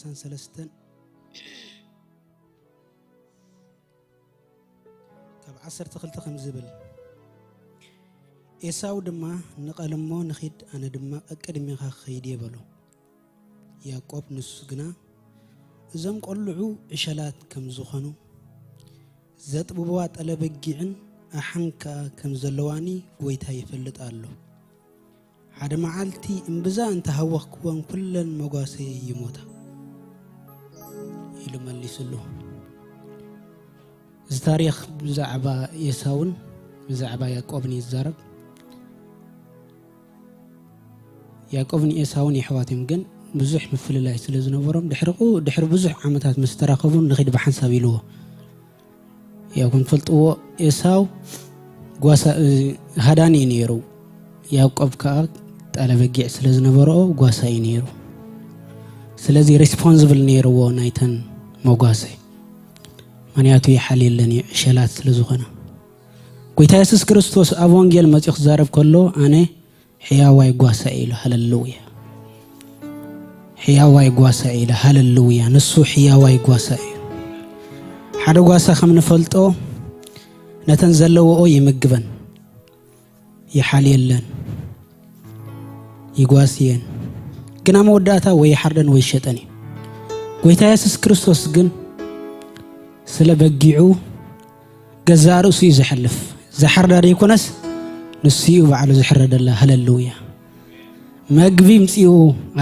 ዓሰርተ ሰለስተን ካብ ዓሰርተ ክልተ ከም ዝብል፣ ኤሳው ድማ፣ "ንቐል እሞ ንኺድ፣ ኣነ ድማ ቀቅድሜኻ ክኸይድ እየ" በሎ። ያዕቆብ ንሱ ግና፣ "እዞም ቆልዑ ዕሸላት ከም ዝኾኑ፣ ዘጥብብዋ ጠለ በጊዕን ኣሓን ከኣ ከም ዘለዋኒ ጐይታ ይፈልጥ ኣሎ። ሓደ መዓልቲ እምብዛ እንተሃወኽክወን፣ ኩለን መጓሰየ ይሞታ" ኢሉ መሊስሉ። እዚ ታሪኽ ብዛዕባ ኤሳውን ብዛዕባ ያዕቆብን እዩ ዝዛረብ። ያዕቆብን ኤሳውን የሕዋት እዮም፣ ግን ብዙሕ ምፍልላይ ስለ ዝነበሮም፣ ድሕሪ ቁ-፣ ድሕሪ ብዙሕ ዓመታት ምስ ተራኸቡ፣ "ንኺድ ብሓንሳብ" ኢልዎ። ያው ክንፈልጥዎ፣ ኤሳው ጓሳ፣ እ፣ ሃዳኒ እዩ ነይሩ። ያዕቆብ ከኣ ጠለ በጊዕ ስለ ዝነበሮ ጓሳ እዩ ነይሩ። ስለዚ ሬስፖንስብል ነይርዎ ናይተን መጓሰ። ምኽንያቱ ይሓልየለን እዩ፣ ዕሸላት ስለ ዝኾነ። ጎይታ የሱስ ክርስቶስ ኣብ ወንጌል መጺኡ ክዛረብ ከሎ፣ "ኣነ ሕያዋይ ጓሳ" ኢሉ። ሃለሉያ። ሕያዋይ ጓሳ ኢሉ። ሃለሉያ። ንሱ ሕያዋይ ጓሳ እዩ። ሓደ ጓሳ ከም ንፈልጦ፣ ነተን ዘለዎኦ ይምግበን፣ ይሓልየለን፣ ይጓስየን። ግና መወዳእታ ወይ ይሓርደን ወይ ይሸጠን እዩ። ጎይታ የሱስ ክርስቶስ ግን ስለ በጊዑ ገዛእ ርእሱ እዩ ዘሕልፍ። ዝሓርዳ ደይኮነስ፣ ንሱ እዩ ባዕሉ ዝሕረደላ። ሃለሉያ። መግቢ ምጽኡ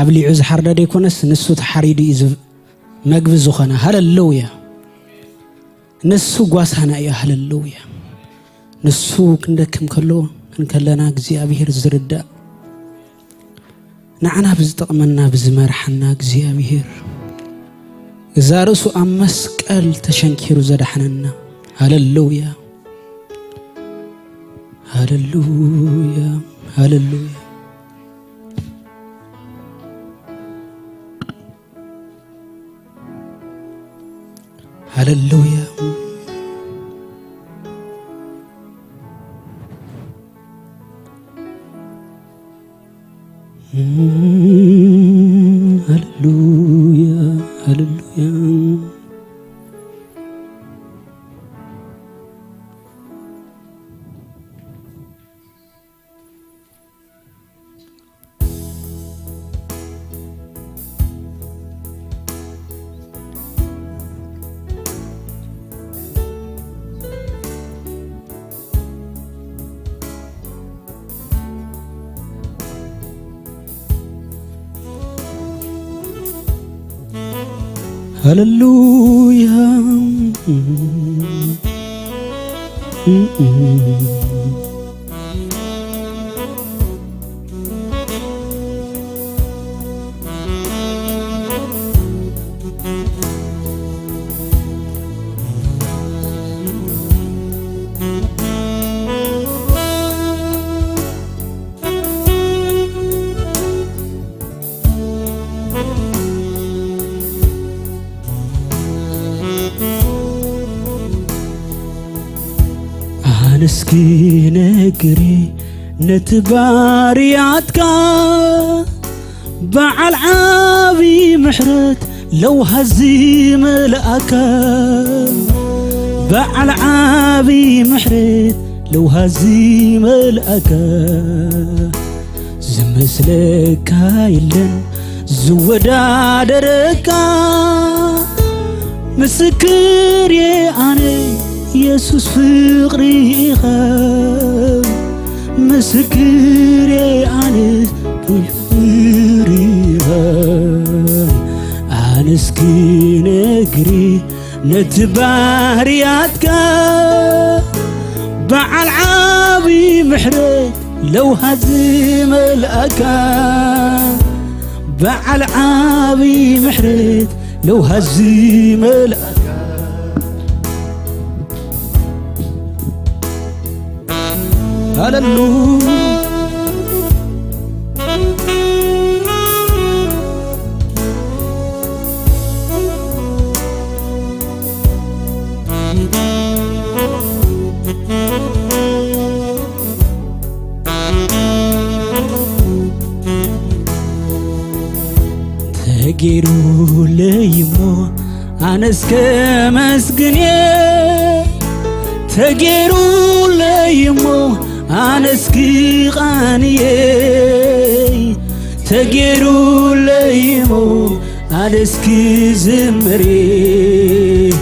ኣብሊዑ ዝሓርዳ ደይኮነስ፣ ንሱ ተሓሪዱ እዩ ዝ-፣ መግቢ ዝኾነ። ሃለሉያ። ንሱ ጓሳና እዩ። ሃለሉያ። ንሱ ክንደክም ከሎ፣ እንከለና እግዚኣብሔር ዝርዳእ፣ ንዓና ብዝጠቕመና ብዝመርሓና እግዚኣብሔር፣ እዛ ርእሱ ኣብ መስቀል ተሸንኪሩ ዘዳሕነና። ሃለሉያ፣ ሃለሉያ፣ ሃለሉያ፣ ሃለሉያ። ሃሌሉያ፣ ሃሌሉያ። ሃሌሉያ። ኣነስ ክነግር ነቲ ባርያትካ፣ በዓል ዓቢ ምሕረት ለውሃዚ መልኣከ፣ በዓል ዓቢ ምሕረት ለውሃዚ መልኣከ፣ ዝመስለካ የለን ዝወዳደረካ። ምስክር እየ ኣነ የሱስ ፍቕሪ ኢኻ፣ ምስክር እየ ኣነ ፍቕሪ ኢኻ። ኣነስ ክነግር ነቲ ባህርያትካ፣ በዓል ዓቢ ምሕረት ለውሃዚ መልኣካ፣ በዓል ዓቢ ምሕረት ለውሃዚ መልኣካ። ሃሌሉያ። ተጌሩለይ እሞ ኣነስ ከመስግን እየ። ተጌሩለይ እሞ ኣነስ ክቓንየይ። ተጌሩለይ እሞ ኣነስ ክዝምር እየ።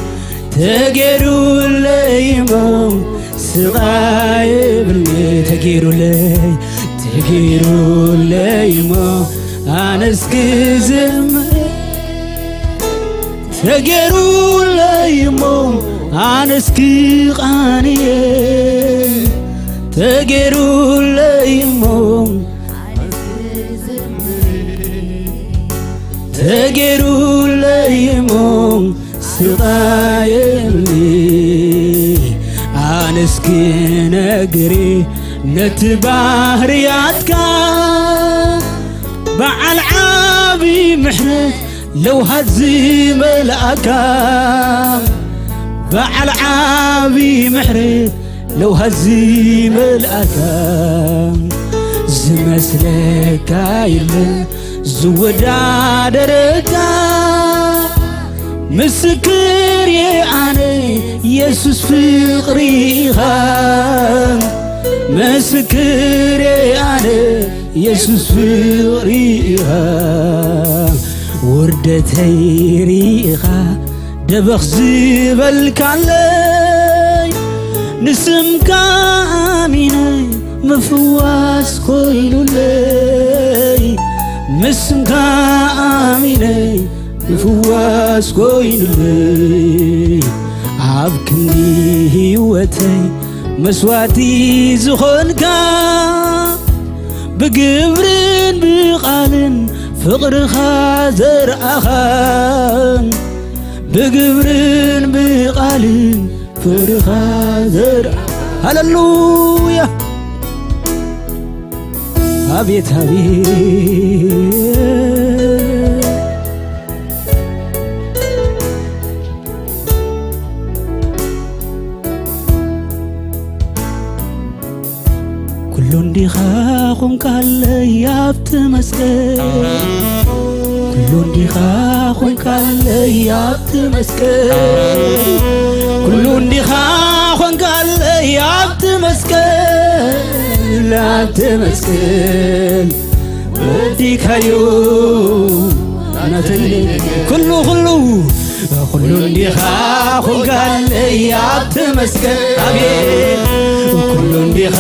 ተጌሩለይ እሞ ስቓይ የብልኒ። ተጌሩለይ፣ ተጌሩለይ እሞ ኣነስ ክዝምር። ተጌሩለይ እሞ ኣነስ ክቓንየ። ተጌሩለይ እሞ፣ ተጌሩለይ እሞ ስቓየኒ። ኣነስ ክነግር ነቲ ባህርያትካ፣ በዓል ዓቢ ምሕረት ለውሃት ዝመልኣካ፣ በዓል ዓቢ ምሕረት ለውሃት ዝመልኣካ። ዝመስለካ የለ ዝወዳደረካ። ምስክር እየ ኣነ የሱስ ፍቕሪ ኢኻ። ምስክር እየ ኣነ የሱስ ፍቕሪ ኢኻ። ውርደተይ ርኢኻ ደበኽ ዝበልካለይ፣ ንስምካ ኣሚነ ምፍዋስ ኮይኑለይ። ምስምካ ኣሚነ ምፍዋስ ኮይኑለይ። ኣብ ክንዲ ህይወተይ መስዋዕቲ ዝኾንካ፣ ብግብርን ብቓልን ፍቕርኻ ዘርኣኻ፣ ብግብርን ብቓልን ፍቕርኻ ዘርኣኻ። ሃሌሉያ። ኣቤት ኣቤት። ኩሉ እንዲኻ ኾንካለይ ኣብቲ መስቀል። ኩሉ እንዲኻ ኾንካለይ ኣብቲ መስቀል። ኩሉ እንዲኻ ኾንካለይ ኣብቲ መስቀል። ኣብቲ መስቀል ወዲካዮ ናተይ ኩሉ ኩሉ ኩሉ እንዲኻ ኾንካለይ ኣብቲ መስቀል። ኣቤት ኩሉ እንዲኻ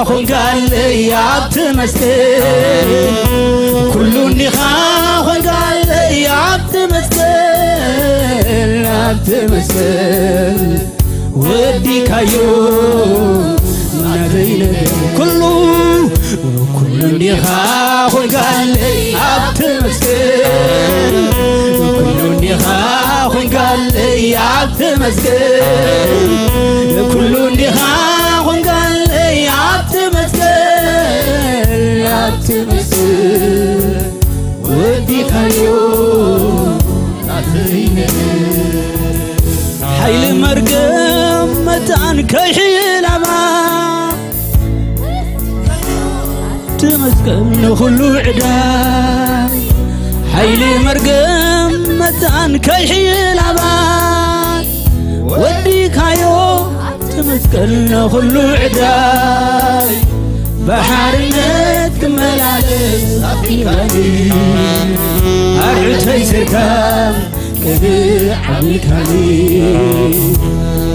ኾንካለይ ኣብቲ መስቀል። ኩሉ እንዲኻ ኾንካለይ ኣብቲ መስቀል። ኣብቲ መስቀል ወዲካዮ ናተይ ነገር ኩሉ ኩሉ እንዲኻ ኾንካለይ ኣብቲ መስቀል። ኩሉ እንዲኻ ኾንካለይ ኣብቲ መስቀል። ኩሉ እንዲኻ ኾንካለይ ኣብቲ መስቀል። ኣብቲ መስቀል ወዲኻዮ ናተይ ነገር። ሓይሊ መርገም መታን ከይሕላባ ትመስገን ንኹሉ ዕዳ። ሓይሊ መርገም መታን ከይሕላባ ወዲካዮ ትመስገን ንኹሉ ዕዳይ። ብሓርነት ክመላለስ ኣፍቂርካኒ። ኣርዑተይ ሰርካ ቅብእ ኣቢልካኒ።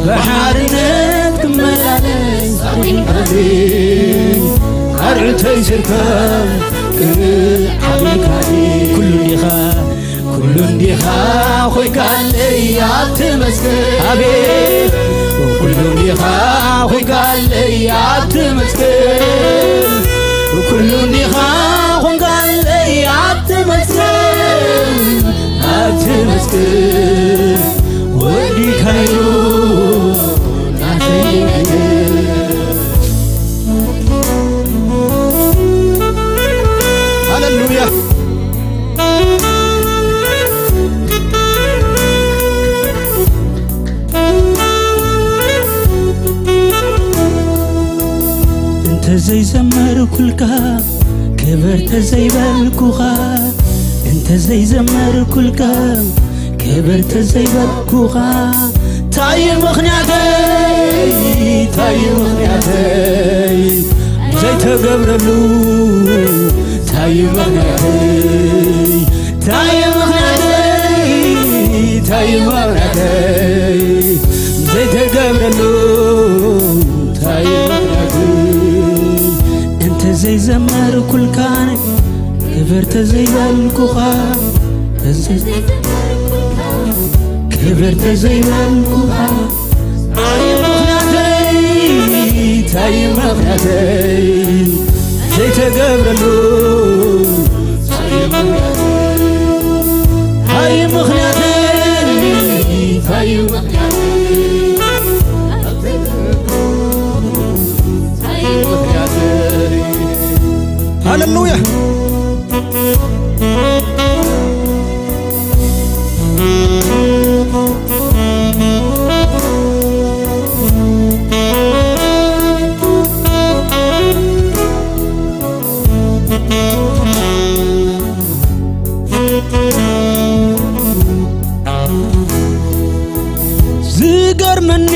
ብሓርነት ክመላለስ ኣፍቂርካኒ። ኣርዑተይ ሰርካ ቅብእ ኣቢልካኒ። ኩሉ እንዲኻ ኩሉ እንዲኻ ኾይንካለይ ኣብቲ መስቀል። ኣቤት ኩሉ እንዲኻ ኾይንካለይ ኣብቲ መስቀል። ኩሉ እንዲኻ ኾንካለይ ኣብቲ መስቀል። ኣብቲ መስቀል ወዲካዮ ናተይ። ሃሌሉያ። እንተዘይዘመርኩልካ ክብር ተዘይበልኩኻ እንተ ዘይዘመርኩልካ፣ ክብር ተዘይበልኩኻ፣ ታይ ምኽንያተይ፣ ታይ ምኽንያተይ ዘይተገብረሉ፣ ታይ ምኽንያተይ፣ ታይ ምኽንያተይ፣ ታይ ምኽንያተይ ዘይተገብረሉ፣ ታይ ምኽንያተይ እንተ ዘይዘመርኩልካ፣ ክብር ተዘይበልኩኻ፣ ክብር ተዘይበልኩኻ፣ ታይ ምኽንያተይ፣ ታይ ምኽንያተይ ዘይተገብረሉ፣ ታይ ምኽንያተይ፣ ታይ ምኽንያተይ፣ ሃሌሉያ። ዝገርመኒ፣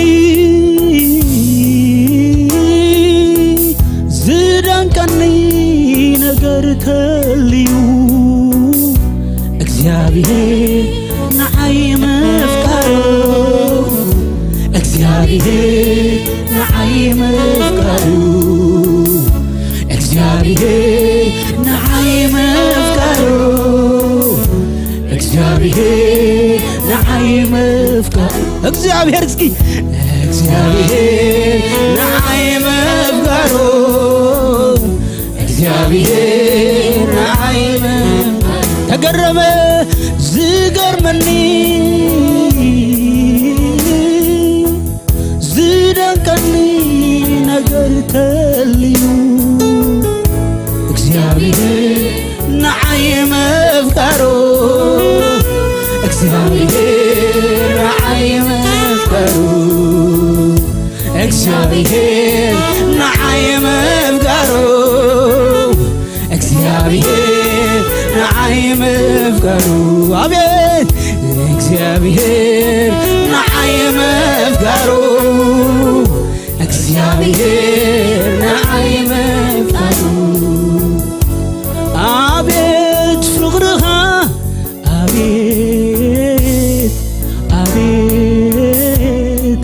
ዝደንቀኒ ነገር ተልዩ፣ እግዚኣብሔር ንዓይ ምፍቃሩ፣ እግዚኣብሔር ንዓይ ምፍቃሩ፣ እግዚኣብሔር ንዓይ ምፍቃሩ፣ እግዚኣብሔር ንዓይ ምፍቃሩ፣ እግዚኣብሔር እስኪ፣ እግዚኣብሔር ንዓይ ምፍቃሩ፣ እግዚኣብሔር ንዓይ ምፍቃሩ፣ ተገረመ። ዝገርመኒ፣ ዝደንቀኒ ነገር ተልዩ፣ እግዚኣብሔር ንዓይ ምፍቃሩ፣ እግዚኣብሔር ንዓይ ምፍቃሩ፣ እግዚኣብሔር ንዓይ ምፍቃሩ፣ እግዚኣብሔር ንዓይ ምፍቃሩ፣ ኣቤት፣ እግዚኣብሔር ንዓይ ምፍቃሩ፣ እግዚኣብሔር ንዓይ ምፍቃሩ፣ ኣቤት ፍቕርኻ፣ ኣቤት፣ ኣቤት፣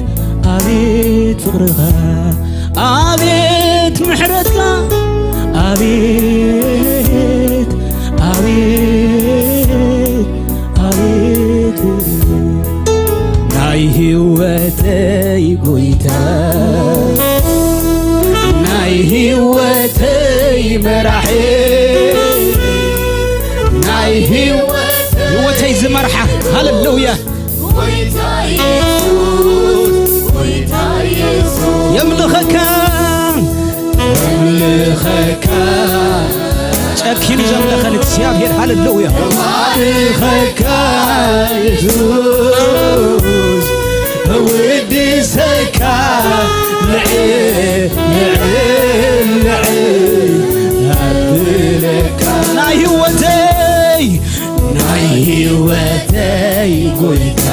ኣቤት ፍቕርኻ፣ ኣቤት ምሕረትካ፣ ኣቤት፣ ኣቤት፣ ኣቤት ናይ ህይወተይ ጎይታ፣ ናይ ህይወተይ መራሒ፣ ናይ ህይወተይ ህይወተይ ዝመርሓ። ሃሌሉያ። ጎይታ ኢየሱስ፣ ጎይታ ኢየሱስ። የምልኸካ፣ የምልኸካ። ጨኪኑ ዘምለኸን እግዚኣብሔር፣ ሃሌሉያ። እባርኸካ ኢየሱስ፣ እውድሰካ፣ ልዕል፣ ልዕል፣ ልዕል ኣብለካ። ናይ ህይወተይ ናይ ህይወተይ ጎይታ፣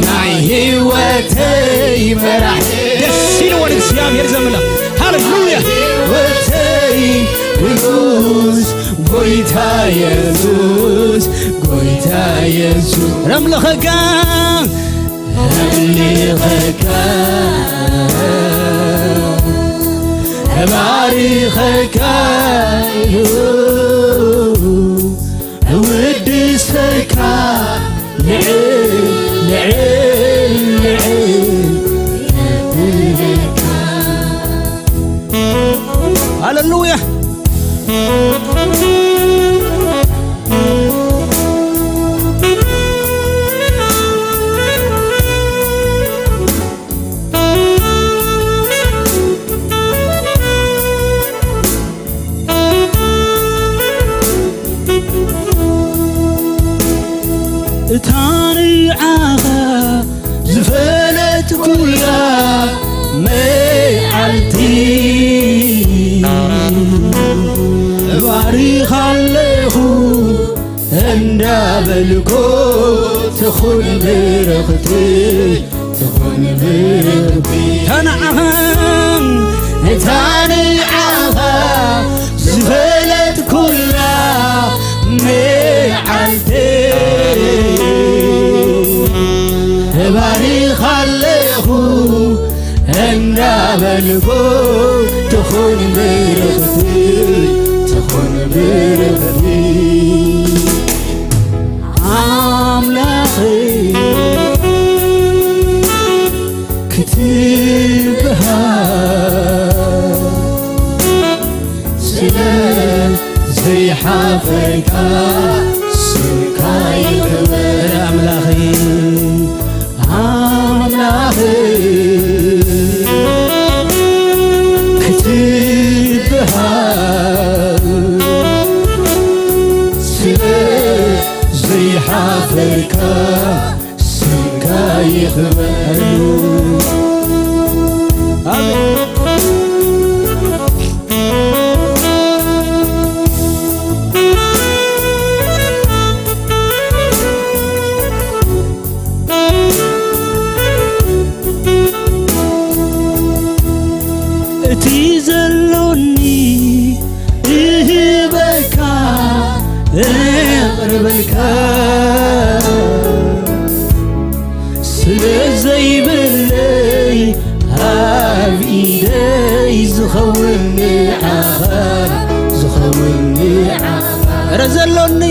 ናይ ህይወተይ መራሕ። ደስ ኢልዎ ንእግዚኣብሔር ዘምልኽ። ሃሌሉያ። ህይወተይ ንጉስ ጎይታ የሱስ፣ ጎይታ የሱስ። ረምልኸካ፣ ረምልኸካ፣ እባርኸካ እዩ፣ እውድሰካ፣ ልዕል፣ ልዕል፣ ልዕል፣ እብለካ። ሃሌሉያ። እታ ንዓኻ ዝፈለጥኩላ መዓልቲ፣ እባርኻ በልኮ ትኹን ብርኽቲ፣ ትኹን ብርኽቲ። እታ ንዓኻ፣ እታ ንዓኻ ዝፈለጥኩላ መዓልቲ፣ እባርኻ ኣለኹ እንዳበልኩ፣ ትኹን ብርኽቲ፣ ትኹን ብርኽቲ። ኣምላኸይ ክትበሃል ስለ ዘይሓፈርካ፣ ስምካ ይኽበር ኣምላኸይ። ኣምላኽ ክትበሃል ስለ ዘይሓፈርካ፣ ስምካ ይኽበር። ኣሜን። እቲ ዘሎኒ እህበካ፣ እቕርበልካ፣ ስለ ዘይብለይ ኣብ ኢደይ ዝኸውን ንዓኻ፣ ዝኸውን ንዓኻ። ኧረ ዘሎኒ፣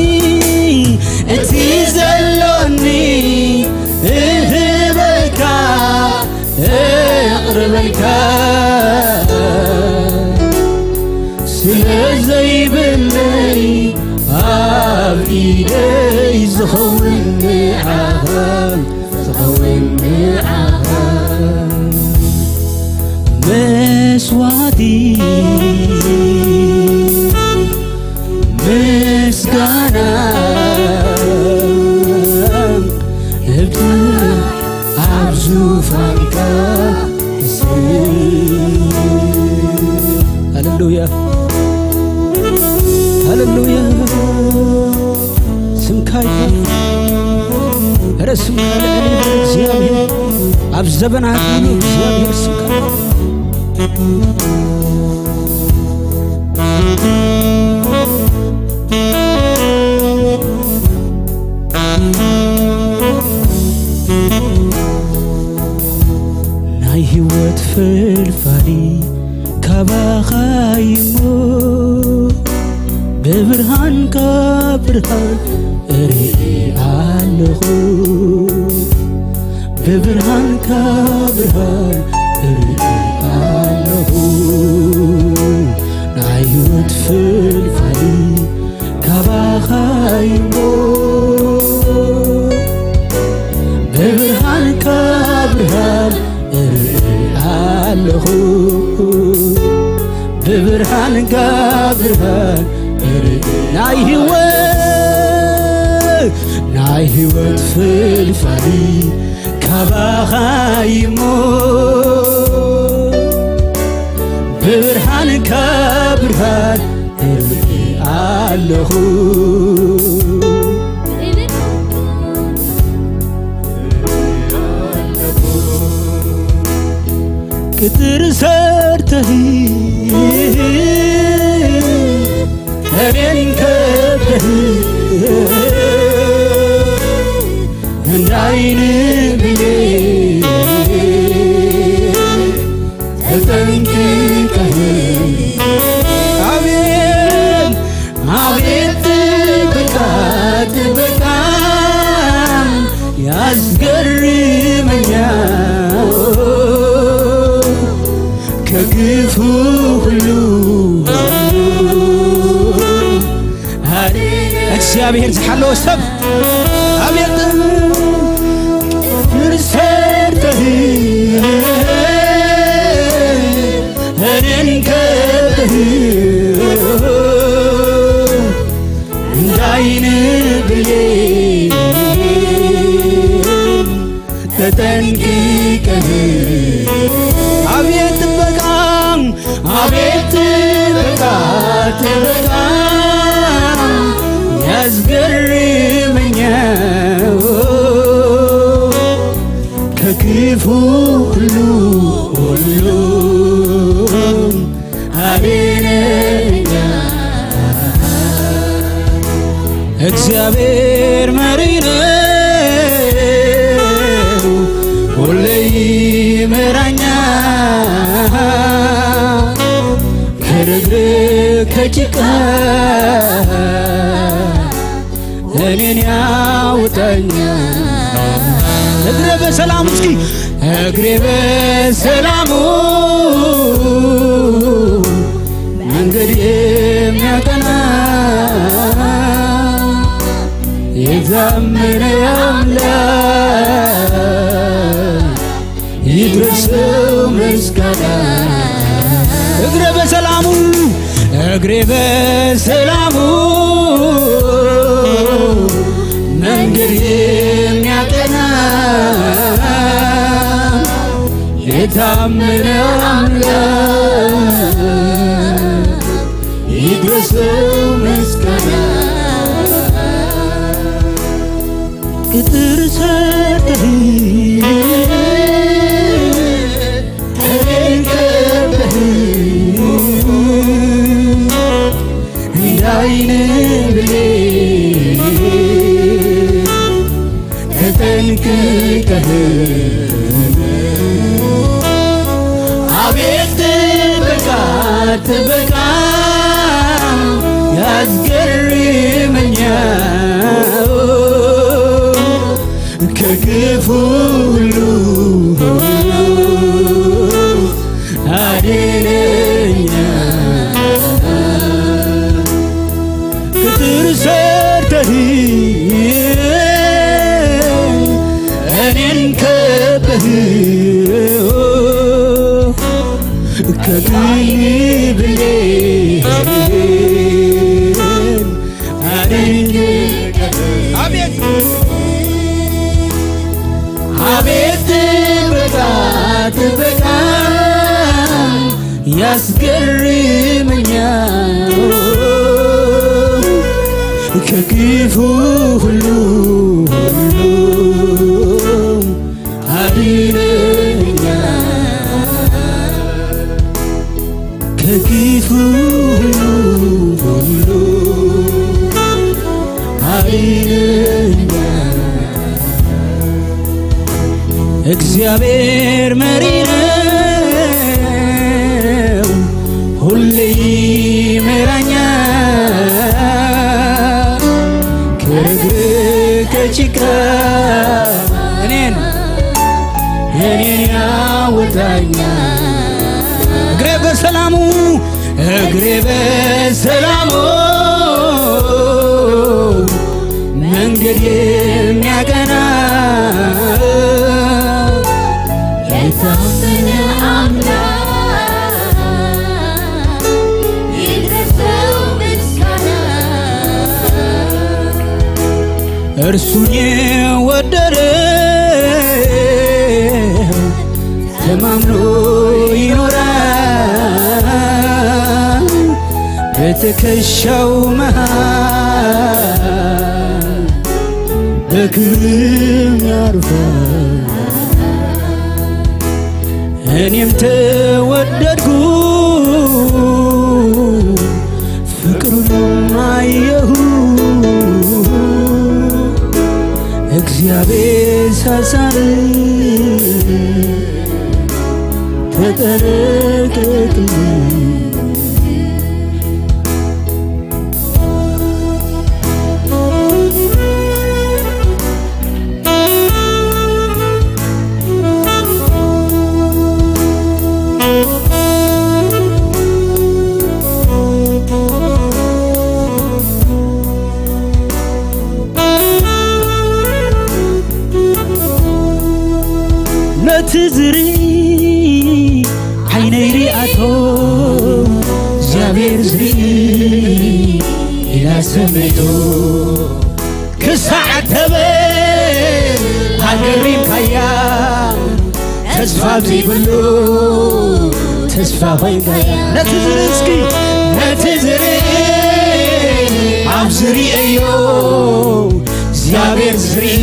እቲ ዘሎኒ እህበካ፣ እቕርበልካ፣ ስለ ዘይብለይ ኣብ ኢደይ ዝኸውን ንዓኻ፣ ዝኸውን ንዓኻ። መስዋእቲ ምስጋና እብቲ ኣብ ዙፋንካ። ሃሌሉያ፣ ሃሌሉያ። ስምካ ይባረክ። ኧረ ስምካ ልዕል ይበል እግዚኣብሔር። ኣብ ዘበናት ሙሉ እግዚኣብሔር ስምካ ናይ ህይወት ፍልፋሊ ካባኻ እሞ፣ ብብርሃንካ ብርሃን እርኢ ኣለኹ። ብብርሃንካ ብርሃን እርኢ ኣለኹ። ናይ ህይወት ፍልፋሊ ካባኻ እሞ፣ ብብርሃንካ ብርሃን እርኢ ኣለኹ። ብብርሃንካ ብርሃን እርኢ። ናይ ህይወት፣ ናይ ህይወት ፍልፋሊ ካባኻ እሞ፣ ብብርሃንካ ብርሃን እርኢ ኣለኹ። ቅጥር ሰርተህ እኔን ከበህ እንዳይን ብሌን ተጠንቅቀህ። አቤት አቤት ጥበቃ፣ ጥበቃ ያስገርመኛል። ከክፉ ሁሉ እግዚአብሔር ዝሓለወ ሰብ። ኣቤት ሰርተህ እኔን ከብህ እንዳይን ብሌን ተጠንቅቀህ። አቤት ጥበቃ፣ አቤት ጥበቃ፣ ጥበቃ ያስገርመኛል። ክፉ ሁሉ፣ ሁሉም አድነኛ። እግዚአብሔር መሪ ነው፣ ሁሌ ይመራኛል። ከርግረግ ከጭቃ እኔን ያውጣኛል። እግሬ በሰላሙ፣ እስኪ እግሬ በሰላሙ መንገድ የሚያቀና የታመነ አምላክ ይድረሰው ምስጋና። እግሬ በሰላሙ፣ እግሬ በሰላሙ መንገድ የሚያቀና የታመነ አምላክ ይድረሰው ምስጋና። ቅጥር ሰርተህ እኔን ከበህ እንደ ዓይን ብሌን ተጠንቅቀህ አቤት ጥበቃ፣ ጥበቃ ያስገርመኛል። ከክፉ ሁሉ አድነኛ። ቅጥር ሰርተህ እኔን ከበህ ከቀኝ ብሌን አድነኝ። አቤት አቤት ጥበቃ፣ ጥበቃ ያስገርመኛል። ከክፉ ሁሉ፣ ሁሉ አድነኛል። ከክፉ ሁሉ አድነኛል። እግዚአብሔር መሪ ነው፣ ሁሌ ይመራኛል። ከእግር ከጭቃ እኔን እኔን ያወጣኛል። እግሬ በሰላሙ፣ እግሬ በሰላሙ መንገድ የሚያቀና የታመነ አምላክ ይድረሰው ምስጋና። እርሱን የወደደ ተማምኖ ይኖራል። በትከሻው መሃል በክብርም ያርፋል። እኔም ተወደድኩ ፍቅሩን አየሁ። እግዚአብሔር ሳሳል ተጠነቀቅልኝ። ነቲ ዝርኢ ዓይነይ ሪኣቶ እግዚኣብሔር ዝርኢ ኢላ ሰመይቶ ክሳዕ ተበል ኣገሪምካያ ተስፋ ዘይብሉ ተስፋ ኮይንካያ። ነቲ ዝርኢ እስኪ ነቲ ዝርኢ ኣብ ዝርእዮ እግዚኣብሔር ዝርኢ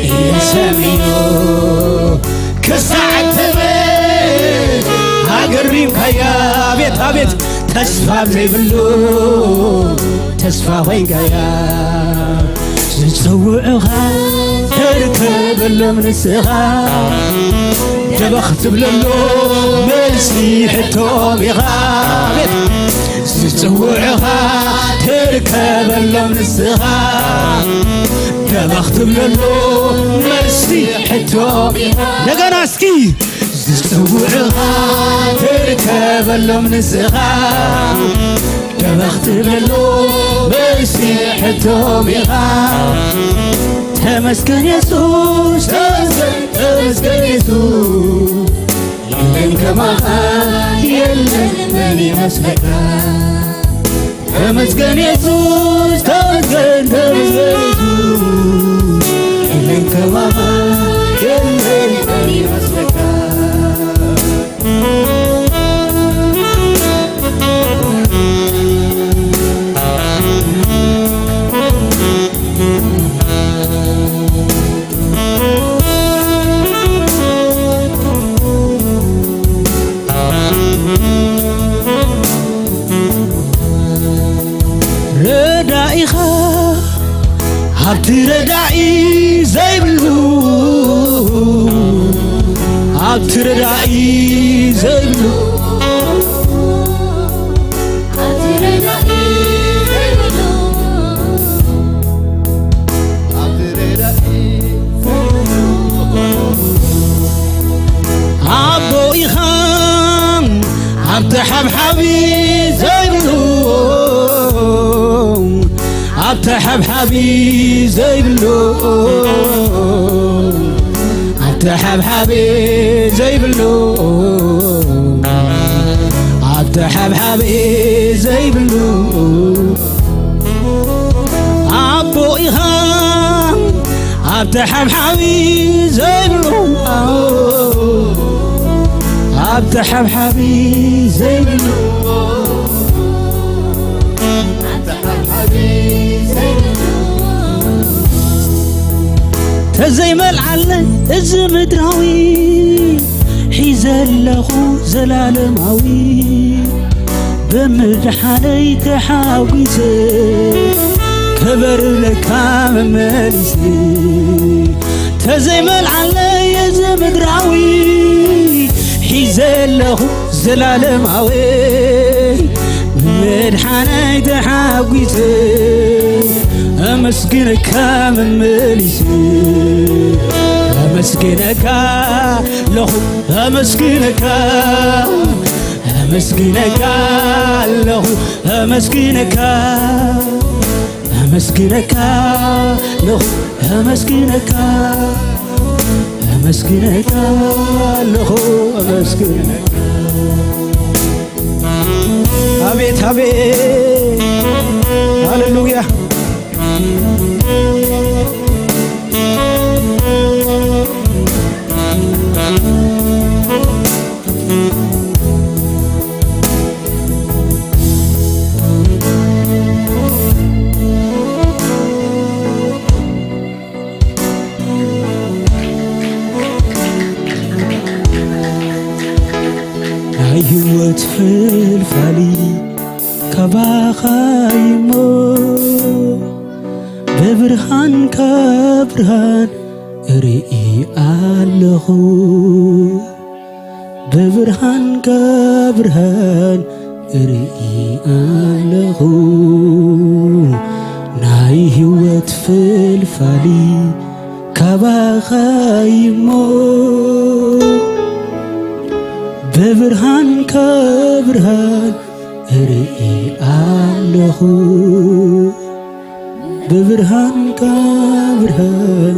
ኢላ ሰሚኡ ክሳዕ ትብል ኣገሪምካያ። ኣቤት ኣቤት፣ ተስፋ ዘይብሉ ተስፋ ኮይንካያ። ዝጽውዑኻ ትርከበሎም ንስኻ፣ ደበኽ ትብለሉ መልሲ ሕቶም ኢኻ። ኣቤት፣ ዝጽውዑኻ ትርከበሎም ንስኻ፣ ደበኽ ትብለሉ መልሲ ሕቶም ኢኻ። እንደገና እስኪ። ዝጽውዑኻ ትርከበሎም ንስኻ፣ ደበኽ ትብለሉ መልሲ ሕቶም ኢኻ። ተመስገን የሱስ፣ ተመስገን፣ ተመስገን የሱስ። የለን ከማኻ፣ የለን መን ይመስለካ። ተመስገን የሱስ፣ ተመስገን፣ ተመስገን የሱስ። የለን ከማኻ፣ የለን መን ይመስለካ። ረዳኢኻ ኣብቲ ረዳኢ ዘይብሉ፣ ኣብቲ ረዳኢ ዘይብሉ፣ ኣቦ ኢኻ ኣብ ተሓብሓቢ ዘይብሉ፣ ኣብ ተሓብሓቢ ዘይብሉ፣ ኣብ ተሓብሓቢ ዘይብሉ፣ ኣብ ተሓብሓቢ ዘይብሉ፣ ኣቦ ኢኻ ኣብ ተሓብሓቢ ዘይብሉ፣ ኣብ ተሓብሓቢ ዘይብሉ፣ ተዘይመልዓለ እዚ ምድራዊ፣ ሒዘ ኣለኹ ዘላለማዊ። ብምድሓነይ ተሓጒሰ፣ ክብር ለካ መመሊሰ። ተዘይመልዓለይ እዚ ምድራዊ፣ ሒዘ ኣለኹ ዘላለማዊ። ብምድሓነይ ተሓጒሰ፣ ኣመስግነካ መመሊሰ። ኣመስግነካ ኣለኹ፣ ኣመስግነካ፣ ኣመስግነካ ኣለኹ፣ ኣመስግነካ፣ ኣመስግነካ ኣለኹ፣ ኣመስግነካ፣ ኣመስግነካ ኣለኹ፣ ኣመስግነካ። ኣቤት፣ ኣቤት፣ ሃሌሉያ። ናይ ህይወት ፍልፋሊ ካባኻ እሞ፣ ብብርሃንካ ብርሃን እርኢ ኣለኹ። ብብርሃንካ ብርሃን እርኢ ኣለኹ። ናይ ህይወት ፍልፋሊ ካባኻ እሞ፣ ብብርሃንካ ብርሃን እርኢ ኣለኹ። ብብርሃንካ ብርሃን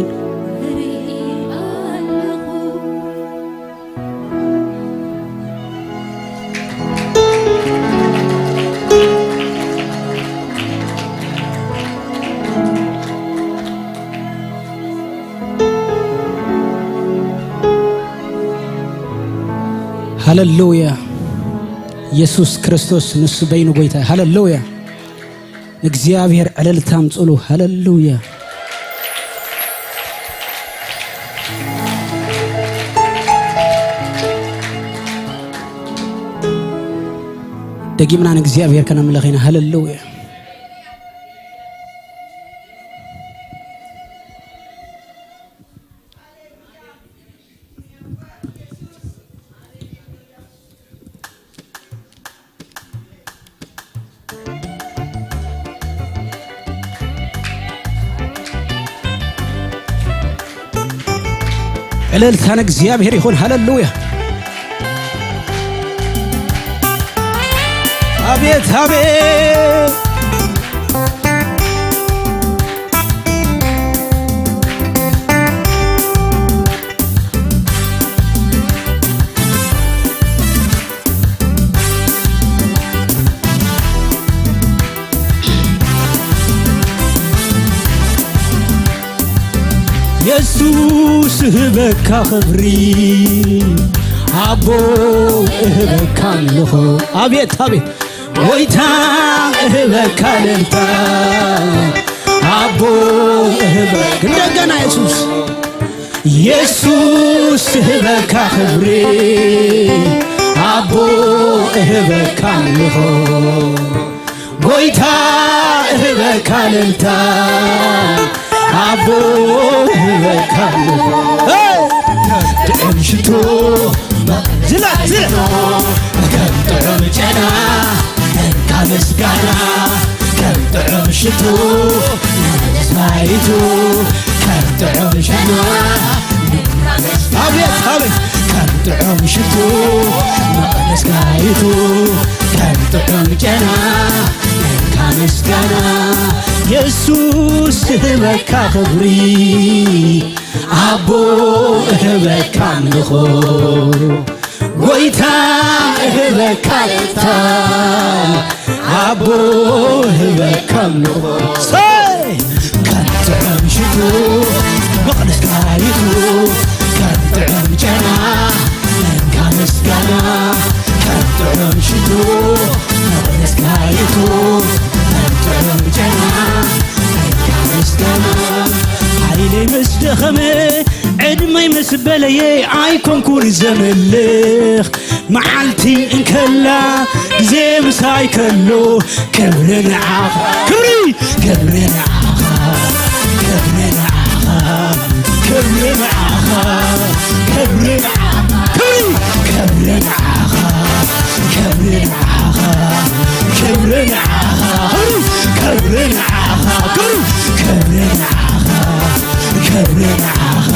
ሃሌሉያ። ኢየሱስ ክርስቶስ ንሱ በይኑ ጎይታ። ሃሌሉያ። ንእግዚኣብሔር ዕልልታ ኣምጽሉ። ሃሌሉያ። ደጊምና ንእግዚኣብሔር ከነምልኽ ኢና። ሃሌሉያ። እልልታ ንእግዚኣብሔር ይኹን። ሃሌሉያ። ኣቤት፣ ኣቤት። የሱስ እህበካ ክብሪ፣ ኣቦ እህበካ ኣምልኾ። ኣቤት፣ ኣቤት። ጎይታ እህበካ እልልታ፣ ኣቦ እህበካ። እንደገና የሱስ፣ የሱስ እህበካ ክብሪ፣ ኣቦ እህበካ ኣምልኾ። ጎይታ እህበካ እልልታ፣ ኣቦ እህበካ እልልታ። ሄይ! ከም ጥዑም ሽቶ ዝላ፣ ዝላ። ከም ጥዑም ጨና፣ እንካ ምስጋና። ከም ጥዑም ሽቶ ንመንግስቲ ባይቱ፣ ከም ጥዑም ጨና። ኣቤት፣ ኣቤት። ከም ጥዑም ሽቶ መቐደስ ጋይቱ፣ ከም ጥዑም ጨና እንካ ምስጋና። የሱስ እህበካ ክብሪ፣ ኣቦ እህበካ ኣምልኾ፣ ጎይታ እህበካ እልልታ፣ ኣቦ እህበካ ኣምልኾ። ሰይ! ከም ጥዑም ሽቱ መቕደስ ጋይቱ፣ ከም ጥዑም ጨና እንካ ምስጋና። ከም ጥዑም ሽቱ መቕደስ ጋይቱ፣ ከም ጥዑም ጨና እንካ ምስጋና። ሓይለይ ምስ ደኸመ፣ ዕድመይ ምስ በለየ፣ ኣይኮንኩን ዘምልኽ። መዓልቲ እንከላ ግዜ ምሳይ ከሎ፣ ክብሪ ንዓኻ፣ ክብሪ፣ ክብሪ ንዓኻ፣ ክብሪ ንዓኻ፣ ክብሪ ንዓኻ፣ ክብሪ ንዓኻ፣ ክብሪ፣ ክብሪ ንዓኻ፣ ክብሪ ንዓኻ፣ ክብሪ ንዓኻ፣ ክብሪ፣ ክብሪ ንዓኻ፣ ክብሪ፣ ክብሪ ንዓኻ፣ ክብሪ ንዓኻ፣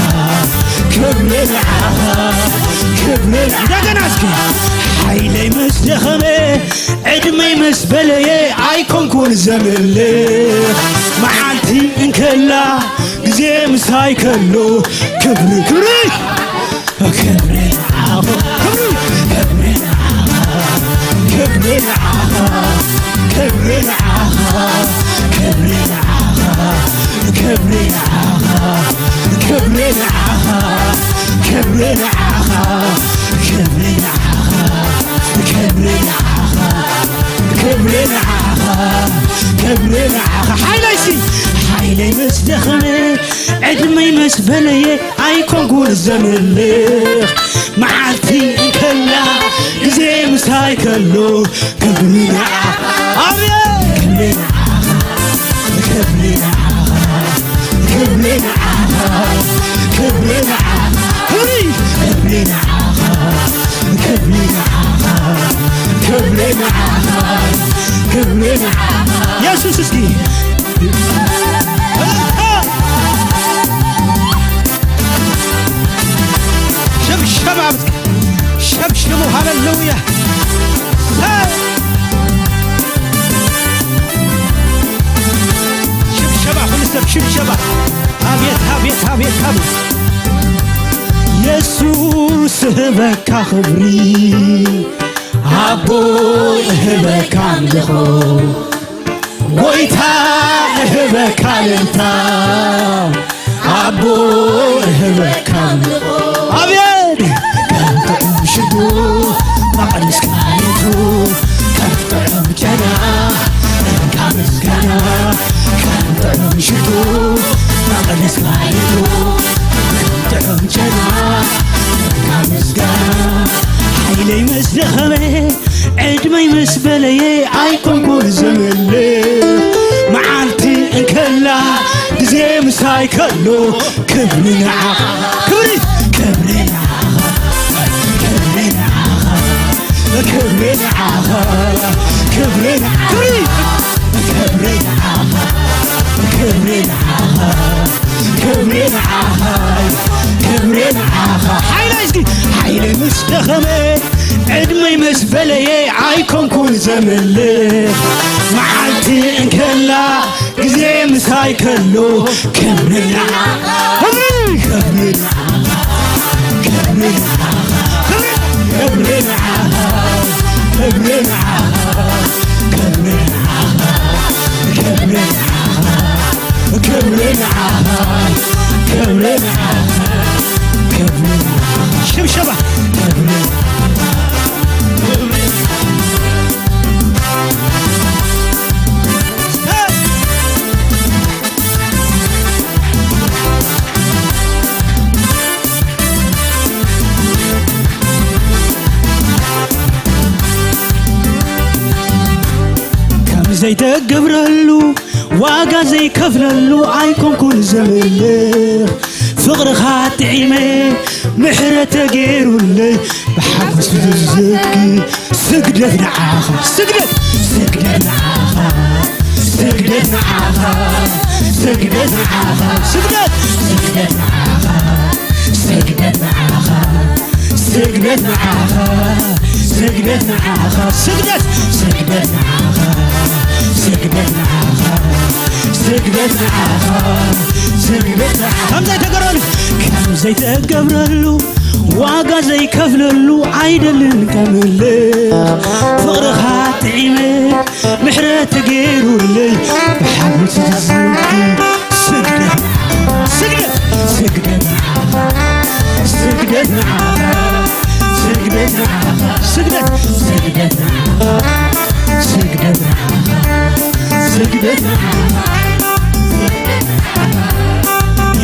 ክብሪ ንዓኻ፣ ክብሪ ንዓ-፣ እንደገና እስኪ። ሓይለይ ምስ ደኸመ፣ ዕድመይ ምስ በለየ፣ ኣይኮንኩን ዘምልኽ። መዓልቲ እንከላ፣ ግዜ ምሳይ ከሎ፣ ክብሪ፣ ክብሪ፣ ክብሪ ንዓኻ፣ ክብሪ፣ ክብሪ ንዓኻ፣ ክብሪ ንዓኻ፣ ክብሪ ንዓኻ፣ ክብሪ ንዓኻ፣ ክብሪ ንዓኻ፣ ክብሪ ንዓኻ፣ ክብሪ ንዓኻ፣ ክብሪ ንዓኻ፣ ክብሪ ንዓኻ፣ ክብሪ ንዓኻ። ሓይለይሲ፣ ሓይለይ ምስ ደኸመ፣ ዕድመይ ምስ በለየ፣ ኣይኮንኩን ዘምልኽ። መዓልቲ እንከላ፣ ግዜ ምሳይ ከሎ፣ ክብሪ ንዓኻ። ኣቤት! ክብሪ ንዓኻ፣ ክብሪ ንዓኻ፣ ክብሪ ንዓኻ፣ ክብሪ ንዓኻ። ክብሪ! ክብሪ ንዓኻ፣ ክብሪ ንዓኻ፣ ክብሪ ንዓኻ፣ ክብሪ ንዓኻ። የሱስ እስኪ። ሽብሸባ፣ ሽብሽቡ፣ ሃሌሉያ። ሽብሸባ፣ ኩሉ ሰብ ሽብሸባ። ኣቤት፣ ኣቤት፣ ኣቤት፣ ኣቤት። የሱስ እህበካ ክብሪ፣ ኣቦ እህበካ ኣምልኾ፣ ጎይታ እህበካ እልልታ፣ ኣቦ እህበካ ኣምልኾ። ኣቤት! ከም ጥዑም ሽቱ መቕደስ ክናይቱ፣ ከም ጥዑም ጨና እንካ ምስጋና፣ ከም ጥዑም ሽቱ መቕደስ ክናይቱ፣ ከም ጥዑም ጨና እንካ ምስጋና። ሓይለይ ምስ ደኸመ ዕድመይ ምስ በለየ ኣይኮንኩን ዘምልኽ። መዓልቲ እንከላ ግዜ ምሳይ ከሎ ክብሪ ንዓኻ። ክብሪ፣ ክብሪ ንዓኻ። ክብሪ ንዓኻ። ክብሪ ንዓኻ። ክብሪ ንዓኻ። ክብሪ፣ ክብሪ ንዓኻ። ክብሪ ንዓኻ። ክብሪ ንዓኻ። ክብሪ ንዓኻ። ሓይለይ እስኪ፣ ሓይለይ ምስ ደኸመ ዕድመይ ምስ በለየ ኣይኮንኩን ዘምልኽ። መዓልቲ እንከላ ግዜ ምሳይ ከሎ ክብሪ ንዓኻ። ክብሪ፣ ክብሪ ንዓኻ። ክብሪ ንዓኻ። ክብሪ፣ ክብሪ ንዓኻ። ክብሪ ንዓኻ። ክብሪ ንዓኻ። ክብሪ ንዓኻ። ክብሪ ንዓኻ። ክብሪ ንዓኻ። ሽብሸባ። ክብሪ፣ ክብሪ ንዓኻ። ከም ዘይተገብረሉ ዋጋ ዘይከፍለሉ ኣይኮንኩን ዘምልኽ። ፍቕርኻ ጥዒመ ምሕረት ተገይሩለይ ብሓጎስ ዝዘኪ ስግደት ንዓኻ። ስግደት፣ ስግደት ንዓኻ። ስግደት ንዓኻ። ስግደት ንዓኻ። ስግደት፣ ስግደት ንዓኻ። ስግደት ንዓኻ። ስግደት ንዓኻ። ስግደት ንዓኻ። ስግደት፣ ስግደት ንዓኻ። ስግደት ንዓኻ። ስግደት ንዓኻ። ስግደት ንዓኻ። ከም ዘይተገብረሉ፣ ከም ዘይተገብረሉ ዋጋ ዘይከፍለሉ ኣይደልን ከምልኽ። ፍቕርኻ ጥዒመ ምሕረት ተገይሩለይ ብሓጎስ ዝዝክር ስግደት፣ ስግደት፣ ስግደት ንዓኻ፣ ስግደት ንዓኻ፣ ስግደት ንዓኻ፣ ስግደት፣ ስግደት ንዓኻ፣ ስግደት ንዓኻ፣ ስግደት ንዓኻ።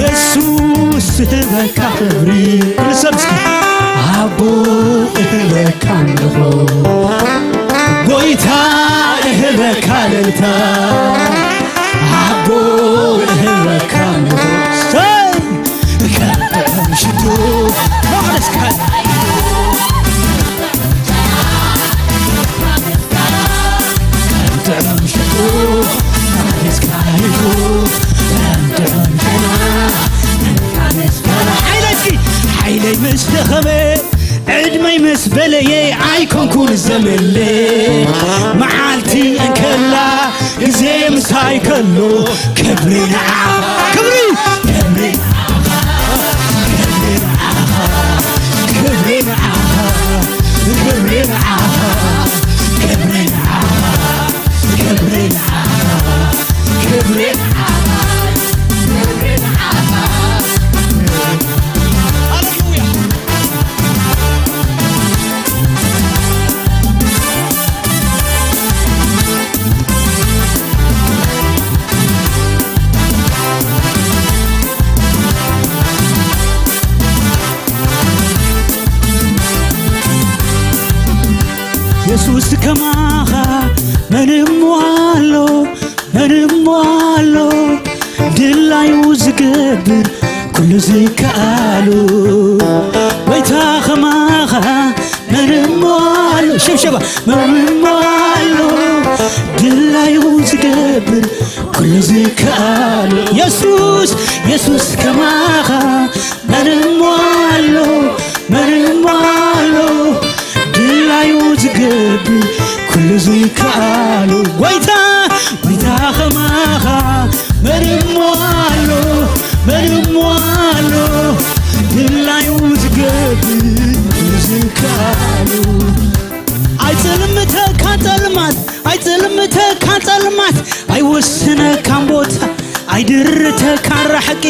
የሱስ እህበካ ክብሪ። ኩሉ ሰብ እስኪ ኣቦ እህበካ ኣምልኾ፣ ጎይታ እህበካ እልልታ፣ ኣቦ እህበካ ኣምልኾ። ሰይ! ከም ጥዑም ሽቱ መቕደስካ ሓይለይ እስኪ፣ ሓይለይ ምስ ደኸመ፣ ዕድመይ ምስ በለየ፣ ኣይኮንኩን ዘምልኽ። መዓልቲ እንከላ፣ ግዜ ምሳይ ከሎ፣ ክብሪ ንዓኻ፣ ክብሪ፣ ክብሪ ንዓኻ፣ ክብሪ ንዓኻ፣ ክብሪ ንዓኻ፣ ክብሪ ንዓኻ፣ ክብሪ ንዓኻ፣ ክብሪ ንዓኻ፣ ክብሪ ንዓኻ፣ ክብሪ ንዓኻ። ሃሌሉያ። የሱስ ከማኻ መን እሞ ኣሎ፣ መን እሞ ኣሎ፣ ድላዩ ዝገብር ኩሉ ዝከኣሉ። ጎይታ ከማኻ መን እሞ ኣሎ፣ ሽብሸባ፣ መን እሞ ኣሎ፣ ድላዩ ዝገብር ኩሉ ዝከኣሉ። የሱስ፣ የሱስ ከማኻ መን እሞ ኣሎ፣ መን እሞ ኣሎ፣ ድላዩ ዝገብር ኩሉ ዝከኣሉ። ጎይታ፣ ጎይታ ከማኻ መን እሞ ኣሎ፣ መን እሞ ኣሎ፣ ድላዩ ዝገብር ኩሉ ዝከኣሉ። ኣይጽልምተካን ጸልማት፣ ኣይጽልምተካን ጸልማት፣ ኣይወስነካን ቦታ፣ ኣይድርተካን ራሕቂ፣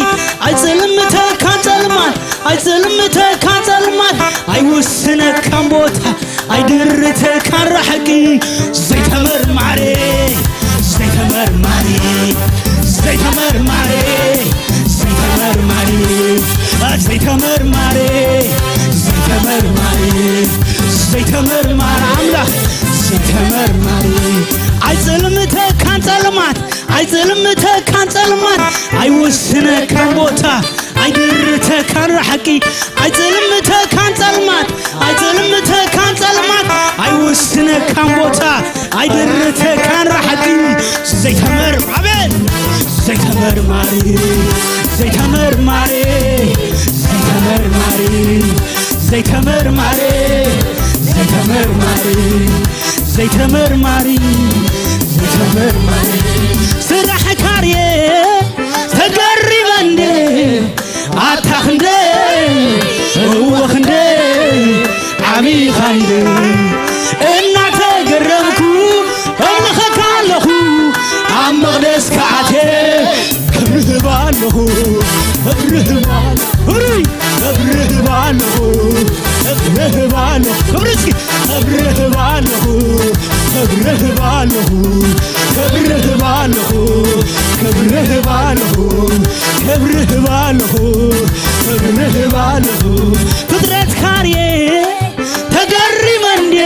ኣይጽልምተካን ጸልማት፣ ኣይጽልምተካን ጸልማት፣ ኣይወስነካን ቦታ፣ ኣይድርተካን ራሕቂ። ዘይተመርማሪ፣ ዘይተመርማሪ፣ ዘይተመርማሪ፣ ዘይተመርማሪ፣ ዘይተመርማሪ፣ ዘይተመርማሪ፣ ዘይተመርማሪ ኣምላኽ ዘይተመርማሪ ኣይጽልምተካን ጸልማት ኣይጽልምተካን ጸልማት ኣይውስነካን ቦታ ኣይድርተካን ራሕቂ ኣይጽልምተካን ጸልማት ኣይጽልምተካን ጸልማት ኣይውስነካን ቦታ ኣይድርተካን ራሕቂ ዘይተመር ኣቤት ዘይተመርማሪ ዘይተመርማሪ ዘይተመርማሪ ዘይተመርማሪ ዘይተመርማሪ ዘይተመርማሪ ዘይተመርማሪ ስራሕ ካርየ ተገሪመ እንደ ኣታ ክንደይ እወ ክንደይ ዓብኻ እንደ እናተገረምኩ እምልኸካ ኣለኹ ኣብ መቕደስ ክኣቴ ክብርህባ ኣለኹ ክብርህባ ኣለኹ ክብርህባ ኣለኹ ክብርህባ ኣለኹ ክብሪ እስኪ ክብርህባ ኣለኹ ክብርህባ ኣለኹ ክብርህባ ኣለኹ ክብርህባ ኣለኹ ክብርህባ ኣለኹ ክብርህባ ኣለኹ ፍጥረት ካርየ ተገሪመ እንዴ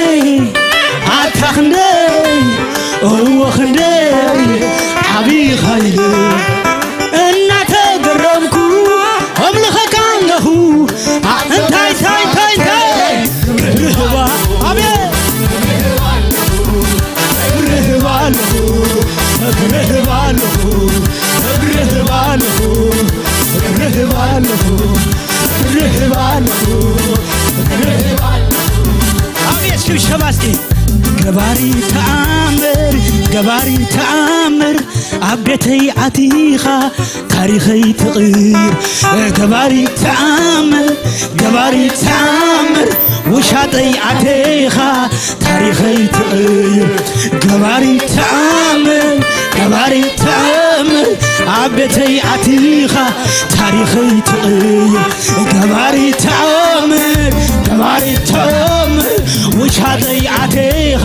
ኣታ ክንደይ እወ ክንደይ ዓብኻ ኢለ እናተገረምኩ ኣምልኸካ ኣለኹ እንታይ እንታይ እንታይ እንታይ ክብርህባ ኣቤት ክብርህባ ኣለኹ ክብርህባ ኣለኹ ክብርህባ ኣለኹ ክብርህባ ኣለኹ ክብርህባ ኣለኹ ክብርህባ ኣለኹ ኣቤት ሽብሸባ እስኪ ገባሪ ተኣምር ገባሪ ተኣምር ኣብ ቤተይ ኣቲኻ ታሪኸይ ትቕይር ገባሪ ተኣምር ገባሪ ተኣምር ውሻጠይ ኣቴኻ ታሪኸይ ትቕይር ገባሪ ተኣምር ገባሪ ተኣምር ኣብ ቤተይ ኣቲኻ ታሪኸይ ትቕይር ገባሪ ተኣምር ገባሪ ተኣምር ውሻጠይ ኣቴኻ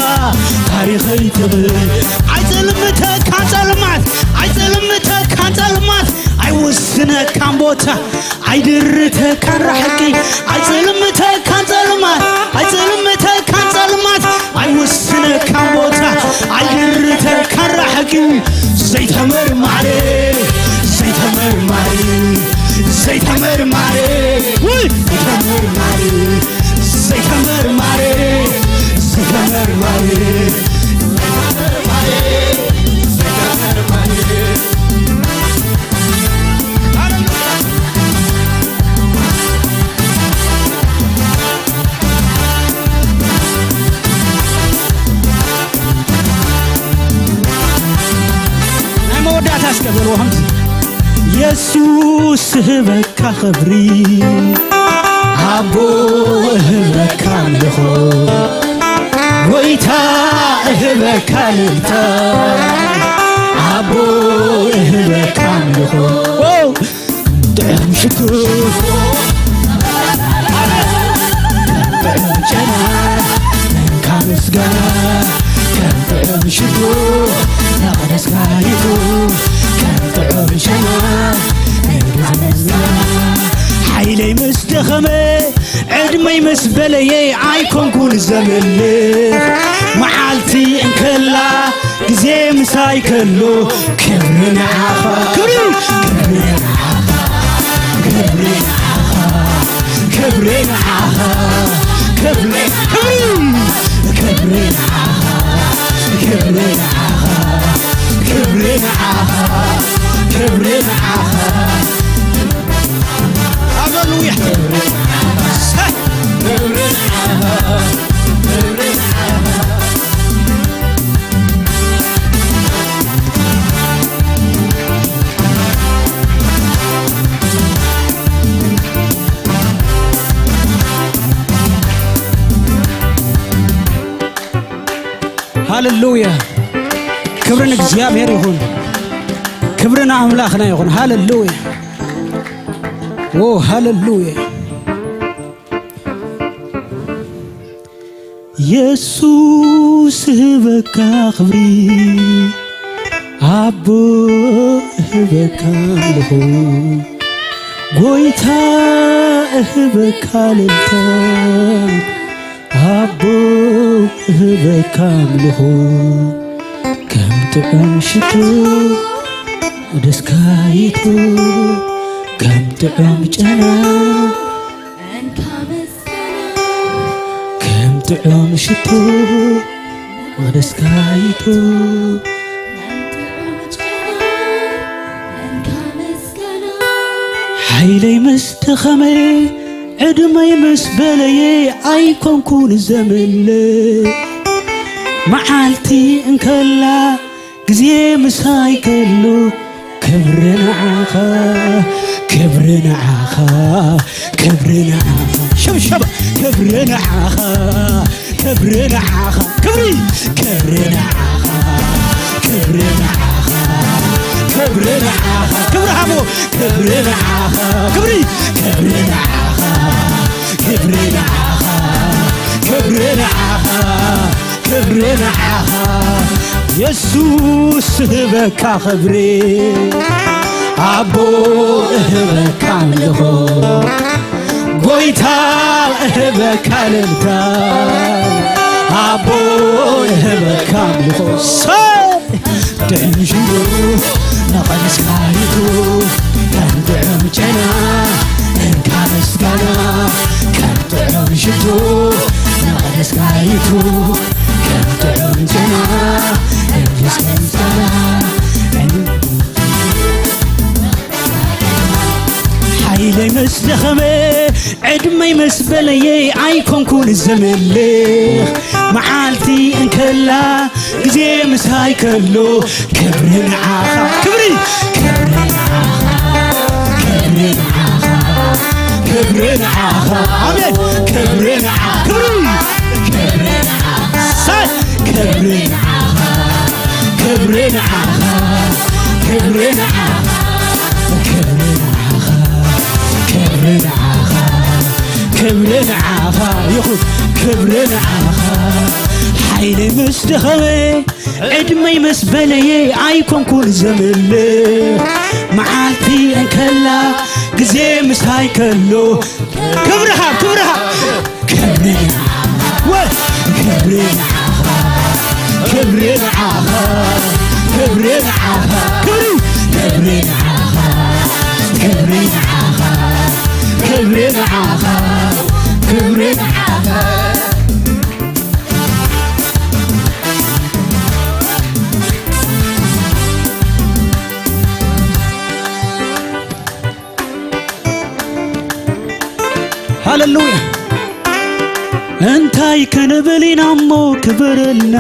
ታሪኸይ ትቕይር ኣይጽልምተካን ጸልማት ኣይጽልምተካን ጸልማት ኣይውስነካን ቦታ ኣይድርተካን ራሕቂ ኣይጽልምተካን ጸልማት ኣይጽልምተካን ጸልማት ኣይውስነካን ቦታ ኣይድርተካን ራሕቂ ዘይተመርማሪ ዘይተመርማሪ ዘይተመርማሪ ውይ ዘይተመርማሪ ዘይተመርማሪ ዘይተመርማሪ ናይ መወዳእታ እስከ በልዎ ከምዚ የሱስ እህበካ ክብሪ ኣቦ እህበካ ኣምልኾ ጎይታ እህበካ ልልታ ኣቦ እህበካ ኣምልኾ ጥዑም ሽቱ ጥዑም ጨና መንካ ምስጋና ከም ጥዑም ሽቱ መቕደስካ ይኹን ከም ጥዑም ጨና መንካ ምስጋና ሓይለይ ምስ ደኸመ ዕድመይ ምስ በለየ ኣይኮንኩን ዘምልኽ መዓልቲ እንከላ ግዜ ምሳይ ከሎ ክብሪ ንዓኻ ክብሪ ክብሪ ንዓኻ ክብሪ ንዓኻ ክብሪ ንዓኻ ክብሪ ክብሪ ክብሪ ንዓኻ ክብሪ ንዓኻ ክብሪ ንዓኻ ክብሪ ንዓኻ ሃሌሉያ ሃሌሉያ ክብሪ ንእግዚኣብሔር ይኹን ክብሪ ንኣምላኽና ይኹን ሃሌሉያ ዎ ሃሌሉያ የሱስ እህበካ ክብሪ ኣቦ እህበካ ኣለኹ ጎይታ እህበካ ልልታ ኣቦ እህበካ ኣምልኾ ከም ጥዑም ሽቶ ደስካይቱ ከም ጥዑም ጨና ከም ጥዑም ሽቶ መቕደስካ ይቱ ሓይለይ ምስ ደኸመ ዕድመይ ምስ በለየ ኣይኮንኩን ዘምለ መዓልቲ እንከላ ግዜ ምሳይ ከሎ ክብሪ ንዓኻ ክብሪ ንዓኻ ክብሪ ንዓኻ ሸብሸብ ክብሪ ንዓኻ ክብሪ ንዓኻ ክብሪ ክብሪ ንዓኻ ክብሪ ንዓኻ ክብሪ ንዓኻ ክብሪ ሃቦ ክብሪ ንዓኻ ክብሪ ክብሪ ንዓኻ ክብሪ ንዓኻ ክብሪ ንዓኻ ክብሪ ንዓኻ የሱስ እህበካ ክብሪ ኣቦ እህበካ ኣምልኾ ጎይታ እህበካ ልልታ ኣቦ እህበካ ኣምልኾ ሰ ደንሽሩ መቐለስካይቱ ከም ጥዑም ጨና እንካ ምስጋና ከም ጥዑም ሽቱ መቐለስካይቱ ከም ጥዑም ጨና እንካ ምስጋና ሓይለይ ምስ ደኸመ ዕድመይ ምስ በለየ ኣይኮንኩን ዘምልኽ መዓልቲ እንከላ ግዜ ምሳይ ከሎ ክብሪ ንዓኻ ክብሪ ክብሪ ንዓኻ ክብሪ ንዓኻ ክብሪ ንዓኻ ኣሜን ክብሪ ንዓኻ ክብሪ ክብሪ ንዓኻ ክብሪ ንዓኻ ክብሪ ንዓኻ ክብሪ ንዓኻ ክብሪ ንዓኻ ክብሪ ንዓኻ ክብሪ ንዓኻ ይኹን ክብሪ ንዓኻ ሓይሊ ምስ ደኸመ ዕድመይ ምስ በለየ ኣይኮንኩን ዘምልኽ መዓልቲ እንከላ ግዜ ምሳይ ከሎ ክብርኻ ክብርኻ ክብሪ ወ ክብሪ ንዓኻ ክብሪ ንዓኻ ክብሪ ንዓኻ ክብሪ ክብሪ ንዓኻ ክብሪ ንዓኻ ክብሪ ንዓኻ ክብሪ ንዓኻ ሃለሉያ እንታይ ክንብል ኢና እሞ ክበረልና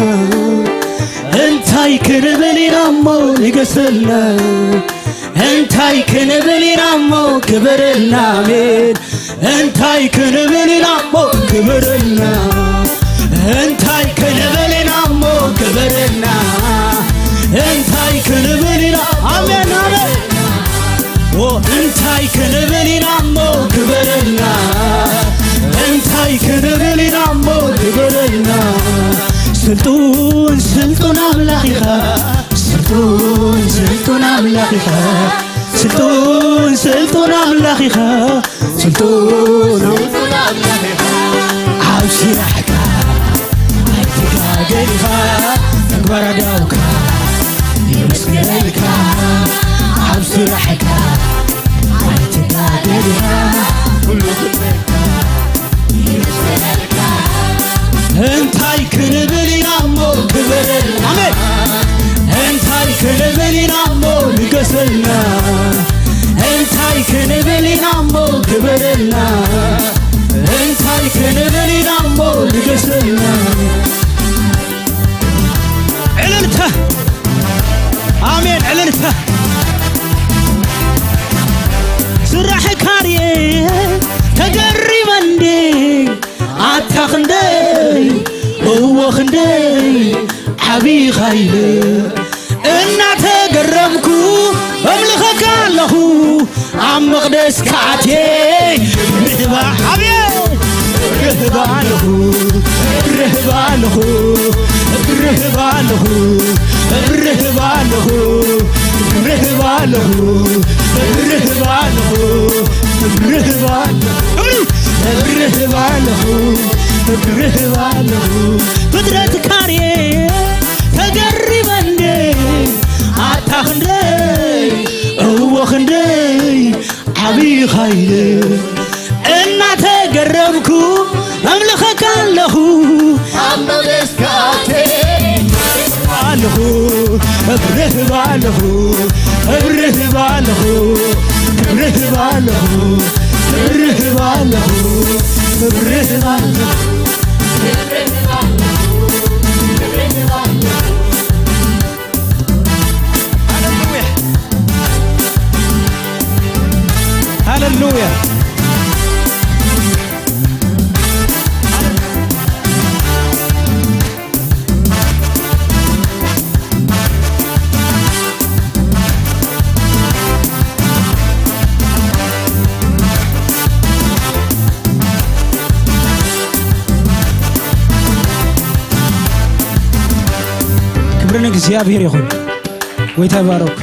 እንታይ ክንብል ኢና እሞ ንገሰልና እንታይ ክንብል ኢና እሞ ክበረልና ኣሜን እንታይ ክንብል ኢና እሞ ክበረልና እንታይ ክንብል ኢና እሞ ክበረልና እንታይ ክንብል ኢና ኣሜን ኣሜን እንታይ ክንብል ኢና እሞ ክበረልና እንታይ ክንብል ኢና እሞ ክበረልና ስልጡን ስልጡን ኣምላኽ ኢኻ ስልጡን ስልጡን ኣምላኽ ኢኻ ስልጡን ስልጡን ኣምላኽ ኢኻ ስልጡን ኣብ ስራሕካ ኣይትጋገ ኢኻ ተግባር ኣዳውካ የመስግነልካ ኣብ ስራሕካ ኣይትጋገ ኢኻ ኩሉ ክለካ እንታይ ክንብል ኢና እሞ ክበረልና ኣሜን እንታይ ክንብል ኢና እሞ ንገሰልና እንታይ ክንብል ኢና እሞ ክበረልና እንታይ ክንብል ኢና እሞ ንገሰልና ዕልልታ ኣሜን ዕልልታ ስራሕካ ርየ ተገሪመ እንዴ ኣታ ክንደይ እወ ክንደይ ዓብኻ ኢለ እናተገረምኩ እምልኸካ ኣለኹ ኣብ መቕደስ ክኣትየ ርህባ ዓብየ ርህባ ኣለኹ ርህባ ኣለኹ ርህባ ኣለኹ ርህባ ኣለኹ ርህባ ኣለኹ ርህባ ኣለኹ ርህባ ኣለኹ ርህባ ኣለኹ ክብርህ ባለሁ ፍጥረት ካርየ ተገሪመ እንደ ኣታ ክንደይ እዎ ክንደይ ዓብዪ ኻይለ እናተገረምኩ ኣምልኸካ ኣለኹ። ኣብ መለስካቴ ኣለኹ፣ ክብርህ ባለኹ፣ ክብርህ ባለኹ፣ ክብርህ ባለኹ፣ ክብርህ ባለኹ፣ ክብርህ ባለኹ። ሃሌሉያ። ሃሌሉያ። ክብሪ ንእግዚኣብሔር ይኹን። ጎይታ ይባረክ።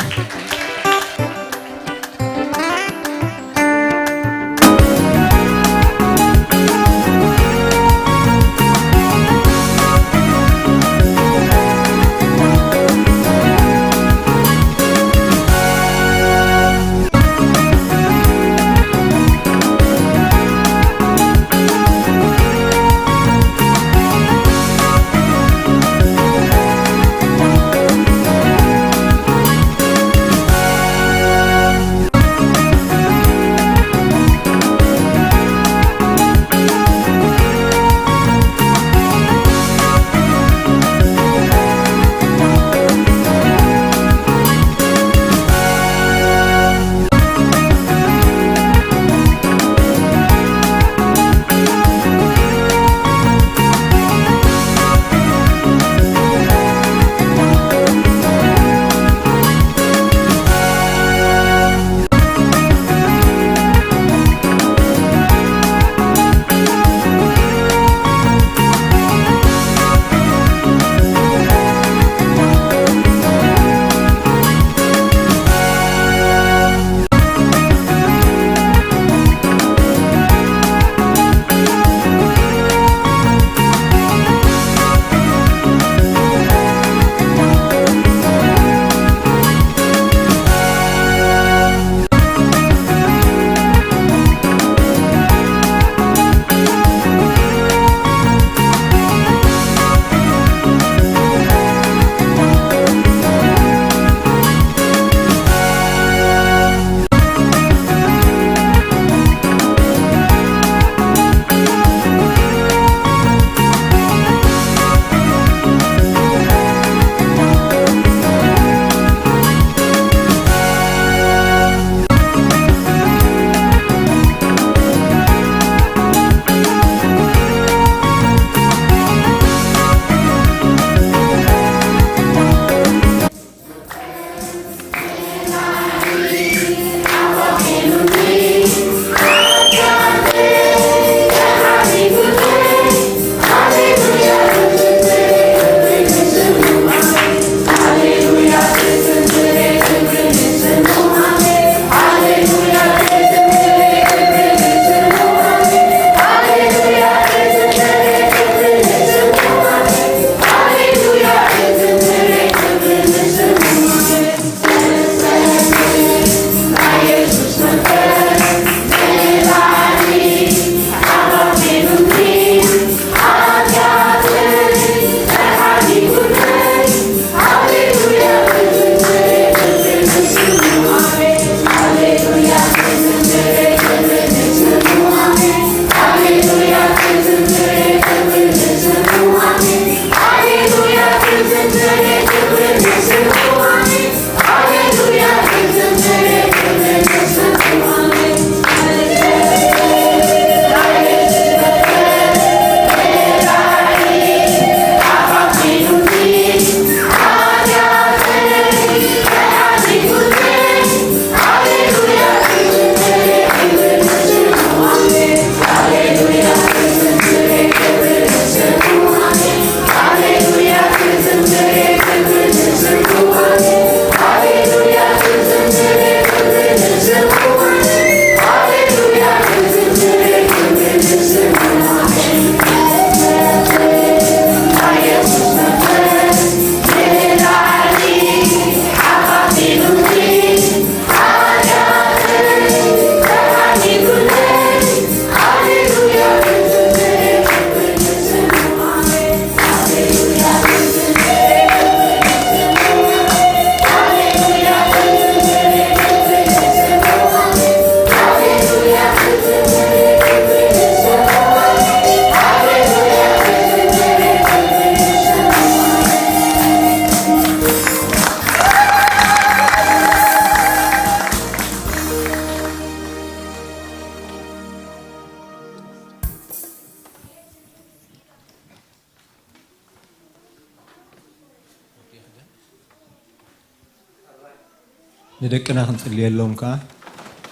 ንደቅና ክንጽልየሎም ከኣ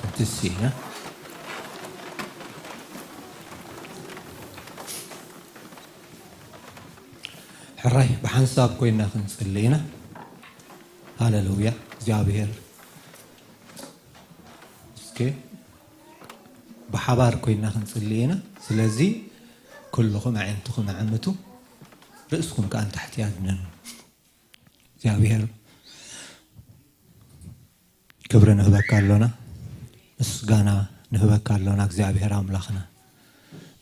ክንትስ ኢና። ሕራይ ብሓንሳብ ኮይና ክንጽሊ ኢና። ሃሌሉያ። እግዚኣብሔር እስከ ብሓባር ኮይና ክንጽሊ ኢና። ስለዚ ኩልኹም ኣዒንትኹም ኣዕምቱ፣ ርእስኹም ከኣ ንታሕቲ ኣድንኑ። እግዚኣብሔር ክብሪ ንህበካ ኣሎና፣ ምስጋና ንህበካ ኣሎና እግዚኣብሔር ኣምላኽና።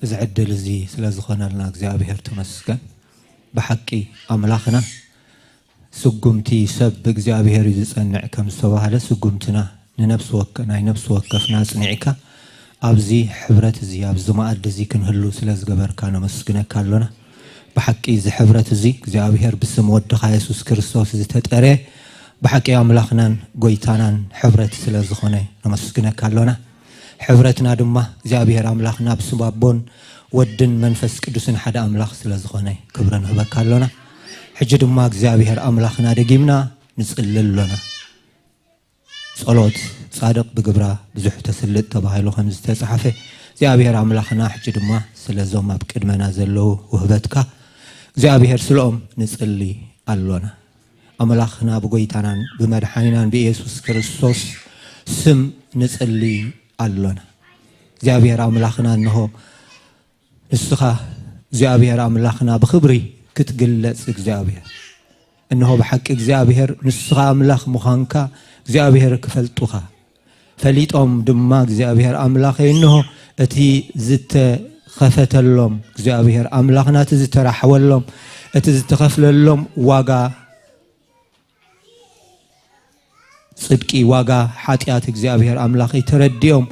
እዚ ዕድል እዚ ስለ ዝኾነልና እግዚኣብሔር ተመስገን። ብሓቂ ኣምላኽና ስጉምቲ ሰብ ብእግዚኣብሔር እዩ ዝጸንዕ ከም ዝተባህለ ስጉምትና ንነፍሲ ወከ-፣ ናይ ነፍሲ ወከፍና ኣጽኒዕካ ኣብዚ ሕብረት እዚ ኣብዚ መኣዲ እዚ ክንህሉ ስለ ዝገበርካ ነመስግነካ ኣሎና። ብሓቂ እዚ ሕብረት እዚ እግዚኣብሔር ብስም ወድኻ የሱስ ክርስቶስ ዝተጠርየ ብሓቂ ኣምላኽናን ጎይታናን ሕብረት ስለ ዝኾነ ነመስግነካ ኣሎና። ሕብረትና ድማ እግዚኣብሔር ኣምላኽና ብስም ኣቦን ወድን መንፈስ ቅዱስን ሓደ ኣምላኽ ስለ ዝኾነ ክብሪ ንህበካ ኣሎና። ሕጂ ድማ እግዚኣብሔር ኣምላኽና ደጊምና ንጽሊ ኣሎና። ጸሎት ጻድቕ ብግብራ ብዙሕ ተስልጥ ተባሂሉ ከም ዝተጻሕፈ እግዚኣብሔር ኣምላኽና ሕጂ ድማ ስለዞም ኣብ ቅድመና ዘለዉ ውህበትካ እግዚኣብሔር ስለኦም ንጽሊ ኣሎና። ኣምላኽና ብጎይታናን ብመድሓኒናን ብኢየሱስ ክርስቶስ ስም ንጽሊ ኣሎና። እግዚኣብሔር ኣምላኽና እንሆ ንስኻ እግዚኣብሔር ኣምላኽና ብኽብሪ ክትግለጽ እግዚኣብሔር። እንሆ ብሓቂ እግዚኣብሔር ንስኻ ኣምላኽ ምዃንካ እግዚኣብሔር ክፈልጡኻ። ፈሊጦም ድማ እግዚኣብሔር ኣምላኸይ እንሆ እቲ ዝተኸፈተሎም እግዚኣብሔር ኣምላኽና እቲ ዝተራሕወሎም እቲ ዝተኸፍለሎም ዋጋ ጽድቂ ዋጋ ሓጢኣት እግዚኣብሔር ኣምላኸይ ተረዲኦም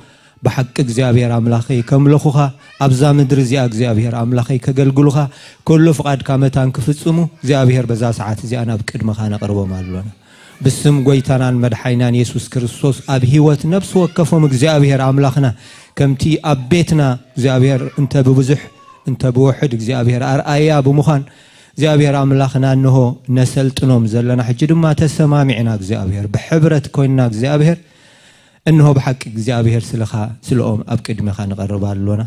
ብሓቂ እግዚኣብሔር ኣምላኸይ ከምልኹኻ ኣብዛ ምድሪ እዚኣ እግዚኣብሔር ኣምላኸይ ከገልግሉኻ ኩሉ ፍቓድካ መታን ክፍጽሙ እግዚኣብሔር በዛ ሰዓት እዚኣ ናብ ቅድመኻ ነቕርቦም ኣሎና። ብስም ጎይታናን መድሓይናን የሱስ ክርስቶስ ኣብ ህይወት ነፍሲ ወከፎም እግዚኣብሔር ኣምላኽና ከምቲ ኣብ ቤትና እግዚኣብሔር እንተ ብብዙሕ እንተ ብውሕድ እግዚኣብሔር ኣርኣያ ብምዃን እግዚኣብሔር ኣምላኽና እንሆ ነሰልጥኖም ዘለና ሕጂ ድማ ተሰማሚዕና እግዚኣብሔር ብሕብረት ኮይንና እግዚኣብሔር እንሆ ብሓቂ እግዚኣብሔር ስለኻ ስለኦም ኣብ ቅድሜኻ ንቐርብ ኣሎና።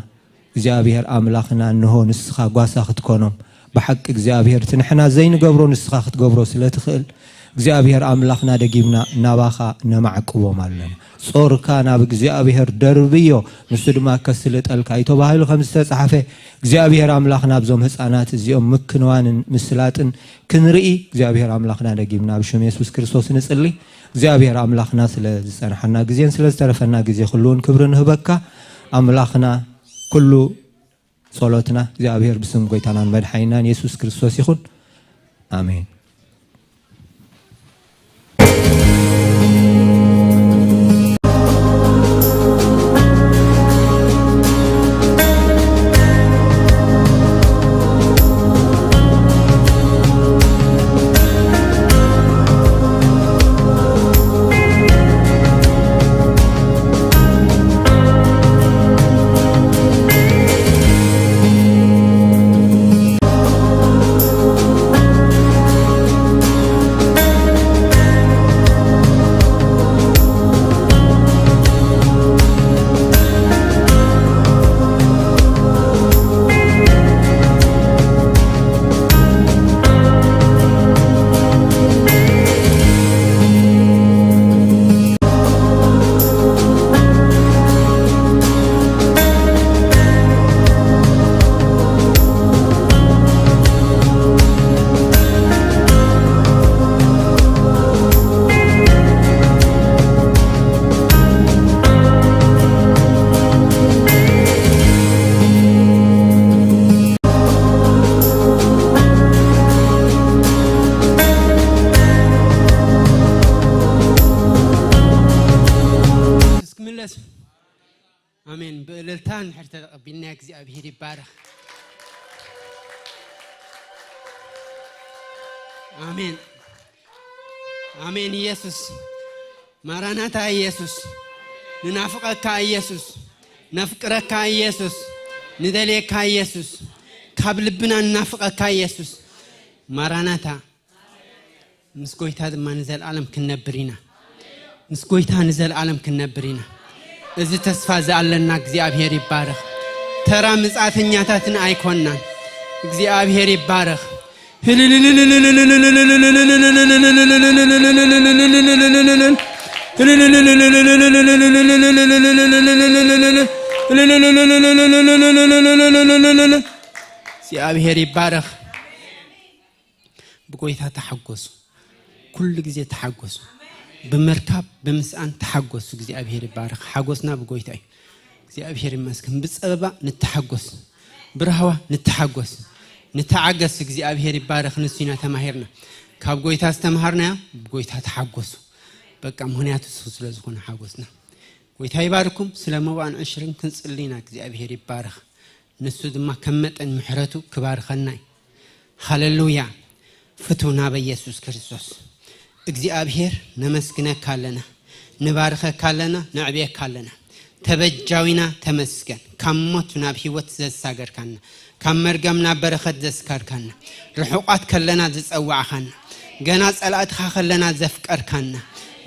እግዚኣብሔር ኣምላኽና እንሆ ንስኻ ጓሳ ክትኮኖም ብሓቂ እግዚኣብሔር እቲ ንሕና ዘይንገብሮ ንስኻ ክትገብሮ ስለ ትኽእል እግዚኣብሔር ኣምላኽና ደጊምና ናባኻ ነማዕቅቦም ኣለና። ጾርካ ናብ እግዚኣብሔር ደርብዮ ንሱ ድማ ከስልጠልካ እዩ ተባሂሉ ከም ዝተጻሕፈ እግዚኣብሔር ኣምላኽና ኣብዞም ህፃናት እዚኦም ምክንዋንን ምስላጥን ክንርኢ እግዚኣብሔር ኣምላኽና ደጊምና ብሽም የሱስ ክርስቶስ ንጽሊ። እግዚኣብሔር ኣምላኽና ስለ ዝጸንሓና ግዜን ስለ ዝተረፈና ግዜ ኩሉውን ክብሪ ንህበካ። ኣምላኽና ኩሉ ጸሎትና እግዚኣብሔር ብስም ጎይታናን መድሓኒናን የሱስ ክርስቶስ ይኹን። ኣሜን። ኢየሱስ ክምለስ። ኣሜን። ብእልልታ ንድሕር ተቐቢልና እግዚኣብሔር ይባረኽ። ኣሜን። ኣሜን። ኢየሱስ ማራናታ፣ ኢየሱስ ንናፍቐካ፣ ኢየሱስ ነፍቅረካ፣ ኢየሱስ ንደልየካ፣ ኢየሱስ ካብ ልብና ንናፍቐካ፣ ኢየሱስ ማራናታ። ምስ ጎይታ ድማ ንዘለኣለም ክንነብር ኢና። ምስ ጎይታ ንዘለኣለም ክንነብር ኢና። እዚ ተስፋ እዚ ኣለና። እግዚኣብሔር ይባረኽ። ተራ ምጻተኛታትን ኣይኮናን። እግዚኣብሔር ይባረኽ። እግዚኣብሔር ይባረኽ። ብጎይታ ተሓጎሱ። ኩሉ ግዜ ተሓጎሱ። ብምርካብ ብምስኣን ተሓጎሱ። እግዚኣብሔር ይባረኽ። ሓጎስና ብጎይታ እዩ። እግዚኣብሔር ይመስገን። ብጸበባ ንተሓጎስ፣ ብራህዋ ንተሓጎስ፣ ንተዓገስ። እግዚኣብሔር ይባረኽ። ንሱ ኢና ተማሂርና። ካብ ጎይታ ዝተምሃርናዮ፣ ብጎይታ ተሓጎሱ። በቃ፣ ምኽንያቱ እሱ ስለ ዝኾነ ሓጎስና። ጎይታ ይባርኩም። ስለ መባእን ዕሽርን ክንጽሊ ኢና። እግዚኣብሔር ይባረኽ። ንሱ ድማ ከም መጠን ምሕረቱ ክባርኸና እዩ። ሃሌሉያ። ፍቱና በኢየሱስ ክርስቶስ እግዚኣብሔር ነመስግነካ ኣለና፣ ንባርኸካ ኣለና፣ ነዕብየካ ኣለና። ተበጃዊና ተመስገን። ካብ ሞት ናብ ህይወት ዘሳገርካና፣ ካብ መርገም ናብ በረኸት ዘስካርካና፣ ርሑቓት ከለና ዝጸዋዕኻና፣ ገና ጸላእትኻ ከለና ዘፍቀርካና፣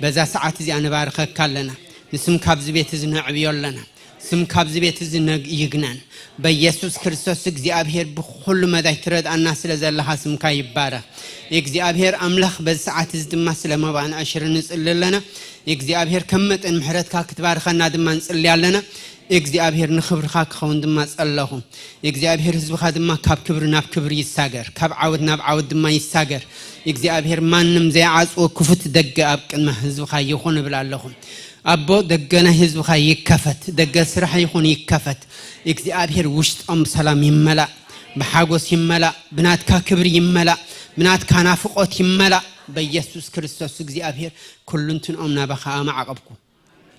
በዛ ሰዓት እዚኣ ንባርኸካ ኣለና። ንስም ካብዚ ቤት እዚ ነዕብዮ ኣለና። ስም ካብዚ ቤት እዚ ነግ-፣ ይግነን። በኢየሱስ ክርስቶስ እግዚኣብሔር ብኹሉ መዳይ ትረድኣና ስለ ዘለኻ ስምካ ይባረኽ። እግዚኣብሔር ኣምላኽ በዚ ሰዓት እዚ ድማ ስለ መባእን ዕሽርን ንጽሊ ኣለና። እግዚኣብሔር ከም መጠን ምሕረትካ ክትባርኸና ድማ ንጽሊ ኣለና። እግዚኣብሔር ንኽብርኻ ክኸውን ድማ ጸለኹ። እግዚኣብሔር ህዝብኻ ድማ ካብ ክብሪ ናብ ክብሪ ይሳገር፣ ካብ ዓወት ናብ ዓወት ድማ ይሳገር። እግዚኣብሔር ማንም ዘይዓጽዎ ክፉት ደገ ኣብ ቅድሚ ህዝብኻ ይኹን እብል ኣለኹ። ኣቦ፣ ደገ ናይ ህዝብኻ ይከፈት፣ ደገ ስራሕ ይኹን ይከፈት። እግዚኣብሔር ውሽጦም ብሰላም ይመላእ፣ ብሓጎስ ይመላእ፣ ብናትካ ክብሪ ይመላእ፣ ብናትካ ናፍቖት ይመላእ። በኢየሱስ ክርስቶስ እግዚኣብሔር ኩሉንትንኦም ናባኻ ኣማዕቐብኩ።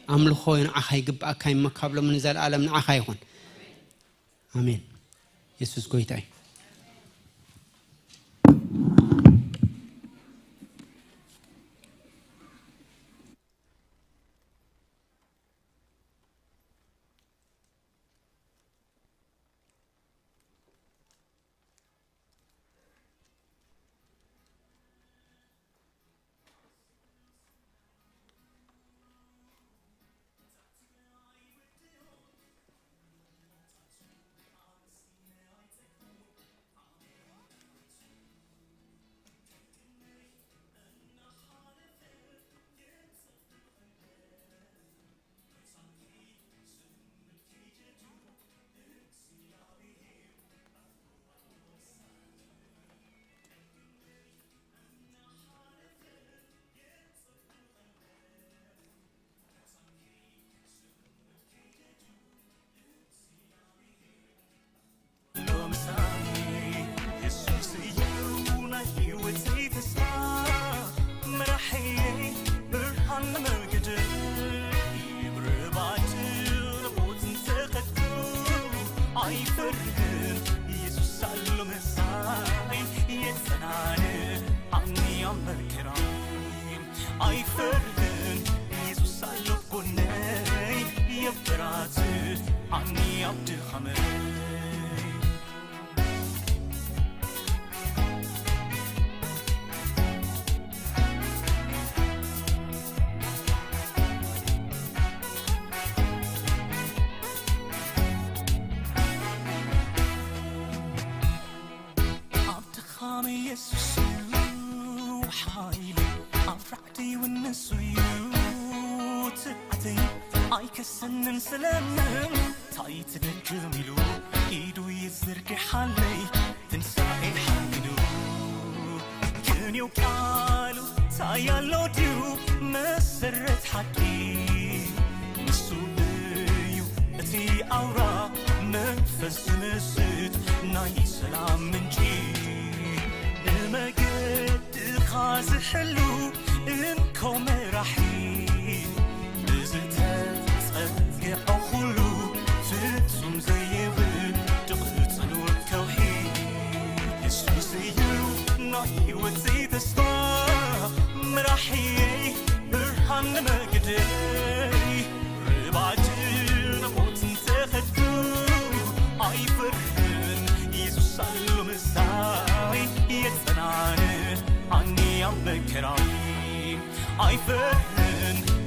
ኣምልኾ ንዓኻ ይግብኣካ እሞ ካብ ሎሚ ንዘለኣለም ንዓኻ ይኹን። ኣሜን። የሱስ ጎይታ እዩ።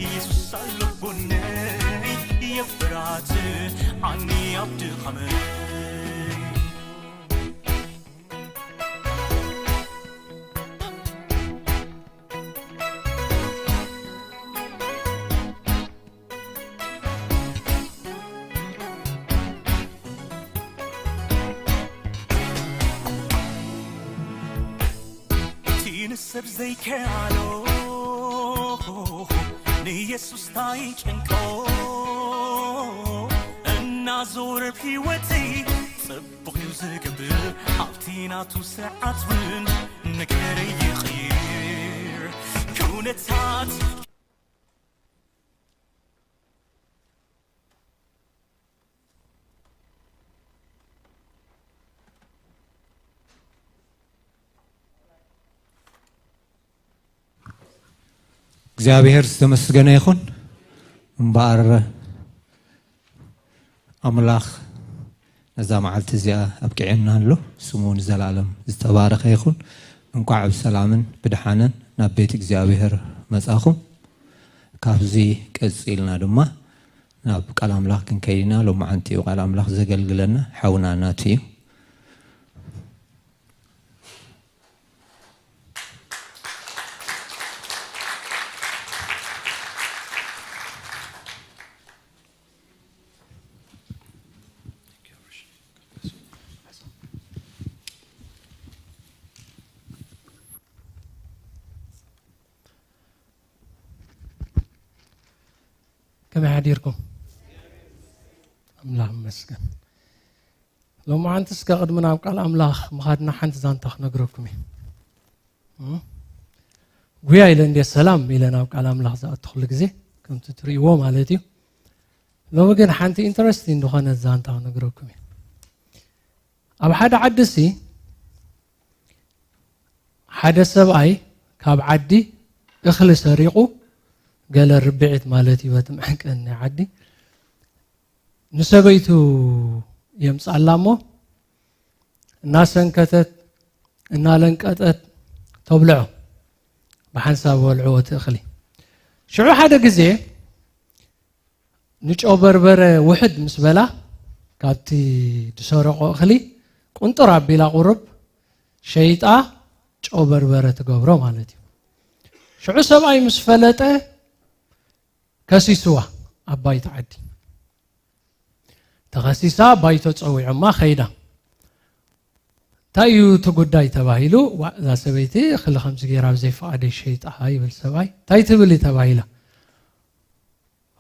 ኢየሱስ ኣሎ ጎነይ፣ የፍራት ዓኒ ኣብ ድኻመይ። እቲ ንሰብ ዘይከኣሎ ንየሱስ ታይ ጨንቆ? እናዞረ ህይወተይ ጽቡቕ እዩ ዝገብር፣ ኣብቲ ናቱ ሰዓት እውን ነገረይ ይቕይር። ኩነታት እግዚኣብሔር ዝተመስገነ ይኹን። እምበኣር ኣምላኽ ነዛ መዓልቲ እዚኣ ኣብቂዑና ኣሎ። ስሙ ንዘለኣለም ዝተባረኸ ይኹን። እንኳዕ ብሰላምን ብድሓንን ናብ ቤት እግዚኣብሔር መጻኹም። ካብዚ ቀጺልና ድማ ናብ ቃል ኣምላኽ ክንከይድ ኢና። ሎማዓንቲ እዩ ቃል ኣምላኽ ዘገልግለና ሓውና ናቱ እዩ። ከመይ ሓዲርኩም? ኣምላኽ ይመስገን። ሎማዓንቲ እስከ ቅድሚ ናብ ቃል ኣምላኽ ምኻድና ሓንቲ ዛንታ ክነግረኩም እየ። እም? ጉያ ኢለ እንድየ ሰላም ኢለ ናብ ቃል ኣምላኽ ዝኣትኹሉ ግዜ፣ ከምቲ ትርእይዎ ማለት እዩ። ሎሚ ግን ሓንቲ ኢንተረስቲንግ ዝኾነ ዛንታ ክነግረኩም እየ። ኣብ ሓደ ዓዲ ሲ ሓደ ሰብኣይ ካብ ዓዲ እኽሊ ሰሪቑ፣ ገለ ርብዒት ማለት እዩ በቲ መዐቀኒ ናይ ዓዲ፣ ንሰበይቱ የምጽኣላ እሞ እናሰንከተት እናለንቀጠት ተብልዖ። ብሓንሳብ በልዕዎ እቲ እኽሊ። ሽዑ ሓደ ግዜ ንጨው በርበረ ውሕድ ምስ በላ፣ ካብቲ ዝሰረቆ እኽሊ ቁንጥር ኣቢላ ቁሩብ ሸይጣ ጨው በርበረ ትገብሮ ማለት እዩ። ሽዑ ሰብኣይ ምስ ፈለጠ ከሲስዋ ኣብ ባይቶ ዓዲ። ተኸሲሳ ባይቶ ጸዊዖማ ኸይዳ። እንታይ እዩ እቲ ጉዳይ ተባሂሉ፣ "ዋ፣ እዛ ሰበይቲ እኽሊ ከምዚ ገይራ ኣብ ዘይፈቓደይ ሸይጣ" ይብል ሰብኣይ። "እንታይ ትብል እዩ?" ተባሂላ።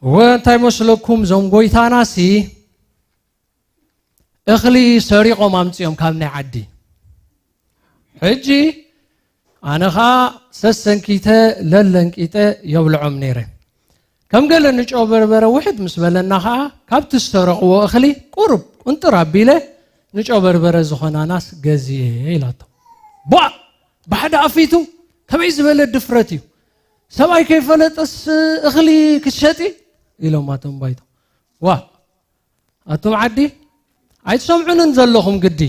"እወ፣ እንታይ መስለኩም፣ እዞም ጎይታናሲ እኽሊ ሰሪቖም ኣምጺኦም ካብ ናይ ዓዲ። ሕጂ ኣነ ኸኣ ሰሰንኪተ ለለንቂጠ የብልዖም ነይረ። ከም ገለ ንጨው በርበረ ውሕድ ምስ በለና ኸኣ ካብቲ ዝሰረቕዎ እኽሊ ቁሩብ ቁንጥር ኣቢለ ንጨው በርበረ ዝኾናናስ ገዚኤ" ኢላቶ። "ቧእ! ብሓደ ኣፊቱ ከመይ ዝበለ ድፍረት እዩ? ሰብኣይ ከይፈለጠስ እኽሊ ክትሸጢ?" ኢሎም ኣቶም ባይቶ። "ዋ! ኣቱም ዓዲ ኣይትሰምዑንን ዘለኹም ግዲ።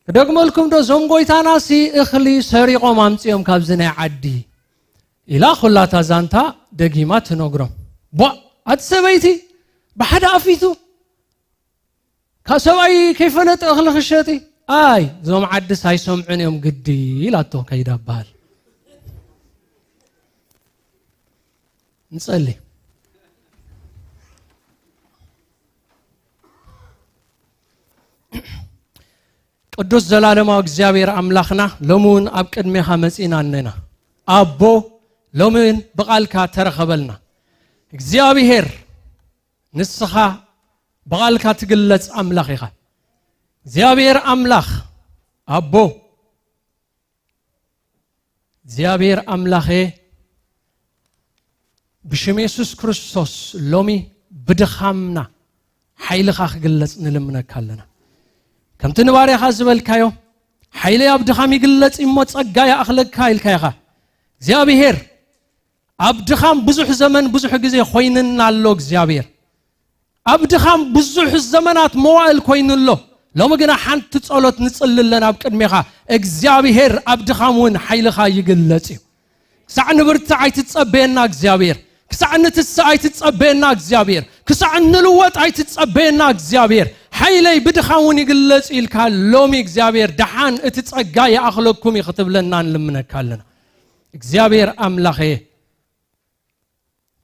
ክደግመልኩም ዶ? እዞም ጎይታናሲ እኽሊ ሰሪቖም ኣምጺኦም ካብዚ ናይ ዓዲ" ኢላ ኩላታ ዛንታ ደጊማ ትነግሮም። "ቧእ! ኣቲ ሰበይቲ ብሓደ ኣፊቱ ካብ ሰብኣይ ከይፈለጠ እኽሊ ክሸጢ? ኣይ፣ እዞም ዓድስ ኣይሰምዑን እዮም ግዲ" ኢላቶ ከይዳ በሃል። ንጸሊ። ቅዱስ ዘላለማዊ እግዚኣብሔር ኣምላኽና፣ ሎሚ እውን ኣብ ቅድሜኻ መጺና እነና። ኣቦ፣ ሎሚ እውን ብቓልካ ተረኸበልና። እግዚኣብሔር፣ ንስኻ ብቓልካ ትግለጽ ኣምላኽ ኢኻ። እግዚኣብሔር ኣምላኽ፣ ኣቦ፣ እግዚኣብሔር ኣምላኸ፣ ብሽም የሱስ ክርስቶስ ሎሚ ብድኻምና ሓይልኻ ክግለጽ ንልምነካ ኣለና። ከምቲ ንባርያኻ ዝበልካዮ፣ ሓይለይ ኣብ ድኻም ይግለጽ እሞ ጸጋ ይኣኽለካ ኢልካ ኢኻ። እግዚኣብሔር፣ ኣብ ድኻም ብዙሕ ዘመን ብዙሕ ግዜ ኮይንና ኣሎ እግዚኣብሔር። ኣብ ድኻም ብዙሕ ዘመናት መዋእል ኮይኑ ኣሎ። ሎሚ ግና ሓንቲ ጸሎት ንጽሊ ኣለና ኣብ ቅድሜኻ። እግዚኣብሔር ኣብ ድኻም እውን ሓይልኻ ይግለጽ እዩ። ክሳዕ ንብርትዕ ኣይትጸበየና እግዚኣብሔር። ክሳዕ ንትስእ ኣይትጸበየና እግዚኣብሔር። ክሳዕ ንልወጥ ኣይትጸበየና እግዚኣብሔር። ሓይለይ ብድኻም እውን ይግለጽ ኢልካ ሎሚ እግዚኣብሔር ደሓን እቲ ጸጋ ይኣኽለኩም እዩ ክትብለና ንልምነካ ኣለና። እግዚኣብሔር ኣምላኸ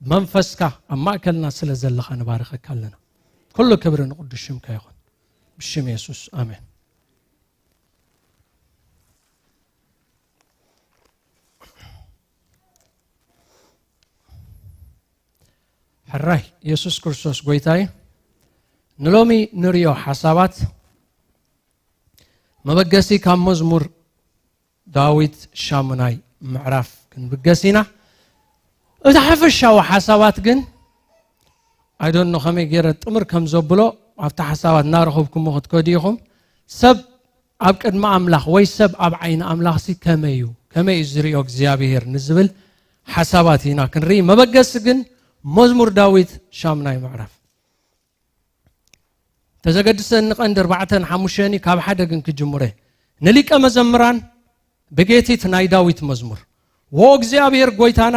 መንፈስካ ኣብ ማእከልና ስለ ዘለኻ ንባርኸካ ኣለና። ኩሉ ክብሪ ንቕዱስ ሽምካ ይኹን። ብሽም የሱስ ኣሜን። ሕራይ የሱስ ክርስቶስ ጎይታይ ንሎሚ ንሪኦ ሓሳባት መበገሲ ካብ መዝሙር ዳዊት ሻሙናይ ምዕራፍ ክንብገስ ኢና። እቲ ሓፈሻዊ ሓሳባት ግን ኣይዶኖ ከመይ ገይረ ጥምር ከም ዘብሎ ኣብቲ ሓሳባት እናረኸብኩሞ ክትከዱ ኢኹም። ሰብ ኣብ ቅድሚ ኣምላኽ ወይ ሰብ ኣብ ዓይኒ ኣምላኽሲ ከመይ እዩ? ከመይ እዩ ዝሪኦ እግዚኣብሔር ንዝብል ሓሳባት ኢና ክንርኢ። መበገሲ ግን መዝሙር ዳዊት ሻምናይ ምዕራፍ። ተዘገድሰኒ ቀንዲ ኣርባዕተን ሓሙሽተን ካብ ሓደ ግን ክጅምረ። ንሊቀ መዘምራን ብጌቲት ናይ ዳዊት መዝሙር። ዎ እግዚኣብሔር ጎይታና፣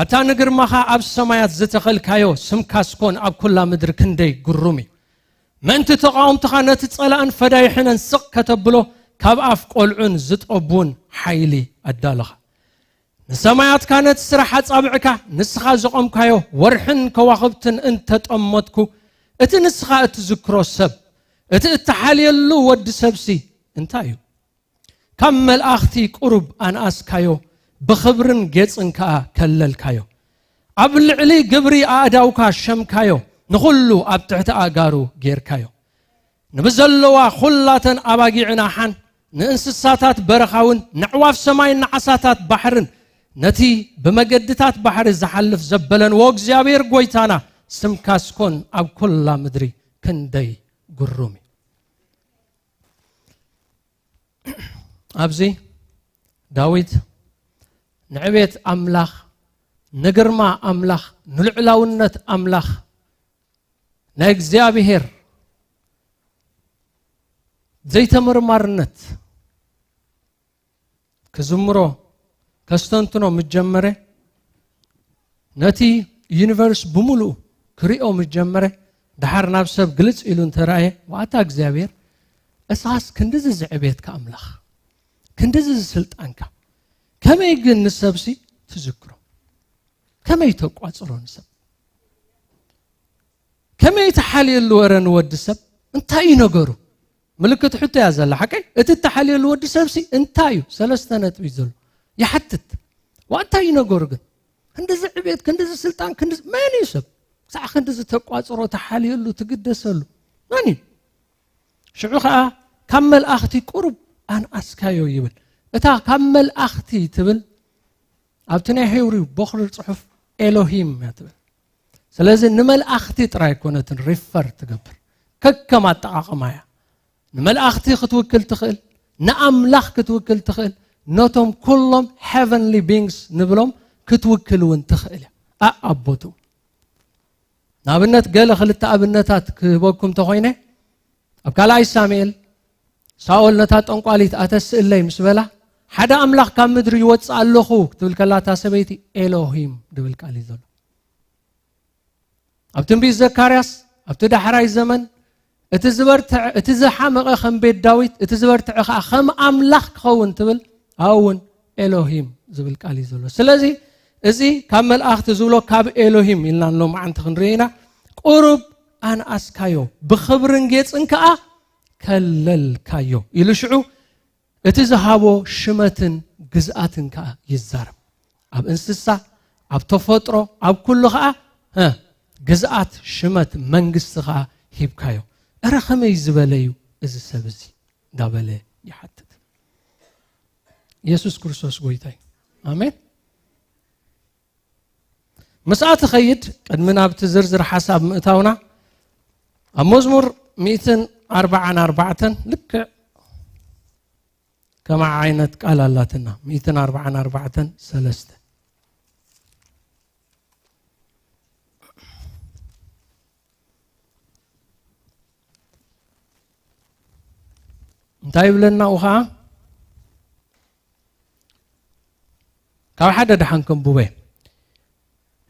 ኣታ ንግርማኻ ኣብ ሰማያት ዝተኸልካዮ ስምካስ ኮን ኣብ ኩላ ምድሪ ክንደይ ግሩም እዩ። ምእንቲ ተቓወምትኻ ነቲ ጸላእን ፈዳይሕነን ስቕ ከተብሎ ካብ ኣፍ ቆልዑን ዝጠቡን ሓይሊ ኣዳለኻ። ንሰማያትካ ነቲ ስራሕ ኣጻብዕካ ንስኻ ዘቖምካዮ ወርሕን ከዋኽብትን እንተጠመትኩ እቲ ንስኻ እትዝክሮ ሰብ እቲ እተሓልየሉ ወዲ ሰብሲ እንታይ እዩ? ካብ መልኣኽቲ ቁሩብ ኣንኣስካዮ፣ ብኽብርን ጌጽን ከኣ ከለልካዮ። ኣብ ልዕሊ ግብሪ ኣእዳውካ ሸምካዮ፣ ንኹሉ ኣብ ትሕቲ ኣእጋሩ ጌርካዮ። ንብዘለዋ ኹላተን ኣባጊዕን ኣሓን፣ ንእንስሳታት በረኻውን፣ ነዕዋፍ ሰማይን ንዓሳታት ባሕርን፣ ነቲ ብመገድታት ባሕሪ ዝሓልፍ ዘበለን፣ ወእግዚኣብሔር ጐይታና፣ ስምካስ ኮን ኣብ ኵላ ምድሪ ክንደይ ግሩም እዩ። ኣብዚ ዳዊት ንዕቤት ኣምላኽ፣ ንግርማ ኣምላኽ፣ ንልዑላውነት ኣምላኽ፣ ናይ እግዚኣብሔር ዘይተመርማርነት ክዝምሮ፣ ከስተንትኖ ምስ ጀመረ፣ ነቲ ዩኒቨርስ ብምሉኡ ክሪኦ ምስ ጀመረ፣ ደሓር ናብ ሰብ ግልጽ ኢሉ እንተረኣየ፣ ዋታ እግዚኣብሔር፣ እሳስ ክንድዚ ዝዕቤትካ ኣምላኽ፣ ክንድዚ ዝስልጣንካ፣ ከመይ ግን ንሰብሲ ትዝክሮ? ከመይ ተቋጽሮ ንሰብ? ከመይ ትሓልየሉ ወረ ንወዲ ሰብ? እንታይ እዩ ነገሩ? ምልክት ሕቶ እያ ዘላ፣ ሓቀይ? እቲ እተሓልየሉ ወዲ ሰብሲ እንታይ እዩ? ሰለስተ ነጥቢ እዩ ዘሎ። ይሓትት። ዋ፣ እንታይ እዩ ነገሩ ግን? ክንድዚ ዕቤት፣ ክንድዚ ስልጣን፣ ክንድዚ፣ መን እዩ ሰብ? ክሳዕ ክንድዚ ተቋጽሮ፣ ተሓልየሉ፣ ትግደሰሉ? መን እዩ? ሽዑ ኸኣ፣ ካብ መልኣኽቲ ቁሩብ ኣንኣስካዮ ይብል። እታ ካብ መልኣኽቲ ትብል፣ ኣብቲ ናይ ሄብሪ ቦኽሪ ጽሑፍ ኤሎሂም እያ ትብል። ስለዚ ንመልኣኽቲ ጥራይ ኣይኮነትን ሪፈር ትገብር። ከከም ኣጠቓቕማ እያ። ንመልኣኽቲ ክትውክል ትኽእል፣ ንኣምላኽ ክትውክል ትኽእል፣ ነቶም ኩሎም ሄቨንሊ ቢንግስ ንብሎም ክትውክል እውን ትኽእል እያ። ኣኣቦቱ። ንኣብነት ገለ ክልተ ኣብነታት ክህበኩም እንተኾይነ፣ ኣብ ካልኣይ ሳሙኤል፣ ሳኦል ነታ ጠንቋሊት ኣተስእለይ ምስ በላ፣ ሓደ ኣምላኽ ካብ ምድሪ ይወጽእ ኣለኹ ክትብል ከላ እታ ሰበይቲ ኤሎሂም ድብል ቃል እዩ ዘሎ። ኣብ ትንቢት ዘካርያስ፣ ኣብቲ ዳሕራይ ዘመን፣ እቲ ዝበርትዐ፣ እቲ ዝሓመቐ ከም ቤት ዳዊት፣ እቲ ዝበርትዐ ኸዓ ከም ኣምላኽ ክኸውን ትብል፣ ኣብኡ እውን ኤሎሂም ዝብል ቃል እዩ ዘሎ። ስለዚ፣ እዚ ካብ መልኣኽቲ ዝብሎ ካብ ኤሎሂም ኢልና ሎማዓንቲ ክንርኢ ኢና። ቁሩብ ኣንኣስካዮ፣ ብኽብርን ጌጽን ከኣ ከለልካዮ ኢሉ ሽዑ እቲ ዝሃቦ ሽመትን ግዝኣትን ከኣ ይዛረብ። ኣብ እንስሳ፣ ኣብ ተፈጥሮ፣ ኣብ ኩሉ ከኣ፣ እ፣ ግዝኣት፣ ሽመት፣ መንግስቲ ከኣ ሂብካዮ። እረ ከመይ ዝበለ እዩ እዚ ሰብ እዚ? እንዳበለ ይሓትት። የሱስ ክርስቶስ ጎይታ እዩ። ኣሜን። ምስኣ ትኸይድ፣ ቅድሚ ናብቲ ዝርዝር ሓሳብ ምእታውና፣ ኣብ መዝሙር ሚእትን ኣርባዓን ኣርባዕተን ልክዕ ከምኣ ዓይነት ቃል ኣላትና። ሚእትን ኣርባዓን ኣርባዕተን ሰለስተ። እንታይ ይብለና? ኡ ኸዓ፣ ካብ ሓደ ደሓን ከንብበ።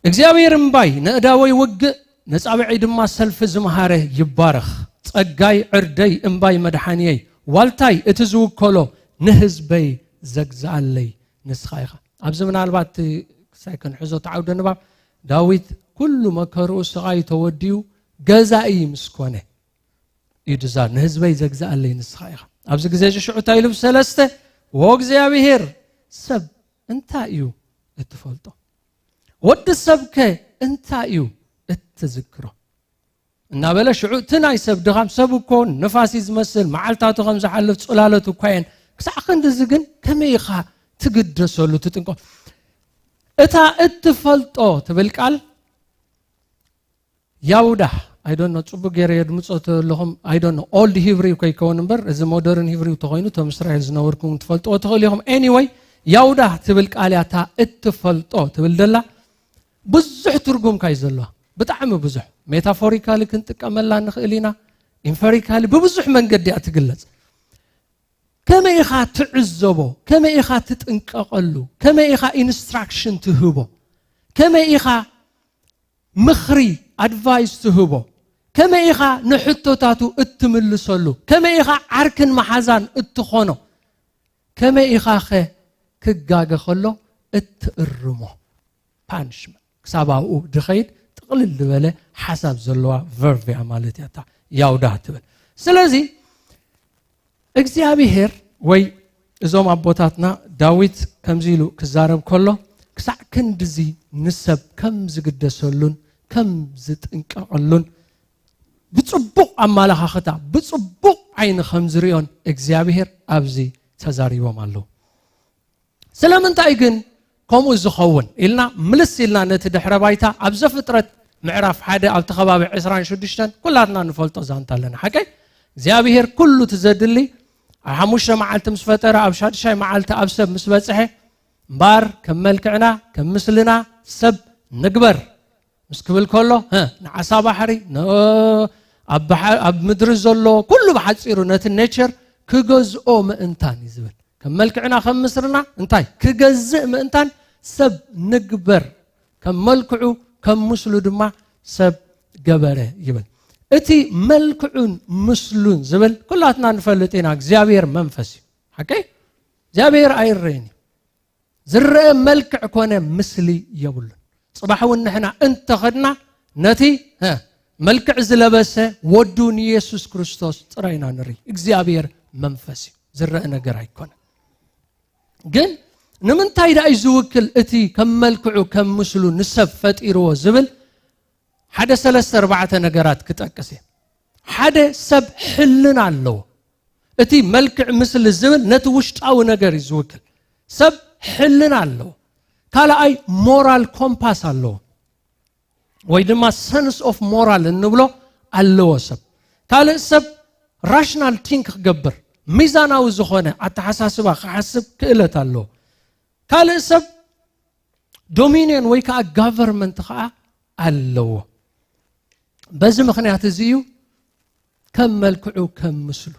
እግዚኣብሔር እምባይ፣ ነእዳወይ ውግእ፣ ነጻብዐይ ድማ ሰልፊ ዝመሃረ ይባረኽ። ጸጋይ ዕርደይ፣ እምባይ መድሓንየይ፣ ዋልታይ እቲ ዝውከሎ፣ ንህዝበይ ዘግዝኣለይ ንስኻ ኢኻ። ኣብዚ ምናልባት ክሳይ ክንሕዞ ተዓውደ ንባብ፣ ዳዊት ኩሉ መከርኡ ስቓይ ተወዲኡ ገዛኢ ምስ ኮነ እዩ ድዛር፣ ንህዝበይ ዘግዝኣለይ ንስኻ ኢኻ። ኣብዚ ግዜ እዚ ሽዑ እንታይ ኢሉ? ብሰለስተ፣ ወ እግዚኣብሔር፣ ሰብ እንታይ እዩ እትፈልጦ? ወዲ ሰብከ እንታይ እዩ እትዝክሮ? እናበለ ሽዑ እቲ ናይ ሰብ ድኻም፣ ሰብ እኮ ንፋስ እዩ ዝመስል፣ መዓልታቱ ከም ዝሓልፍ ጽላለቱ እኳ እየን፣ ክሳዕ ክንድዚ ግን ከመይ ኢኻ ትግደሰሉ፣ ትጥንቀ? እታ እትፈልጦ ትብል ቃል ያውዳህ፣ I don't know፣ ጽቡቅ ገይረ የድምጾ ተለኹም፣ I don't know፣ ኦልድ ሂብሪው ከይከውን እምበር፣ እዚ ሞደርን ሂብሪው ተኾይኑ፣ እቶም እስራኤል ዝነበርኩም ትፈልጥዎ ትኽእሉ ኢኹም። Anyway፣ ያውዳህ ትብል ቃል እያ፣ እታ እትፈልጦ ትብል ደላ ብዙሕ ትርጉም ካይ ዘለዋ፣ ብጣዕሚ ብዙሕ። ሜታፎሪካሊ ክንጥቀመላ ንኽእል ኢና፣ ኢምፈሪካሊ ብብዙሕ መንገዲ እያ ትግለጽ። ከመይ ኢኻ ትዕዘቦ? ከመይ ኢኻ ትጥንቀቐሉ? ከመይ ኢኻ ኢንስትራክሽን ትህቦ? ከመይ ኢኻ ምኽሪ፣ ኣድቫይስ ትህቦ? ከመይ ኢኻ ንሕቶታቱ እትምልሰሉ? ከመይ ኢኻ ዓርክን መሓዛን እትኾኖ? ከመይ ኢኻ ኸ ክጋገ ኸሎ እትእርሞ? ፓንሽመንት። ክሳብ ኣብኡ ድኸይድ ጥቕልል ዝበለ ሓሳብ ዘለዋ ቨርቭ እያ ማለት እያ እታ ያውዳ ትብል። ስለዚ እግዚኣብሔር ወይ እዞም ኣቦታትና ዳዊት ከምዚ ኢሉ ክዛረብ ከሎ ክሳዕ ክንድዚ ንሰብ ከም ዝግደሰሉን ከም ዝጥንቀቐሉን ብጽቡቕ ኣመለኻኽታ ብጽቡቕ ዓይኒ ከም ዝርእዮን እግዚኣብሔር ኣብዚ ተዛሪቦም ኣለዉ። ስለምንታይ ግን ከምኡ ዝኸውን ኢልና ምልስ ኢልና ነቲ ድሕረ ባይታ ኣብ ዘፍጥረት ምዕራፍ ሓደ ኣብቲ ከባቢ ዕስራን ሽዱሽተን ኩላትና ንፈልጦ ዛንታ ኣለና። ሓቀይ እግዚኣብሔር ኩሉ እቲ ዘድሊ ኣብ ሓሙሽተ መዓልቲ ምስ ፈጠረ ኣብ ሻድሻይ መዓልቲ ኣብ ሰብ ምስ በጽሐ እምበኣር ከም መልክዕና ከም ምስልና ሰብ ንግበር ምስ ክብል ከሎ ንዓሳ ባሕሪ ኣብ ምድሪ ዘሎ ኩሉ ብሓፂሩ ነቲ ኔቸር ክገዝኦ ምእንታን እዩ ዝብል። ከም መልክዕና ከም ምስልና እንታይ ክገዝእ ምእንታን ሰብ ንግበር፣ ከም መልክዑ ከም ምስሉ ድማ ሰብ ገበረ ይብል። እቲ መልክዑን ምስሉን ዝብል ኩላትና ንፈልጥ ኢና እግዚኣብሔር መንፈስ እዩ። ሓቀይ እግዚኣብሔር ኣይረይን እዩ። ዝረአ መልክዕ ኮነ ምስሊ የብሉን። ጽባሕ እውን ንሕና እንተኸድና ነቲ መልክዕ ዝለበሰ ወዱ ንየሱስ ክርስቶስ ጥራይና ንርኢ። እግዚኣብሔር መንፈስ እዩ፣ ዝረአ ነገር ኣይኮነን። ግን ንምንታይ ደኣ እዩ ዝውክል እቲ ከም መልክዑ ከም ምስሉ ንሰብ ፈጢርዎ ዝብል ሓደ ሰለስተ ኣርባዕተ ነገራት ክጠቅስ እየ። ሓደ ሰብ ሕልና ኣለዎ። እቲ መልክዕ ምስሊ ዝብል ነቲ ውሽጣዊ ነገር እዩ ዝውክል። ሰብ ሕልና ኣለዎ። ካልኣይ ሞራል ኮምፓስ ኣለዎ ወይ ድማ ሰንስ ኦፍ ሞራል እንብሎ ኣለዎ። ሰብ ካልእ ሰብ ራሽናል ቲንክ ክገብር ሚዛናዊ ዝኾነ ኣተሓሳስባ ክሓስብ ክእለት ኣለዎ። ካልእ ሰብ ዶሚኒዮን ወይ ከዓ ጋቨርንመንት ከዓ ኣለዎ። በዚ ምኽንያት እዚ እዩ ከም መልክዑ ከም ምስሉ።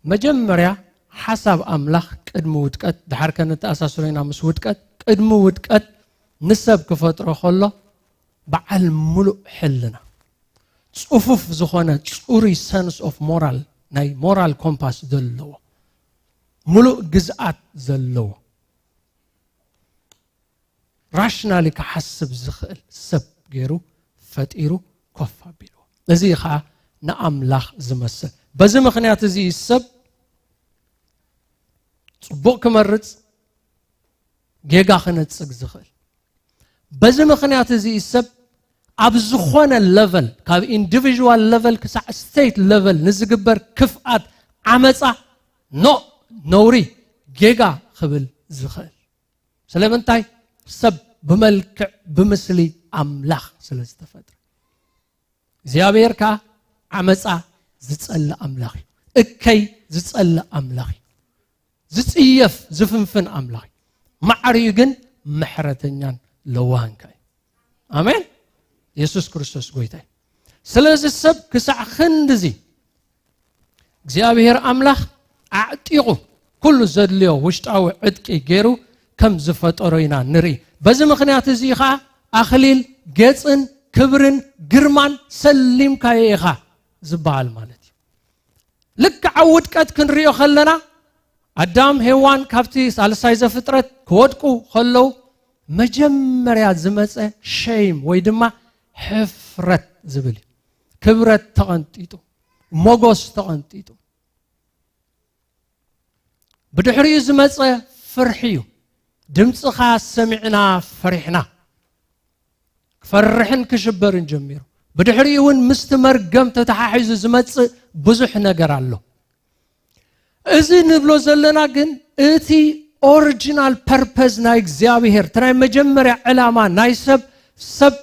መጀመርያ ሓሳብ ኣምላኽ ቅድሚ ውድቀት፣ ድሓር ከነተኣሳስሮ ኢና ምስ ውድቀት፣ ቅድሚ ውድቀት ንሰብ ክፈጥሮ ከሎ በዓል ሙሉእ ሕልና፣ ጽፉፍ ዝኾነ ጽሩይ ሰንስ ኦፍ ሞራል፣ ናይ ሞራል ኮምፓስ ዘለዎ፣ ሙሉእ ግዝኣት ዘለዎ፣ ራሽናሊ ክሓስብ ዝኽእል ሰብ ገይሩ ፈጢሩ ኮፍ ኣቢልዎ። እዚ ከዓ ንኣምላኽ ዝመስል። በዚ ምኽንያት እዚ እዩ ሰብ ጽቡቕ ክመርጽ፣ ጌጋ ክነጽግ ዝኽእል። በዚ ምኽንያት እዚ እዩ ሰብ ኣብ ዝኾነ ለቨል፣ ካብ ኢንዲቪዥዋል ለቨል ክሳዕ ስቴት ለቨል ንዝግበር ክፍኣት፣ ዓመጻ፣ ኖ፣ ነውሪ፣ ጌጋ ክብል ዝኽእል። ስለምንታይ? ሰብ ብመልክዕ ብምስሊ ኣምላኽ ስለ ዝተፈጥረ። እግዚኣብሔር ከኣ ዓመጻ ዝጸልእ ኣምላኽ እዩ። እከይ ዝጸልእ ኣምላኽ እዩ። ዝጽየፍ ዝፍንፍን ኣምላኽ እዩ። ማዕሪኡ ግን ምሕረተኛን ለዋህን ከኣ እዩ። ኣሜን። የሱስ ክርስቶስ ጎይታ እዩ። ስለዚ ሰብ ክሳዕ ክንድዚ እግዚኣብሔር ኣምላኽ ኣዕጢቑ ኩሉ ዘድልዮ ውሽጣዊ ዕጥቂ ገይሩ ከም ዝፈጠሮ ኢና ንርኢ። በዚ ምኽንያት እዚ ኸዓ ኣኽሊል ጌጽን ክብርን ግርማን ሰሊምካዮ ኢኻ ዝበሃል ማለት እዩ። ልክዕ ኣብ ውድቀት ክንሪኦ ከለና ኣዳም ሄዋን ካብቲ ሳልሳይ ዘፍጥረት ክወድቁ ከለዉ መጀመርያ ዝመጸ ሸይም ወይ ድማ ሕፍረት ዝብል እዩ። ክብረት ተቐንጢጡ፣ ሞጎስ ተቐንጢጡ። ብድሕሪኡ ዝመጸ ፍርሒ እዩ። ድምፅኻ ሰሚዕና ፈሪሕና። ክፈርሕን ክሽበርን ጀሚሩ። ብድሕሪኡ እውን ምስቲ መርገም ተተሓሒዙ ዝመጽእ ብዙሕ ነገር ኣሎ። እዚ ንብሎ ዘለና ግን እቲ ኦሪጂናል ፐርፐዝ ናይ እግዚኣብሔር፣ እቲ ናይ መጀመርያ ዕላማ ናይ ሰብ፣ ሰብ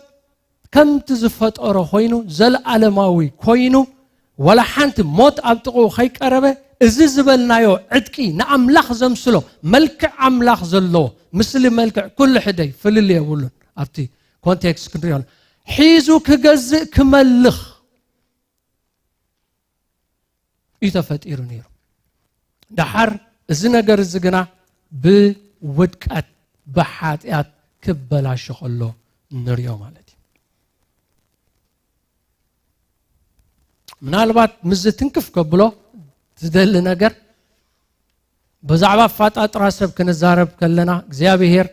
ከምቲ ዝፈጠሮ ኮይኑ፣ ዘለኣለማዊ ኮይኑ፣ ዋላ ሓንቲ ሞት ኣብ ጥቕኡ ከይቀረበ፣ እዚ ዝበልናዮ ዕጥቂ ንኣምላኽ ዘምስሎ፣ መልክዕ ኣምላኽ ዘለዎ፣ ምስሊ መልክዕ ኩሉ ሕደይ ፍልልይ የብሉን። ኣብቲ ኮንቴክስት ክንሪኦ ሒዙ ክገዝእ ክመልኽ እዩ ተፈጢሩ ነይሩ። ደሓር እዚ ነገር እዚ ግና ብውድቀት፣ ብሓጢኣት ክበላሾ ከሎ ንሪኦ ማለት እዩ። ምናልባት ምስዚ ትንክፍ ከብሎ ዝደሊ ነገር፣ ብዛዕባ ኣፈጣጥራ ሰብ ክንዛረብ ከለና እግዚኣብሔር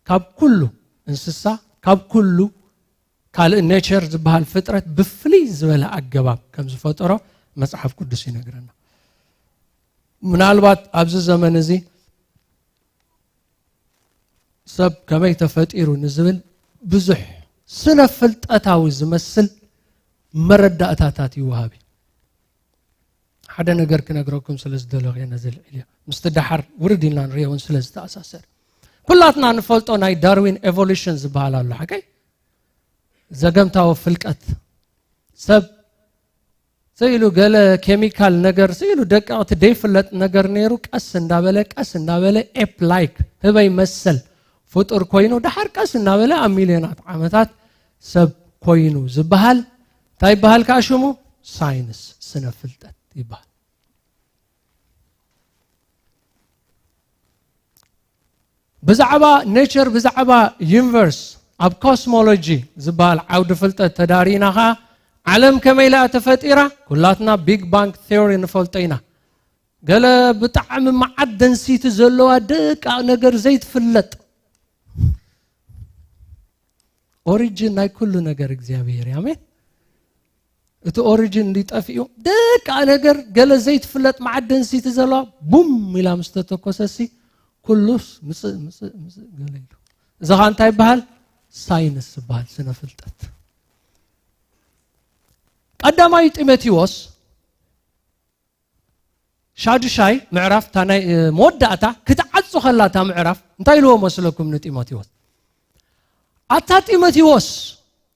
ካብ ኩሉ እንስሳ፣ ካብ ኩሉ ካልእ ኔቸር ዝበሃል ፍጥረት ብፍልይ ዝበለ ኣገባብ ከም ዝፈጠሮ መጽሓፍ ቅዱስ ይነግረና። ምናልባት ኣብዚ ዘመን እዚ ሰብ ከመይ ተፈጢሩ ንዝብል ብዙሕ ስነ ፍልጠታዊ ዝመስል መረዳእታታት ይወሃብ እዩ። ሓደ ነገር ክነግረኩም ስለ ዝደለኹ እየ ነዚ ልዕል እየ። ምስቲ ደሓር ውርድ ኢልና ንሪኦ እውን ስለ ዝተኣሳሰር። ኩላትና ንፈልጦ ናይ ዳርዊን ኤቮሉሽን ዝበሃል ኣሎ፣ ሓቀይ? ዘገምታዊ ፍልቀት። ሰብ ስኢሉ ገለ ኬሚካል ነገር፣ ስኢሉ ደቀቕቲ ደይፍለጥ ነገር ነይሩ፣ ቀስ እንዳበለ፣ ቀስ እንዳበለ ኤፕ ላይክ፣ ህበይ መሰል ፍጡር ኮይኑ፣ ደሓር ቀስ እንዳበለ ኣብ ሚልዮናት ዓመታት ሰብ ኮይኑ ዝበሃል፣ እንታይ ይበሃል ከዓ ሽሙ? ሳይንስ፣ ስነ ፍልጠት ይበሃል። ብዛዕባ ኔቸር፣ ብዛዕባ ዩኒቨርስ፣ ኣብ ኮስሞሎጂ ዝበሃል ዓውዲ ፍልጠት ተዳሪና ኸዓ፣ ዓለም ከመይ ኢላ ተፈጢራ? ኩላትና ቢግ ባንግ ቴዎሪ ንፈልጦ ኢና። ገለ ብጣዕሚ መዓት ደንሲቲ ዘለዋ ደቃቕ ነገር ዘይትፍለጥ። ኦሪጅን ናይ ኩሉ ነገር እግዚኣብሔር እዩ። ኣሜን። እቲ ኦሪጅን እንዲጠፍኡ ደቃ ነገር ገለ ዘይትፍለጥ መዓት ደንሲቲ ዘለዋ ቡም ኢላ ምስ ተተኮሰሲ ኩሉስ ምጽእ፣ ምጽእ፣ ምጽእ ገለ ኢሉ። እዚ ኸኣ እንታይ ይበሃል? ሳይንስ ይበሃል፣ ስነ ፍልጠት። ቀዳማይ ጢሞቴዎስ ሻዱሻይ ምዕራፍ፣ እታ ናይ፣ እ፣ መወዳእታ ክትዓጹ ከላ እታ ምዕራፍ እንታይ ኢልዎ መስለኩም ንጢሞቴዎስ? ኣታ ጢሞቴዎስ፣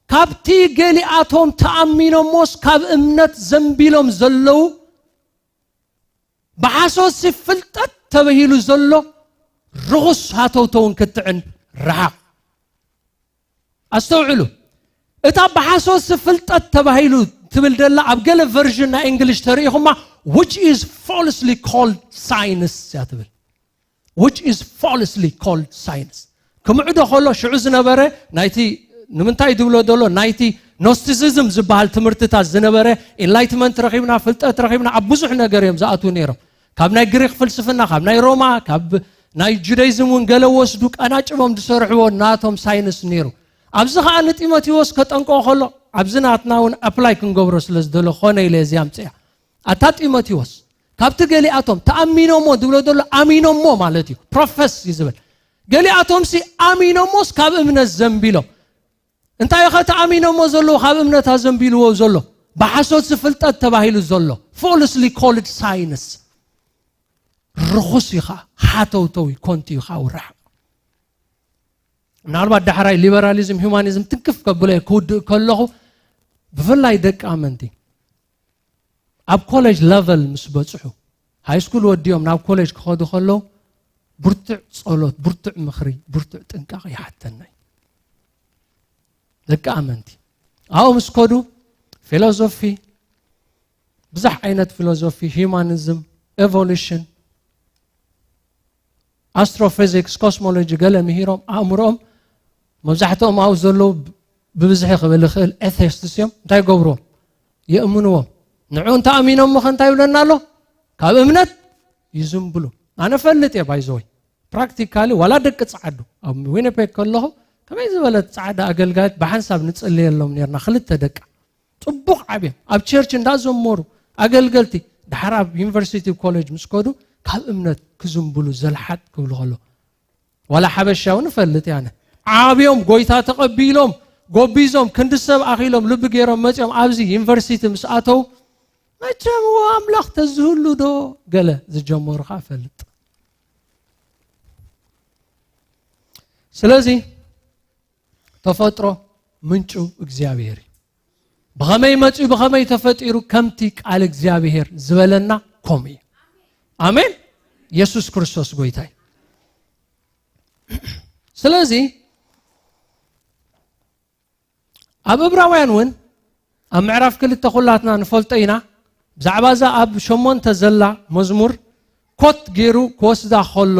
ካብቲ ገሊኣቶም ተኣሚኖሞስ ካብ እምነት ዘንቢሎም ዘለዉ ብሓሶት ፍልጠት ተበሂሉ ዘሎ ርኹስ ሃተውተውን ክትዕን ረሓቕ። ኣስተውዕሉ፣ እታ ብሓሶት ፍልጠት ተባሂሉ ትብል ደላ ኣብ ገለ ቨርዥን ናይ እንግሊሽ ተሪኢኹማ፣ which is falsely called science እያ ትብል። Which is falsely called science። ክምዕዶ ከሎ ሽዑ ዝነበረ ናይቲ፣ ንምንታይ ዝብሎ ዘሎ፣ ናይቲ ኖስቲሲዝም ዝበሃል ትምህርትታት ዝነበረ፣ ኢንላይትመንት ረኺብና፣ ፍልጠት ረኺብና፣ ኣብ ብዙሕ ነገር እዮም ዝኣትዉ ነይሮም። ካብ ናይ ግሪክ ፍልስፍና፣ ካብ ናይ ሮማ፣ ካብ ናይ ጁዳይዝም እውን ገለ ወስዱ ቀናጭቦም ዝሰርሕዎ ናቶም ሳይንስ ነይሩ። ኣብዚ ኸኣ ንጢሞቴዎስ ከጠንቅቖ ከሎ ኣብዚ ናትና እውን ኣፕላይ ክንገብሮ ስለ ዝደሎ ኾነ ኢለ እዚ ኣምፅያ። ኣታ ጢሞቴዎስ፣ ካብቲ ገሊኣቶም ተኣሚኖሞ ዝብሎ ዘሎ ኣሚኖሞ ማለት እዩ። ፕሮፈስ እዩ ዝብል። ገሊኣቶም ሲ ኣሚኖሞስ ካብ እምነት ዘንቢሎም። እንታይ ኸ ተኣሚኖሞ ዘለዉ ካብ እምነት ኣዘንቢልዎ ዘሎ? ብሓሶት ፍልጠት ተባሂሉ ዘሎ፣ ፎልስሊ ኮልድ ሳይንስ። ርኹስ እዩ ኸዓ፣ ሓተውተው እዩ፣ ኮንቲ እዩ ኸዓ፣ ውራሕ። ምናልባት ዳሕራይ ሊበራሊዝም፣ ሂውማኒዝም ትንክፍ ከብሎ እየ ክውድእ ከለኹ፣ ብፍላይ ደቂ ኣመንቲ ኣብ ኮሌጅ ለቨል ምስ በጽሑ፣ ሃይ ስኩል ወዲኦም ናብ ኮሌጅ ክኸዱ ከለዉ፣ ብርቱዕ ጸሎት፣ ብርቱዕ ምኽሪ፣ ብርቱዕ ጥንቃቐ ይሓተና እዩ። ደቂ ኣመንቲ ኣብኡ ምስ ከዱ፣ ፊሎዞፊ፣ ብዙሕ ዓይነት ፊሎዞፊ፣ ሂዩማኒዝም፣ ኤቮሉሽን፣ ኣስትሮፊዚክስ፣ ኮስሞሎጂ ገለ ምሂሮም ኣእምሮኦም፣ መብዛሕትኦም ኣብኡ ዘለዉ ብብዝሒ ክብል ይኽእል ኤቴስት እዮም። እንታይ ይገብርዎም? የእምንዎም። ንዑ እንተ ኣሚኖም ኸ እንታይ ይብለና ኣሎ? ካብ እምነት ይዝንብሉ። ኣነ ፈልጥ እየ ባይዘወይ ፕራክቲካሊ ዋላ ደቂ ጻዕዱ ኣብ ዊኒፔግ ከለኹ ከመይ ዝበለት ጻዕዳ ኣገልጋይት ብሓንሳብ ንጽልየሎም ነርና። ክልተ ደቃ ጽቡቕ ዓብዮም ኣብ ቸርች እንዳዘመሩ ኣገልገልቲ፣ ድሓር ኣብ ዩኒቨርሲቲ ኮሌጅ ምስ ከዱ ካብ እምነት ክዝንብሉ ዘልሓጥ ክብሉ ከሎ ዋላ ሓበሻ እውን እፈልጥ ያነ ዓብዮም ጎይታ ተቐቢሎም ጎቢዞም ክንዲ ሰብ ኣኺሎም ልቢ ገይሮም መፅኦም ኣብዚ ዩኒቨርሲቲ ምስ ኣተው መቸም ኣምላኽ ተዝህሉ ዶ ገለ ዝጀመሩ ከዓ እፈልጥ። ስለዚ ተፈጥሮ ምንጩ እግዚኣብሔር እዩ። ብኸመይ መፅኡ ብኸመይ ተፈጢሩ ከምቲ ቃል እግዚኣብሔር ዝበለና ከምኡ እዩ። ኣሜን። የሱስ ክርስቶስ ጎይታ እዩ። ስለዚ ኣብ እብራውያን እውን ኣብ ምዕራፍ ክልተ ኩላትና ንፈልጦ ኢና። ብዛዕባ እዛ ኣብ ሸሞንተ ዘላ መዝሙር ኮት ገይሩ ክወስዳ ከሎ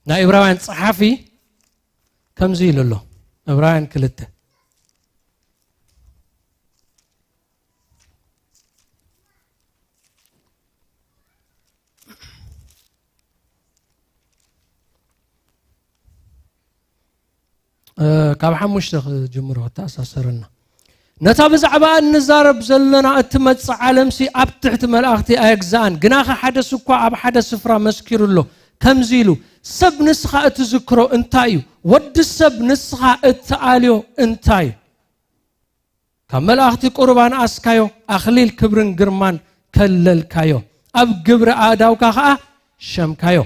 ናይ እብራውያን ጸሓፊ ከምዚ ኢሉ ኣሎ። እብራውያን ክልተ ካብ ሓሙሽተ ክጅምሮ ክተኣሳሰረና። ነታ ብዛዕባ እንዛረብ ዘለና እትመጽእ ዓለምሲ ኣብ ትሕቲ መላእኽቲ ኣየግዛእን። ግናኸ ሓደስ እኳ ኣብ ሓደ ስፍራ መስኪሩ ኣሎ፣ ከምዚ ኢሉ፣ ሰብ ንስኻ እትዝክሮ እንታይ እዩ? ወዲ ሰብ ንስኻ እትኣልዮ እንታይ እዩ? ካብ መላእኽቲ ቁሩብ ኣንኣስካዮ፣ ኣኽሊል ክብርን ግርማን ከለልካዮ፣ ኣብ ግብሪ ኣእዳውካ ኸኣ ሸምካዮ።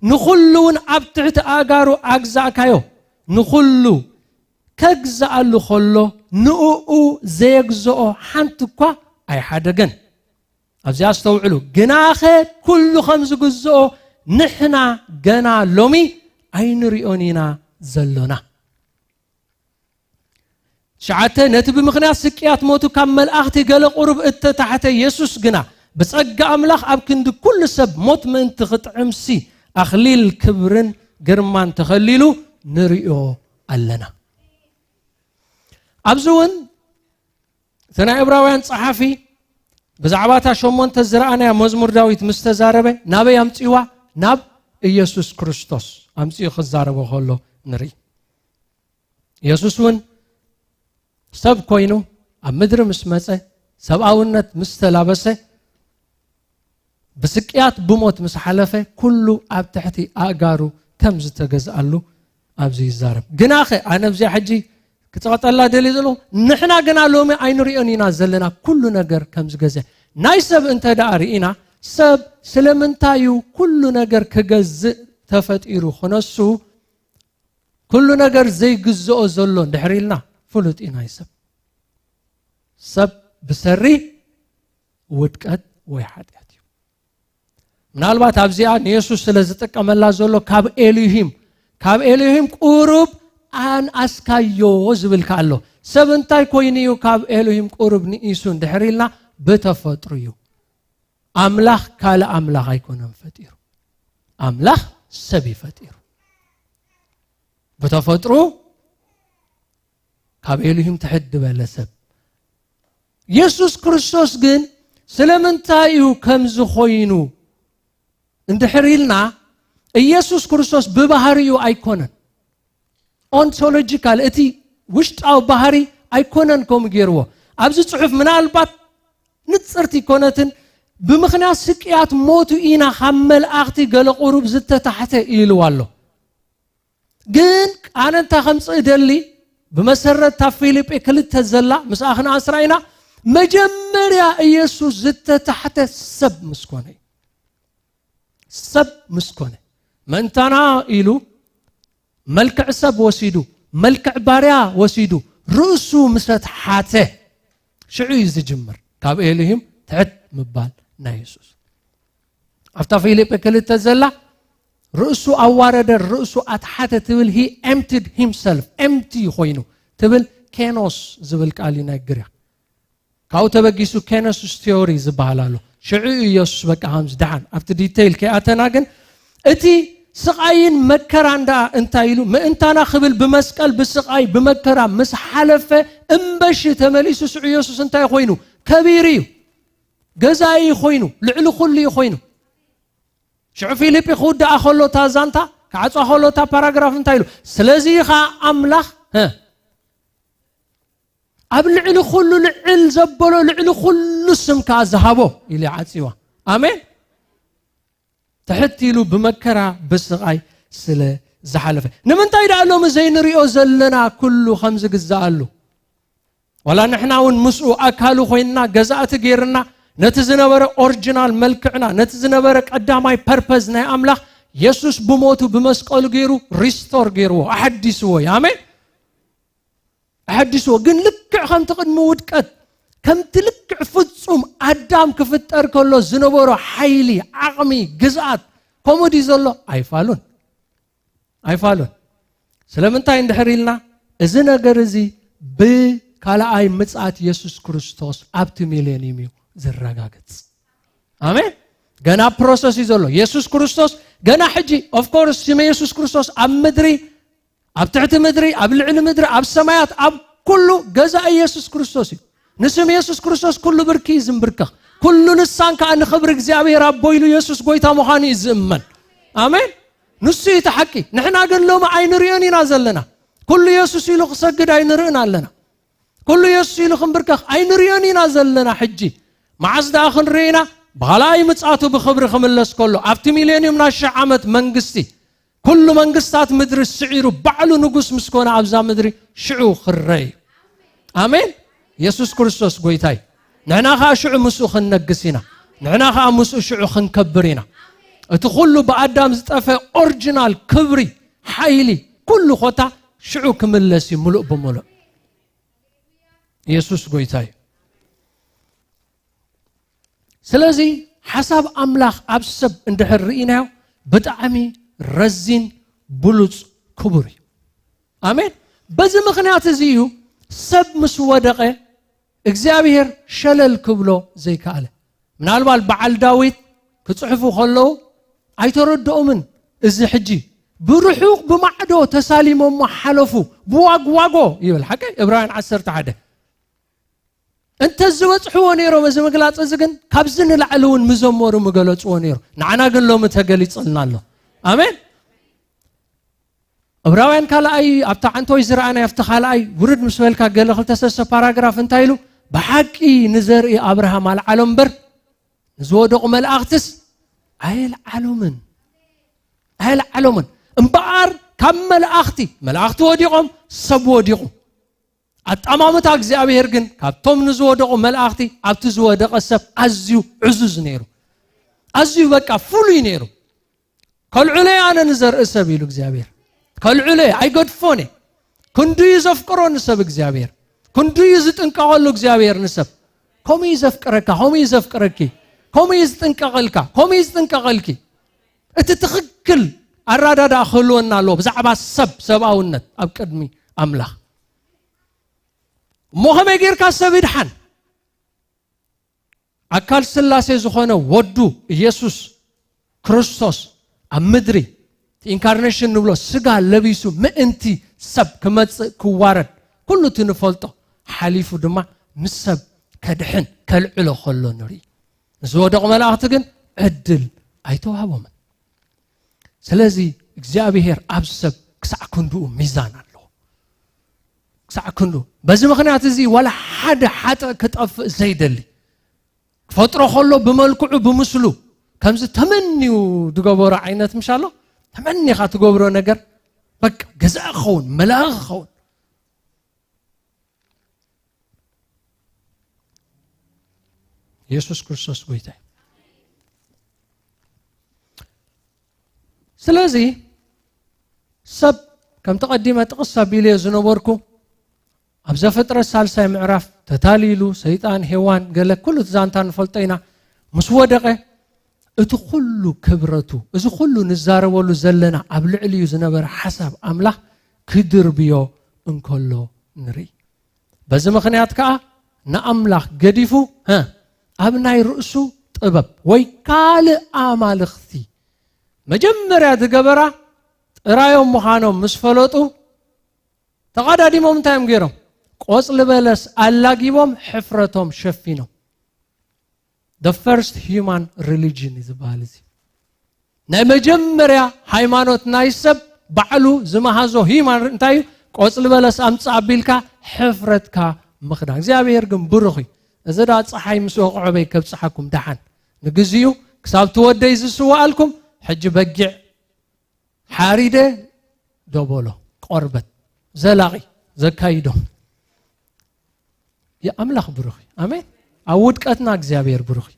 ንኹሉ እውን ኣብ ትሕቲ ኣእጋሩ ኣግዛእካዮ። ንኹሉ ከግዛኣሉ ኸሎ ንእኡ ዘየግዝኦ ሓንቲ እኳ ኣይሓደገን። ኣብዚ ኣስተውዕሉ። ግናኸ ኩሉ ከም ዝግዝኦ ንሕና ገና ሎሚ ኣይንሪኦን ኢና ዘሎና። ትሽዓተ፣ ነቲ ብምኽንያት ስቅያት ሞቱ ካብ መላእኽቲ ገለ ቁሩብ እተታሕተ የሱስ ግና ብጸጋ ኣምላኽ ኣብ ክንዲ ኩሉ ሰብ ሞት ምእንቲ ክጥዕምሲ ኣኽሊል ክብርን ግርማን ተኸሊሉ ንርእዮ ኣለና። ኣብዚ እውን እቲ ናይ ዕብራውያን ጸሓፊ ብዛዕባ እታ ሸሞንተ ዝረኣናያ መዝሙር ዳዊት ምስ ተዛረበ ናበይ ኣምጺዋ? ናብ ኢየሱስ ክርስቶስ ኣምጺኡ ክዛረቦ ከሎ ንርኢ። ኢየሱስ እውን ሰብ ኮይኑ ኣብ ምድሪ ምስ መጸ፣ ሰብኣውነት ምስ ተላበሰ፣ ብስቅያት ብሞት ምስ ሓለፈ፣ ኩሉ ኣብ ትሕቲ ኣእጋሩ ከም ዝተገዝኣሉ ኣብዚ ይዛረብ። ግናኸ ኣነ ኣብዚኣ ሕጂ ክጸቐጠላ ደልየ ዘለኹ፣ ንሕና ግና ሎሚ ኣይንሪኦን ኢና ዘለና ኩሉ ነገር ከም ዝገዝእ። ናይ ሰብ እንተ ደኣ ርኢና፣ ሰብ ስለምንታይ እዩ ኩሉ ነገር ክገዝእ ተፈጢሩ ክነሱ ኩሉ ነገር ዘይግዝኦ ዘሎ እንድሕር ኢልና ፍሉጥ እዩ ናይ ሰብ። ሰብ ብሰሪ ውድቀት ወይ ሓጢኣት እዩ። ምናልባት ኣብዚኣ ንየሱስ ስለ ዝጥቀመላ ዘሎ ካብ ኤሎሂም ካብ ኤሎሂም ቁሩብ ኣንኣስካዮ ዝብል ከኣ ኣሎ። ሰብ እንታይ ኮይኑ እዩ ካብ ኤሎሂም ቁሩብ ንኢሱ እንድሕር ኢልና ብተፈጥሩ እዩ። ኣምላኽ ካልእ ኣምላኽ ኣይኮነን ፈጢሩ። ኣምላኽ ሰብ እዩ ፈጢሩ። ብተፈጥሩ ካብ ኤልሂም ትሕት ዝበለ ሰብ። የሱስ ክርስቶስ ግን ስለምንታይ እዩ ከምዚ ኮይኑ እንድሕር ኢልና፣ ኢየሱስ ክርስቶስ ብባህሪኡ ኣይኮነን። ኦንቶሎጂካል፣ እቲ ውሽጣዊ ባህሪ ኣይኮነን ከምኡ ገይርዎ። ኣብዚ ጽሑፍ ምናልባት ንጽርቲ ኣይኮነትን፣ ብምኽንያት ስቅያት ሞቱ ኢና ካብ መላእኽቲ ገለ ቁሩብ ዝተታሕተ ኢልዋ ኣሎ። ግን ኣነ እንታይ ከምጽእ እደሊ፣ ብመሰረት እታ ፊልጲ ክልተ ዘላ ምስኣ ክንኣስራ ኢና፣ መጀመርያ ኢየሱስ ዝተታሕተ ሰብ ምስ ኮነ እዩ። ሰብ ምስ ኮነ፣ ምእንታና ኢሉ መልክዕ ሰብ ወሲዱ፣ መልክዕ ባርያ ወሲዱ፣ ርእሱ ምስ ኣትሓተ፣ ሽዑ እዩ ዝጅምር ካብ ኤልሂም ትሕት ምባል ናይ የሱስ። ኣብታ ፊልጲ ክልተ ዘላ ርእሱ ኣዋረደ፣ ርእሱ ኣትሓተ ትብል፣ he emptied himself፣ ኤምፕቲ ኮይኑ ትብል፣ ኬኖስ ዝብል ቃል እዩ ናይ ግሪክ። ካብኡ ተበጊሱ ኬኖሲስ ቲዮሪ ዝበሃል ኣሎ። ሽዑ እዩ የሱስ በቃ ከምዚ ደሓን ኣብቲ ዲቴይል ከይኣተና፣ ግን እቲ ስቓይን መከራን ደኣ እንታይ ኢሉ? ምእንታና ክብል ብመስቀል ብስቓይ ብመከራ ምስ ሓለፈ እምበሺ ተመሊሱ ስዑ ኢየሱስ እንታይ ኮይኑ? ከቢሩ እዩ። ገዛኢ ኮይኑ፣ ልዕሊ ኩሉ እዩ ኮይኑ። ሽዑ ፊልጲ ክውድኣ ከሎ እታ ዛንታ፣ ክዓጽዋ ከሎ እታ ፓራግራፍ እንታይ ኢሉ? ስለዚ ኸኣ ኣምላኽ፣ እ፣ ኣብ ልዕሊ ኩሉ ልዕል ዘበሎ፣ ልዕሊ ኩሉ ስም ከኣ ዝሃቦ ኢሉ ይዓጽዋ። ኣሜን። ትሕት ኢሉ ብመከራ ብስቓይ ስለ ዝሓለፈ። ንምንታይ ደኣ ሎሚ ዘይንሪኦ ዘለና ኩሉ ከም ዝግዝኣሉ? ዋላ ንሕና እውን ምስኡ ኣካሉ ኮይንና፣ ገዛእቲ ገይርና፣ ነቲ ዝነበረ ኦሪጂናል መልክዕና፣ ነቲ ዝነበረ ቀዳማይ ፐርፐዝ ናይ ኣምላኽ የሱስ ብሞቱ ብመስቀሉ ገይሩ ሪስቶር ገይርዎ፣ ኣሐዲስዎ እዩ። ኣሜን። ኣሐዲስዎ። ግን ልክዕ ከምቲ ቅድሚ ውድቀት፣ ከምቲ ልክዕ ፍጹም ኣዳም ክፍጠር ከሎ ዝነበሮ ሓይሊ፣ ዓቕሚ፣ ግዝኣት፣ ከምኡ ድዩ ዘሎ? ኣይፋሉን። ኣይፋሉን። ስለምንታይ እንድሕር ኢልና፣ እዚ ነገር እዚ ብካልኣይ ምጽኣት የሱስ ክርስቶስ ኣብቲ ሚሌንዩም እዩ ዝረጋገጽ። ኣሜን። ገና ፕሮሰስ እዩ ዘሎ። የሱስ ክርስቶስ ገና ሕጂ፣ ኦፍ ኮርስ፣ ስም የሱስ ክርስቶስ ኣብ ምድሪ፣ ኣብ ትሕቲ ምድሪ፣ ኣብ ልዕሊ ምድሪ፣ ኣብ ሰማያት፣ ኣብ ኩሉ ገዛኢ የሱስ ክርስቶስ እዩ። ንስም የሱስ ክርስቶስ ኩሉ ብርኪ እዩ ዝንብርከኽ። ኩሉ ልሳን ከኣ ንኽብሪ እግዚኣብሔር ኣቦ ኢሉ የሱስ ጎይታ ምዃኑ እዩ ዝእመን። ኣሜን። ንሱ እዩ እቲ ሓቂ። ንሕና ግን ሎሚ ኣይንርእዮን ኢና ዘለና። ኩሉ የሱስ ኢሉ ክሰግድ ኣይንርእን ኣለና። ኩሉ የሱስ ኢሉ ክንብርከኽ ኣይንርእዮን ኢና ዘለና። ሕጂ መዓስ ደኣ ክንርኢ ኢና? ብኻልኣይ ምጽኣቱ ብኽብሪ ክምለስ ከሎ፣ ኣብቲ ሚሌንዩም ናይ ሽሕ ዓመት መንግስቲ፣ ኩሉ መንግስታት ምድሪ ስዒሩ ባዕሉ ንጉስ ምስ ኮነ ኣብዛ ምድሪ ሽዑ ክረአ እዩ። ኣሜን። የሱስ ክርስቶስ ጎይታ እዩ። ንሕና ኸኣ ሽዑ ምስኡ ክንነግስ ኢና። ንሕና ኸኣ ምስኡ ሽዑ ክንከብር ኢና። እቲ ኩሉ ብኣዳም ዝጠፈ ኦሪጂናል ክብሪ፣ ሓይሊ፣ ኩሉ ኾታ ሽዑ ክምለስ እዩ ምሉእ ብምሉእ። የሱስ ጎይታ እዩ። ስለዚ ሓሳብ ኣምላኽ ኣብ ሰብ እንድሕር ርኢናዮ ብጣዕሚ ረዚን፣ ብሉጽ፣ ክቡር እዩ። ኣሜን። በዚ ምኽንያት እዚ እዩ ሰብ ምስ ወደቐ እግዚኣብሔር ሸለል ክብሎ ዘይከኣለ። ምናልባት በዓል ዳዊት ክጽሕፉ ከለዉ ኣይተረድኦምን። እዚ ሕጂ ብርሑቕ ብማዕዶ ተሳሊሞሞ ሓለፉ፣ ብዋግዋጎ ይብል። ሓቂ ዕብራውያን ዓሰርተ ሓደ። እንተ ዝበጽሕዎ ነይሮም፣ እዚ ምግላጽ እዚ ግን ካብዚ ንላዕሊ እውን ምዘመሩ ምገለጽዎ ነይሩ። ንዓና ግን ሎሚ ተገሊጽልና ኣሎ። ኣሜን። ዕብራውያን ካልኣይ፣ ኣብታ ዓንተወይ ዝረኣናዮ፣ ኣብቲ ካልኣይ ውርድ ምስ በልካ ገለ ክልተ ሰለስተ ፓራግራፍ እንታይ ኢሉ? ብሓቂ ንዘርኢ ኣብርሃም ኣልዓሎም እምበር፣ ንዝወደቑ መላእኽትስ ኣየልዓሎምን። ኣየልዓሎምን። እምበኣር ካብ መላእኽቲ፣ መላእኽቲ ወዲቖም፣ ሰብ ወዲቑ። ኣጠማምታ እግዚኣብሔር ግን ካብቶም ንዝወደቑ መላእኽቲ ኣብቲ ዝወደቐ ሰብ ኣዝዩ ዕዙዝ ነይሩ። ኣዝዩ በቃ ፍሉይ ነይሩ። "ከልዕሎ እየ ኣነ ንዘርኢ ሰብ" ኢሉ እግዚኣብሔር። "ከልዕሎ እየ፣ ኣይገድፎን እየ።" ክንዱ እዩ ዘፍቅሮ ንሰብ እግዚኣብሔር። ክንዱ እዩ ዝጥንቀቐሉ እግዚኣብሔር ንሰብ። ከምኡ እዩ ዘፍቅረካ፣ ከምኡ እዩ ዘፍቅረኪ። ከምኡ እዩ ዝጥንቀቐልካ፣ ከምኡ እዩ ዝጥንቀቐልኪ። እቲ ትኽክል ኣረዳድኣ ክህልወና ኣለዎ ብዛዕባ ሰብ፣ ሰብኣውነት ኣብ ቅድሚ ኣምላኽ። እሞ ከመይ ጌርካ ሰብ ይድሓን? ኣካል ስላሴ ዝኾነ ወዱ ኢየሱስ ክርስቶስ ኣብ ምድሪ፣ እቲ ኢንካርኔሽን ንብሎ፣ ስጋ ለቢሱ ምእንቲ ሰብ ክመጽእ ክዋረድ፣ ኩሉ እቲ ንፈልጦ ሓሊፉ ድማ ንሰብ ከድሕን ከልዕሎ ከሎ ንርኢ። ንዝወደቑ መላእኽቲ ግን ዕድል ኣይተዋህቦምን። ስለዚ እግዚኣብሔር ኣብ ሰብ ክሳዕ ክንድኡ ሚዛን ኣለዎ። ክሳዕ ክንድኡ። በዚ ምኽንያት እዚ ዋላ ሓደ ሓጥእ ክጠፍእ ዘይደሊ፣ ክፈጥሮ ከሎ ብመልክዑ ብምስሉ፣ ከምዚ ተመንዩ ዝገበሮ ዓይነት ምሻሎ፣ ተመኒኻ ትገብሮ ነገር፣ በቃ ገዛእ ክኸውን፣ መላኺ ክኸውን። የሱስ ክርስቶስ ጎይታ እዩ። ስለዚ ሰብ፣ ከምቲ ቀዲመ ጥቕስ ኣቢለዮ ዝነበርኩ፣ ኣብ ዘፍጥረት ሳልሳይ ምዕራፍ ተታሊሉ፣ ሰይጣን፣ ሄዋን፣ ገለ ኩሉ እቲ ዛንታ ንፈልጦ ኢና፣ ምስ ወደቐ፣ እቲ ኩሉ ክብረቱ፣ እዚ ኩሉ ንዛረበሉ ዘለና ኣብ ልዕሊኡ ዝነበረ ሓሳብ ኣምላኽ ክድርብዮ እንከሎ ንርኢ። በዚ ምኽንያት ከኣ ንኣምላኽ ገዲፉ፣ ሀ፣ ኣብ ናይ ርእሱ ጥበብ ወይ ካልእ ኣማልኽቲ መጀመርያ ዝገበራ ጥራዮም ምዃኖም ምስ ፈለጡ ተቓዳዲሞም እንታይ እዮም ገይሮም? ቆጽሊ በለስ ኣላጊቦም ሕፍረቶም ሸፊኖም። The first human religion እዩ ዝበሃል እዚ። ናይ መጀመርያ ሃይማኖት ናይ ሰብ ባዕሉ ዝመሃዞ ሂማን እንታይ እዩ? ቆጽሊ በለስ ኣምጽእ ኣቢልካ ሕፍረትካ ምኽዳን። እግዚኣብሔር ግን ብሩኽ እዩ። እዚ ዳ ፀሓይ ምስ ወቕዖ በይ ከብፅሓኩም ደሓን ንግዚኡ ክሳብ ትወደይ ዝስዋኣልኩም ሕጂ በጊዕ ሓሪደ ደበሎ ቆርበት ዘላቒ ዘካይዶ የኣምላኽ ብሩኽ እዩ። ኣሜን። ኣብ ውድቀትና እግዚኣብሔር ብሩኽ እዩ።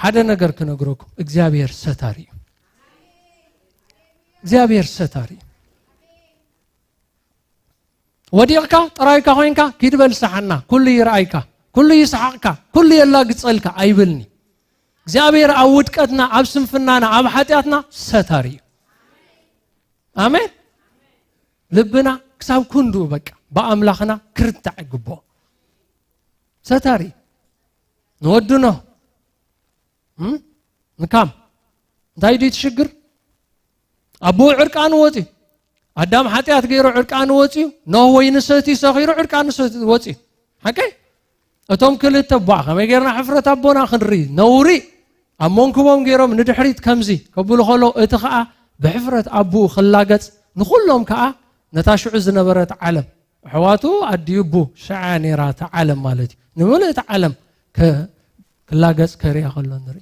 ሓደ ነገር ክነግረኩም፣ እግዚኣብሔር ሰታሪ እዩ። እግዚኣብሔር ሰታሪ እዩ። ወዲቕካ ጥራይካ ኮይንካ ኪድ በል ሰሓና፣ ኩሉ ይርኣይካ፣ ኩሉ ይስሓቕካ፣ ኩሉ የላግጸልካ ኣይብልኒ። እግዚኣብሔር ኣብ ውድቀትና፣ ኣብ ስንፍናና፣ ኣብ ሓጢኣትና ሰታሪ እዩ። ኣሜን። ልብና ክሳብ ክንድኡ በቃ ብኣምላኽና ክርታዕ ይግብኦ። ሰታሪ ንወድኖ እም? ንካም እንታይ ድዩ ትሽግር? ኣቦኡ ዕርቃኑ ወፂ ኣዳም ሓጢኣት ገይሩ ዕርቃኑ ወፂኡ ኖህ ወይኒ ሰትዩ ሰኺሩ ዕርቃኑ ሰትዩ ወፂኡ ሓቀይ እቶም ክልተ ቧ ከመይ ገይርና ሕፍረት ኣቦና ክንርኢ ነውሪ ኣብ መንክቦም ገይሮም ንድሕሪት ከምዚ ከብሉ ከሎ እቲ ከዓ ብሕፍረት ኣቦኡ ክላገፅ ንኩሎም ከዓ ነታ ሽዑ ዝነበረት ዓለም ኣሕዋቱ ኣዲኡ ቡ ሽዓ ነይራ እታ ዓለም ማለት እዩ ንምልእቲ ዓለም ክላገፅ ከሪያ ከሎ ንርኢ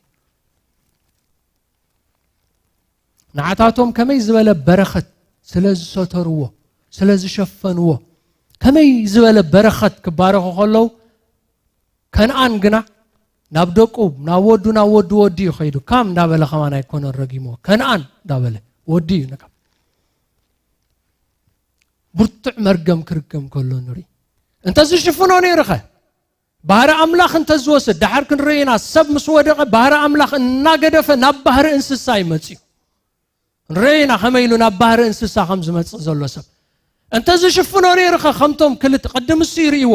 ንዓታቶም ከመይ ዝበለ በረኸት ስለ ዝሰተርዎ ስለ ዝሸፈንዎ ከመይ ዝበለ በረኸት ክባረኹ ከለዉ ከነኣን ግና ናብ ደቁ ናብ ወዱ ናብ ወዱ ወዱ እዩ ከይዱ ካም እንዳበለ ከማን ኣይኮነን ረጊምዎ ከነኣን እንዳበለ ወዱ እዩ ነካ ብርቱዕ መርገም ክርገም ከሎ ንርኢ እንተዝሽፍኖ ነይሩ ኸ ባህሪ ኣምላኽ እንተዝወስድ ደሓር ክንርኢ ኢና ሰብ ምስ ወደቐ ባህሪ ኣምላኽ እናገደፈ ናብ ባህሪ እንስሳ ይመጽእ እዩ ንርኢ ኢና ከመይ ኢሉ ናብ ባህሪ እንስሳ ከም ዝመጽእ ዘሎ ሰብ እንተዝሽፍኖ ነይሩ ኸ ከምቶም ክልተ ቅድም እሱ ይርእይዎ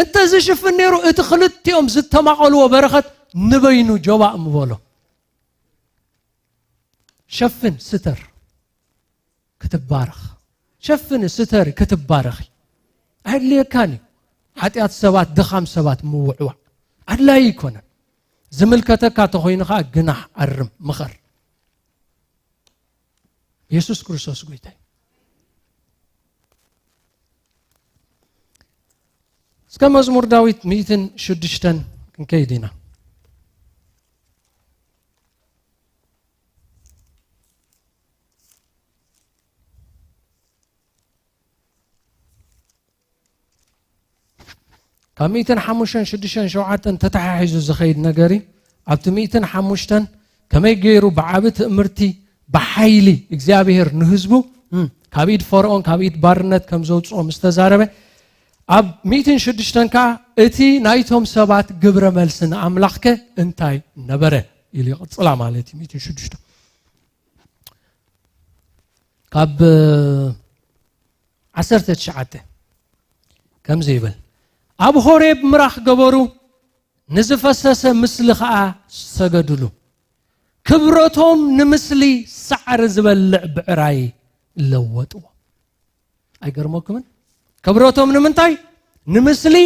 እንተዝሽፍን ነይሩ እቲ ክልቲኦም ዝተማቐልዎ በረኸት ንበይኑ ጆባእ ምበሎ ሸፍን ስተር ክትባረኽ ሸፍን ስተር ክትባረኺ ኣየድልየካን እዩ ሓጢኣት ሰባት ድኻም ሰባት ምውዕዋዕ ኣድላይ ኣይኮነን ዝምልከተካ ተኾይኑ ከዓ ግናሕ ኣርም ምኸር የሱስ ክርስቶስ ጎይታ እዩ እስከ መዝሙር ዳዊት ሚእትን ሽዱሽተን ክንከይድ ኢና ካብ ሚእትን ሓሙሽተን ሽዱሽተን ሸውዓተን ተተሓሒዙ ዝኸይድ ነገር እዩ ኣብቲ ሚእትን ሓሙሽተን ከመይ ገይሩ ብዓቢ ትእምርቲ ብሓይሊ እግዚኣብሄር ንህዝቡ ካብ ኢድ ፈርኦን ካብ ኢድ ባርነት ከም ዘውፅኦ ምስ ተዛረበ ኣብ ሚእትን ሽዱሽተን ከዓ እቲ ናይቶም ሰባት ግብረ መልሲ ንኣምላኽከ እንታይ ነበረ ኢሉ ይቕፅላ ማለት እዩ ሚእትን ሽዱሽተን ካብ ዓሰርተ ትሽዓተ ከምዚ ይብል ኣብ ሆሬብ ምራኽ ገበሩ ንዝፈሰሰ ምስሊ ኸዓ ሰገድሉ ክብረቶም ንምስሊ ሳዕሪ ዝበልዕ ብዕራይ ለወጥዎ ኣይገርመኩምን ክብረቶም ንምንታይ ንምስሊ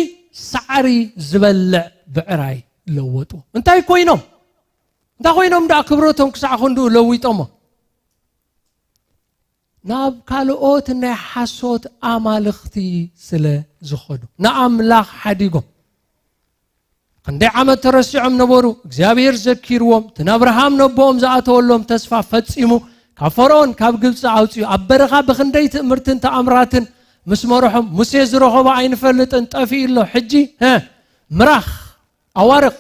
ሳዕሪ ዝበልዕ ብዕራይ ለወጥዎ እንታይ ኮይኖም እንታይ ኮይኖም ደኣ ክብረቶም ክሳዕ ክንድኡ ለዊጦሞ ናብ ካልኦት ናይ ሓሶት ኣማልኽቲ ስለ ዝኸዱ ንኣምላኽ ሓዲጎም ክንደይ ዓመት ተረሲዖም ነበሩ እግዚኣብሔር ዘኪርዎም እቲ ንኣብርሃም ነቦኦም ዝኣተወሎም ተስፋ ፈጺሙ ካብ ፈርኦን ካብ ግብፂ ኣውፅኡ ኣብ በረኻ ብክንደይ ትእምርትን ተኣምራትን ምስ መርሖም ሙሴ ዝረኸቦ ኣይንፈልጥን ጠፊኡ ኣሎ ሕጂ ምራኽ ኣዋርቕ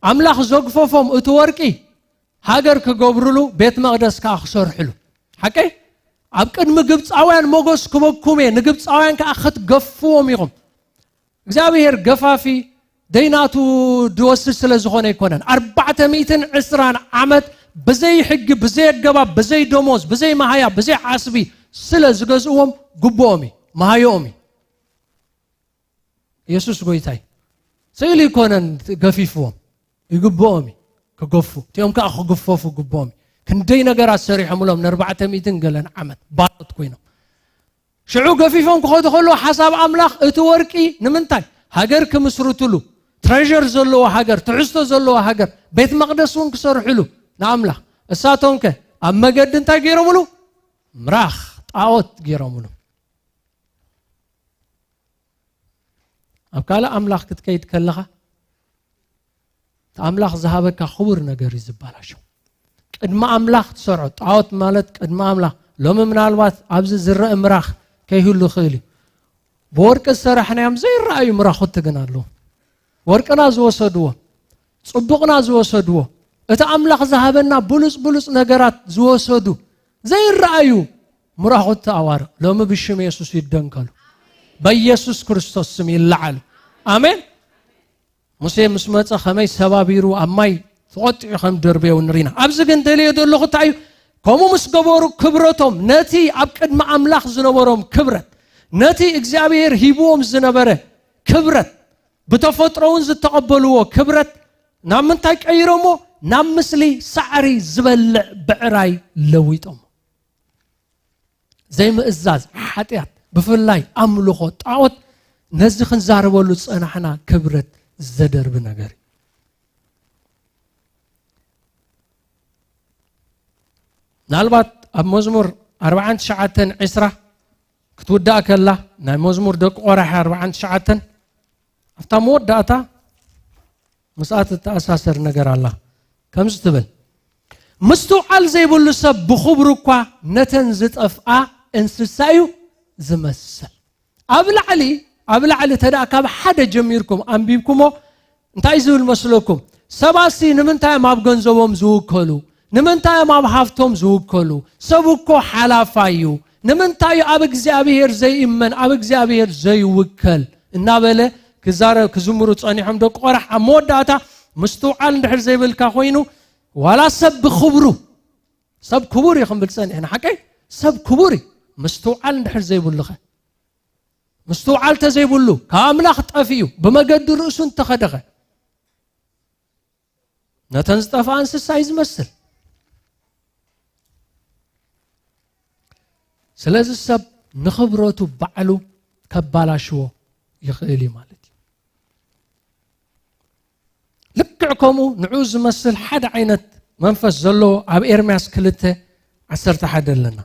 ኣምላኽ ዘግፈፎም እቲ ወርቂ ሃገር ክገብርሉ ቤት መቕደስ ከዓ ክሰርሕሉ ሓቀይ ኣብ ቅድሚ ግብፃውያን ሞጎስ ክበኩም እየ ንግብፃውያን ከዓ ክትገፍዎም ኢኹም እግዚኣብሔር ገፋፊ ደይናቱ ድወስድ ስለ ዝኾነ ኣይኮነን ኣርባዕተ ሚእትን ዕስራን ዓመት ብዘይ ሕጊ ብዘይ ኣገባብ ብዘይ ደሞዝ ብዘይ መሃያ ብዘይ ዓስቢ ስለ ዝገዝእዎም ግብኦም እዩ መሃዮኦም እዩ የሱስ ጎይታይ ስእሊ ይኮነን ገፊፍዎም ይግብኦም እዩ ክገፉ፣ እቲኦም ከዓ ክግፈፉ ግቦም እዩ። ክንደይ ነገራት ሰሪሖምሎም፣ ንኣርባዕተ ሚእትን ገለን ዓመት ባሮት ኮይኖም። ሽዑ ገፊፎም ክኸዱ ከለዉ፣ ሓሳብ ኣምላኽ፣ እቲ ወርቂ ንምንታይ? ሃገር ክምስርትሉ፣ ትሬዠር ዘለዎ ሃገር፣ ትሕዝቶ ዘለዎ ሃገር፣ ቤት መቕደስ እውን ክሰርሕሉ ንኣምላኽ። እሳቶም ከ ኣብ መገዲ እንታይ ገይሮምሉ? ምራኽ፣ ጣዖት ገይሮምሉ። ኣብ ካልእ ኣምላኽ ክትከይድ ከለኻ፣ እቲ ኣምላኽ ዝሃበካ ክቡር ነገር እዩ ዝበላሾ። ቅድሚ ኣምላኽ ትሰርዖ፣ ጣዖት ማለት ቅድሚ ኣምላኽ። ሎሚ ምናልባት ኣብዚ ዝረአ ምራኽ ከይህሉ ይኽእል እዩ። ብወርቂ ዝሰራሕናዮም ዘይረኣዩ ምራኹቲ ግን ኣለዉ። ወርቅና ዝወሰድዎ፣ ጽቡቕና ዝወሰድዎ፣ እቲ ኣምላኽ ዝሃበና ብሉጽ ብሉጽ ነገራት ዝወሰዱ ዘይረኣዩ ምራኹቲ ኣዋርቕ ሎሚ ብሽም የሱስ ይደንከሉ። በኢየሱስ ክርስቶስ ስም ይለዓሉ። ኣሜን። ሙሴ ምስ መጸ ከመይ ሰባቢሩ ኣብ ማይ ተቖጢዑ ከም ደርበዮ ንሪና። ኣብዚ ግን ደልዮ ዘለኹ እንታይ እዩ? ከምኡ ምስ ገበሩ ክብረቶም፣ ነቲ ኣብ ቅድሚ ኣምላኽ ዝነበሮም ክብረት፣ ነቲ እግዚኣብሔር ሂብዎም ዝነበረ ክብረት፣ ብተፈጥሮ እውን ዝተቐበልዎ ክብረት ናብ ምንታይ ቀይሮሞ? ናብ ምስሊ ሳዕሪ ዝበልዕ ብዕራይ ለዊጦሞ። ዘይምእዛዝ፣ ሓጢኣት፣ ብፍላይ ኣምልኾ ጣዖት፣ ነዚ ክንዛረበሉ ዝጸናሕና ክብረት ዘደርቢ ነገር እዩ። ምናልባት ኣብ መዝሙር ኣርባዓን ትሽዓተን ዕስራ ክትውዳእ ከላ፣ ናይ መዝሙር ደቂ ቆራሒ ኣርባዓን ትሽዓተን ኣብታ መወዳእታ ምስኣ ትተኣሳሰር ነገር ኣላ። ከምዚ ትብል፣ ምስትውዓል ዘይብሉ ሰብ ብኽብሩ እኳ ነተን ዝጠፍኣ እንስሳ እዩ ዝመስል። ኣብ ላዕሊ፣ ኣብ ላዕሊ እንተ ደኣ ካብ ሓደ ጀሚርኩም ኣንቢብኩሞ፣ እንታይ ዝብል መስለኩም? ሰባሲ ንምንታይ እዮም ኣብ ገንዘቦም ዝውከሉ? ንምንታይ እዮም ኣብ ሃፍቶም ዝውከሉ? ሰብ እኮ ሓላፋይ እዩ። ንምንታይ እዩ ኣብ እግዚኣብሔር ዘይእመን፣ ኣብ እግዚኣብሔር ዘይውከል? እናበለ ክዛረብ፣ ክዝምሩ ጸኒሖም ደቂ ቆራሕ። ኣብ መወዳእታ ምስትውዓል እንድሕር ዘይብልካ ኮይኑ፣ ዋላ ሰብ ብኽብሩ፣ ሰብ ክቡር እዩ ክንብል ጸኒሕና፣ ሓቀይ? ሰብ ክቡር እዩ። ምስትውዓል እንድሕር ዘይብሉኸ? ምስትውዓል ተዘይብሉ፣ ካብ ኣምላኽ ጠፊኡ፣ ብመገዲ ርእሱ እንተኸደኸ፣ ነተን ዝጠፍኣ እንስሳ እዩ ዝመስል። ስለዚ ሰብ ንኽብረቱ ባዕሉ ከባላሽዎ ይኽእል እዩ ማለት እዩ። ልክዕ ከምኡ ንዑ ዝመስል ሓደ ዓይነት መንፈስ ዘለዎ ኣብ ኤርምያስ ክልተ ዓሰርተ ሓደ ኣለና።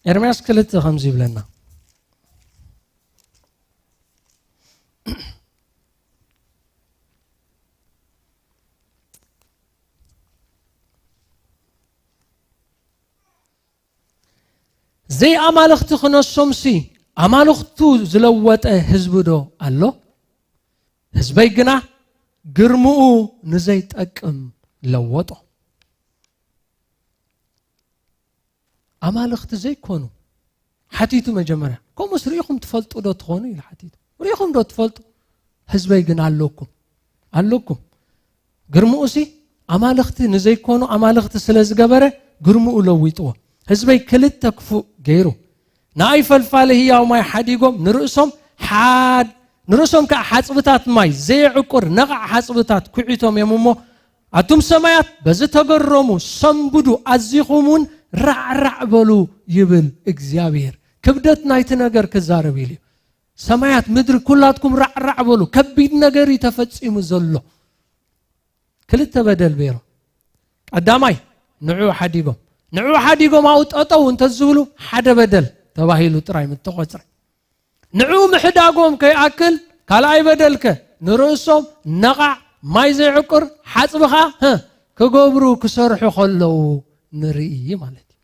ኤርምያስ ክልተ ከምዚ ይብለና። ዘይኣማልኽቲ ክነሶምሲ ኣማልኽቱ ዝለወጠ ህዝቢ ዶ ኣሎ? ህዝበይ ግና ግርምኡ ንዘይጠቅም ለወጦ። ኣማልኽቲ ዘይኮኑ ሓቲቱ መጀመርያ። ከምኡስ ርኢኹም ትፈልጡ ዶ ትኾኑ? ኢሉ ሓቲቱ። ርኢኹም ዶ ትፈልጡ? ህዝበይ ግን ኣለኩም። ኣለኩም። ግርምኡሲ ኣማልኽቲ ንዘይኮኑ ኣማልኽቲ ስለ ዝገበረ ግርምኡ ለዊጥዎ። ህዝበይ ክልተ ክፉእ ገይሩ። ንኣይ ፈልፋሊ ህያው ማይ ሓዲጎም ንርእሶም ሓድ-፣ ንርእሶም ከኣ ሓጽብታት ማይ ዘየዕቁር ነቓዕ ሓጽብታት ኩዒቶም እዮም እሞ፣ ኣቱም ሰማያት በዚ ተገረሙ፣ ሰንብዱ፣ ኣዚኹም እውን ራዕራዕ በሉ ይብል እግዚኣብሔር። ክብደት ናይቲ ነገር ክዛረብ ኢሉ እዩ። ሰማያት፣ ምድሪ፣ ኩላትኩም ራዕራዕ በሉ፣ ከቢድ ነገር እዩ ተፈጺሙ ዘሎ። ክልተ በደል ቤሮ። ቀዳማይ፣ ንዑ ሓዲጎም። ንዑ ሓዲጎም ኣብኡ ጠጠው እንተዝብሉ ሓደ በደል ተባሂሉ ጥራይ ምተቖጽረ። ንዑ ምሕዳጎም ከይኣክል፣ ካልኣይ በደልከ፣ ንርእሶም ነቓዕ፣ ማይ ዘይዕቁር፣ ሓጽብኻ፣ ህ፣ ክገብሩ ክሰርሑ ከለዉ ንርኢ ማለት እዩ።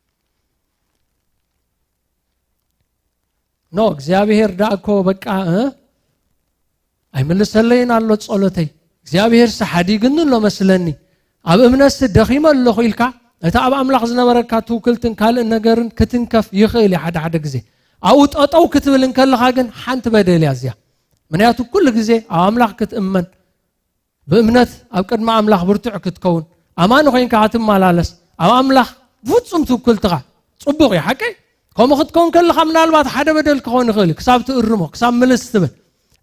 ኖ፣ እግዚኣብሔር ደኣ እኮ በቃ፣ እ? ኣይምልሰለይን ኣሎ ጸሎተይ። እግዚኣብሔርሲ ሓዲግኒ ኣሎ መስለኒ። ኣብ እምነትሲ ደኺመ ኣለኹ ኢልካ፣ እቲ ኣብ ኣምላኽ ዝነበረካ ትውክልትን ካልእ ነገርን ክትንከፍ ይኽእል እዩ ሓደ ሓደ ግዜ። ኣብኡ ጠጠው ክትብል እንከለኻ ግን ሓንቲ በደል እያ እዚኣ። ምኽንያቱ ኩሉ ግዜ ኣብ ኣምላኽ ክትእመን፣ ብእምነት ኣብ ቅድሚ ኣምላኽ ብርቱዕ ክትከውን፣ ኣማኒ ኮይንካ ክትመላለስ፣ ኣብ ኣምላኽ ብፍጹም ትውክልትኻ ጽቡቕ እዩ፣ ሓቀይ? ከምኡ ክትከውን ከለኻ ምናልባት ሓደ በደል ክኸውን ይኽእል እዩ፣ ክሳብ ትእርሞ፣ ክሳብ ምልስ ትብል።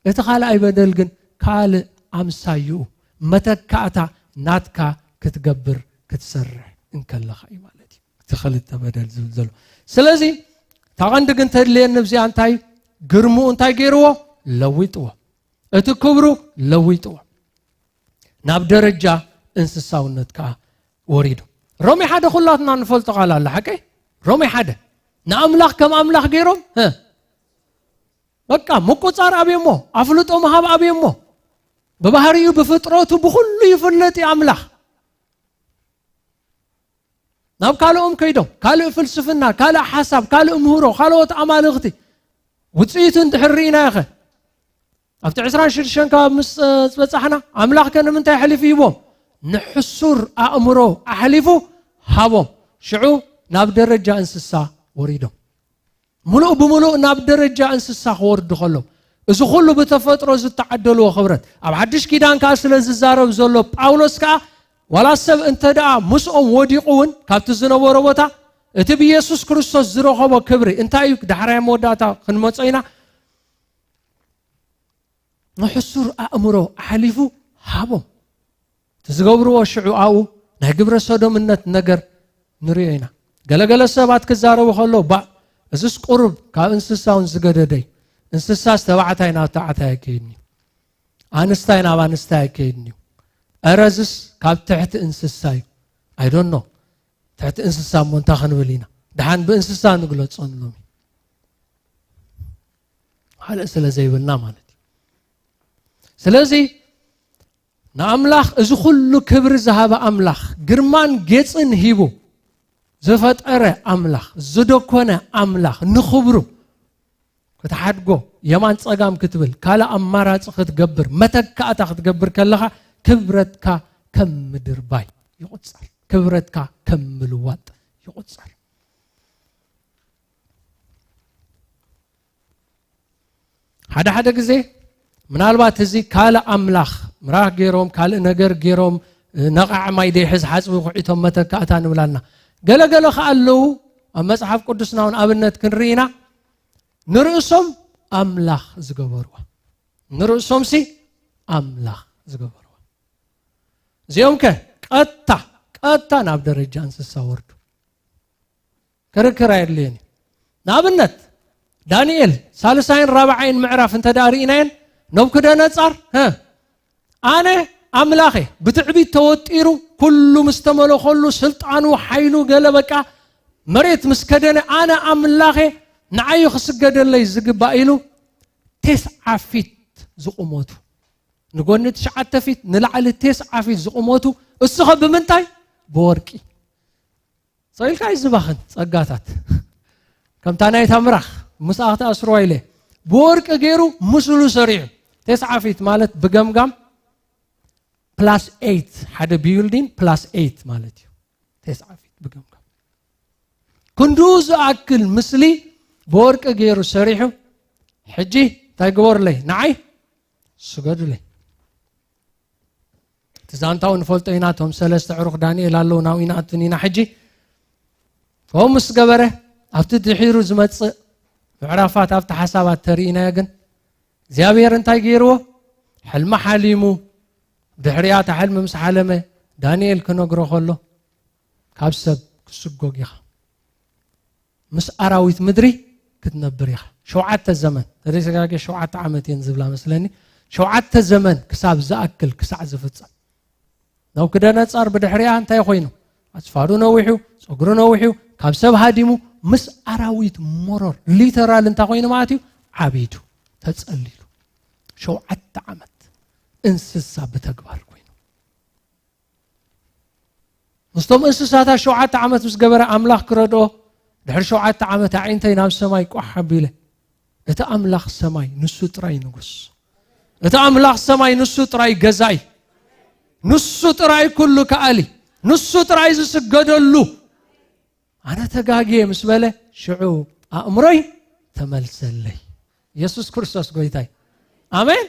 እቲ ካልኣይ በደል ግን ካልእ ኣምሳይኡ መተካእታ ናትካ ክትገብር ክትሰርሕ እንከለኻ እዩ ማለት እዩ። እቲ ክልተ በደል ዝብል ዘሎ። ስለዚ እታ ቀንዲ ግን ተድልየኒ ብዚኣ እንታይ፣ ግርምኡ እንታይ ገይርዎ? ለዊጥዎ። እቲ ክብሩ ለዊጥዎ። ናብ ደረጃ እንስሳውነት ከኣ ወሪዱ። ሮሜ ሓደ ኩላትና ንፈልጦ ቃል ኣለ፣ ሓቀይ? ሮሜ ሓደ። ንኣምላኽ ከም ኣምላኽ ገይሮም፣ እ፣ በቃ ምቁጻር ኣብዮሞ፣ ኣፍልጦ ምሃብ ኣብዮሞ። ብባህሪኡ፣ ብፍጥረቱ፣ ብኹሉ ይፍለጥ እዩ ኣምላኽ። ናብ ካልኦም ከይዶም፣ ካልእ ፍልስፍና፣ ካልእ ሓሳብ፣ ካልእ ምህሮ፣ ካልኦት ኣማልኽቲ ውጽኢቱ እንድሕር ርኢናዮ ኸ? ኣብቲ ዕስራን ሽዱሽተን ከባቢ ምስ፣ እ፣ በጻሕና፣ ኣምላኽ ከ ንምንታይ ኣሕሊፉ ሂቦም? ንሕሱር ኣእምሮ ኣሕሊፉ ሃቦም። ሽዑ ናብ ደረጃ እንስሳ ወሪዶም። ምሉእ ብምሉእ ናብ ደረጃ እንስሳ ክወርዱ ከለዉ፣ እዚ ኩሉ ብተፈጥሮ ዝተዓደልዎ ክብረት፣ ኣብ ሓድሽ ኪዳን ከኣ ስለ ዝዛረብ ዘሎ ጳውሎስ ከኣ፣ ዋላ ሰብ እንተ ደኣ ምስኦም ወዲቑ እውን ካብቲ ዝነበሮ ቦታ፣ እቲ ብየሱስ ክርስቶስ ዝረኸቦ ክብሪ እንታይ እዩ? ዳሕራይ መወዳእታ ክንመጾ ኢና። ንሕሱር ኣእምሮ ኣሕሊፉ ሃቦም። እቲ ዝገብርዎ ሽዑ ኣብኡ ናይ ግብረ ሰዶምነት ነገር ንሪኦ ኢና። ገለገለ ሰባት ክዛረቡ ከለዉ፣ "ባእ፣ እዝስ ቁሩብ ካብ እንስሳ እውን ዝገደደ እዩ። እንስሳስ ተባዕታይ ናብ ተባዕታይ ኣይከይድን እዩ። ኣንስታይ ናብ ኣንስታይ ኣይከይድን እዩ። እረ እዝስ ካብ ትሕቲ እንስሳ እዩ። I don't know። ትሕቲ እንስሳ እሞ እንታይ ክንብል ኢና? ደሓን ብእንስሳ ንግለጾ ንሎሚ." ካልእ ስለ ዘይብልና ማለት እዩ። ስለዚ ንኣምላኽ፣ እዚ ኩሉ ክብሪ ዝሃበ ኣምላኽ፣ ግርማን ጌጽን ሂቡ ዝፈጠረ ኣምላኽ፣ ዝደኮነ ኣምላኽ፣ ንኽብሩ ክትሓድጎ፣ የማን ጸጋም ክትብል፣ ካልእ ኣማራጺ ክትገብር፣ መተካእታ ክትገብር ከለኻ፣ ክብረትካ ከም ምድርባይ ይቑጸር። ክብረትካ ከም ምልዋጥ ይቑጸር። ሓደ ሓደ ግዜ ምናልባት እዚ ካልእ ኣምላኽ ምራኽ ገይሮም፣ ካልእ ነገር ገይሮም፣ ነቓዕ ማይ ደይሕዝ ሓጽቢ ኩዒቶም መተካእታ ንብላልና። ገለገለ ከኣ ኣለዉ፣ ኣብ መጽሓፍ ቅዱስና እውን ኣብነት ክንርኢ ኢና፣ ንርእሶም ኣምላኽ ዝገበርዋ። ንርእሶምሲ ኣምላኽ ዝገበርዋ። እዚኦም ከ ቀጥታ፣ ቀጥታ ናብ ደረጃ እንስሳ ወርዱ። ክርክር ኣየድልዮን እዩ። ንኣብነት፣ ዳንኤል ሳልሳይን ራብዓይን ምዕራፍ እንተ ደኣ ርኢናየን፣ ነቡከደነጻር፣ ሀ፣ ኣነ ኣምላኽ እየ፣ ብትዕቢት ተወጢሩ፣ ኩሉ ምስ ተመለኸሉ፣ ስልጣኑ፣ ሓይሉ፣ ገለ በቃ መሬት ምስ ከደነ፣ ኣነ ኣምላኽ እየ፣ ንዓይ ክስገደለይ ዝግባእ ኢሉ፣ ቴስዓ ፊት ዝቑመቱ፣ ንጎኒ ትሽዓተ ፊት፣ ንላዕሊ ቴስዓ ፊት ዝቑመቱ፣ እሱ ኸ ብምንታይ? ብወርቂ። ሰው ኢልካ እዩ ዝባኽን ጸጋታት። ከምታ ናይታ ምራኽ፣ ምስኣ ክትኣስርዋ ኢለ። ብወርቂ ገይሩ ምስሉ ሰሪዑ። ቴስዓ ፊት ማለት ብገምጋም ፕላስ ኤይት፣ ሓደ ቢልዲንግ ፕላስ ኤይት ማለት እዩ። ቴስዓ ፊት ብገምጋም። ክንድኡ ዝኣክል ምስሊ ብወርቂ ገይሩ ሰሪሑ፣ ሕጂ እንታይ ግበሩለይ? ንዓይ ስገዱለይ። እቲ ዛንታኡ ንፈልጦ ኢና፣ እቶም ሰለስተ ዕሩኽ ዳንኤል ኣለዉ፣ ናብኡ ኢና ኣቱን ኢና። ሕጂ ከምኡ ምስ ገበረ፣ ኣብቲ ድሒሩ ዝመጽእ ምዕራፋት፣ ኣብቲ ሓሳባት ተርኢናዮ ግን፣ እግዚኣብሔር እንታይ ገይርዎ? ሕልሚ ሓሊሙ፣ ድሕሪኣ እታ ሕልሚ ምስ ሓለመ፣ ዳንኤል ክነግሮ ከሎ፣ ካብ ሰብ ክስጎግ ኢኻ። ምስ ኣራዊት ምድሪ ክትነብር ኢኻ። ሸውዓተ ዘመን፣ ተደይ ሰጋገ ሸውዓተ ዓመት እየን ዝብላ መስለኒ። ሸውዓተ ዘመን ክሳብ ዝኣክል፣ ክሳዕ ዝፍጸም። ናቡከደነጻር ብድሕሪኣ እንታይ ኮይኑ? ኣጽፋሩ ነዊሑ፣ ጸጉሩ ነዊሑ፣ ካብ ሰብ ሃዲሙ፣ ምስ ኣራዊት መሮር፣ ሊተራል እንታይ ኮይኑ ማለት እዩ? ዓቢዱ፣ ተጸሊሉ። ሸውዓተ ዓመት እንስሳ ብተግባር ኮይኑ። ምስቶም እንስሳታት ሸውዓተ ዓመት ምስ ገበረ ኣምላኽ ክረድኦ፣ ድሕሪ ሸውዓተ ዓመት ኣዒንተይ ናብ ሰማይ ቋሕ ኣቢለ፣ እቲ ኣምላኽ ሰማይ ንሱ ጥራይ ንጉስ። እቲ ኣምላኽ ሰማይ ንሱ ጥራይ ገዛኢ። ንሱ ጥራይ ኩሉ ከኣሊ። ንሱ ጥራይ ዝስገደሉ። ኣነ ተጋግየ ምስ በለ፣ ሽዑ ኣእምሮይ ተመልሰለይ። የሱስ ክርስቶስ ጎይታይ። ኣሜን።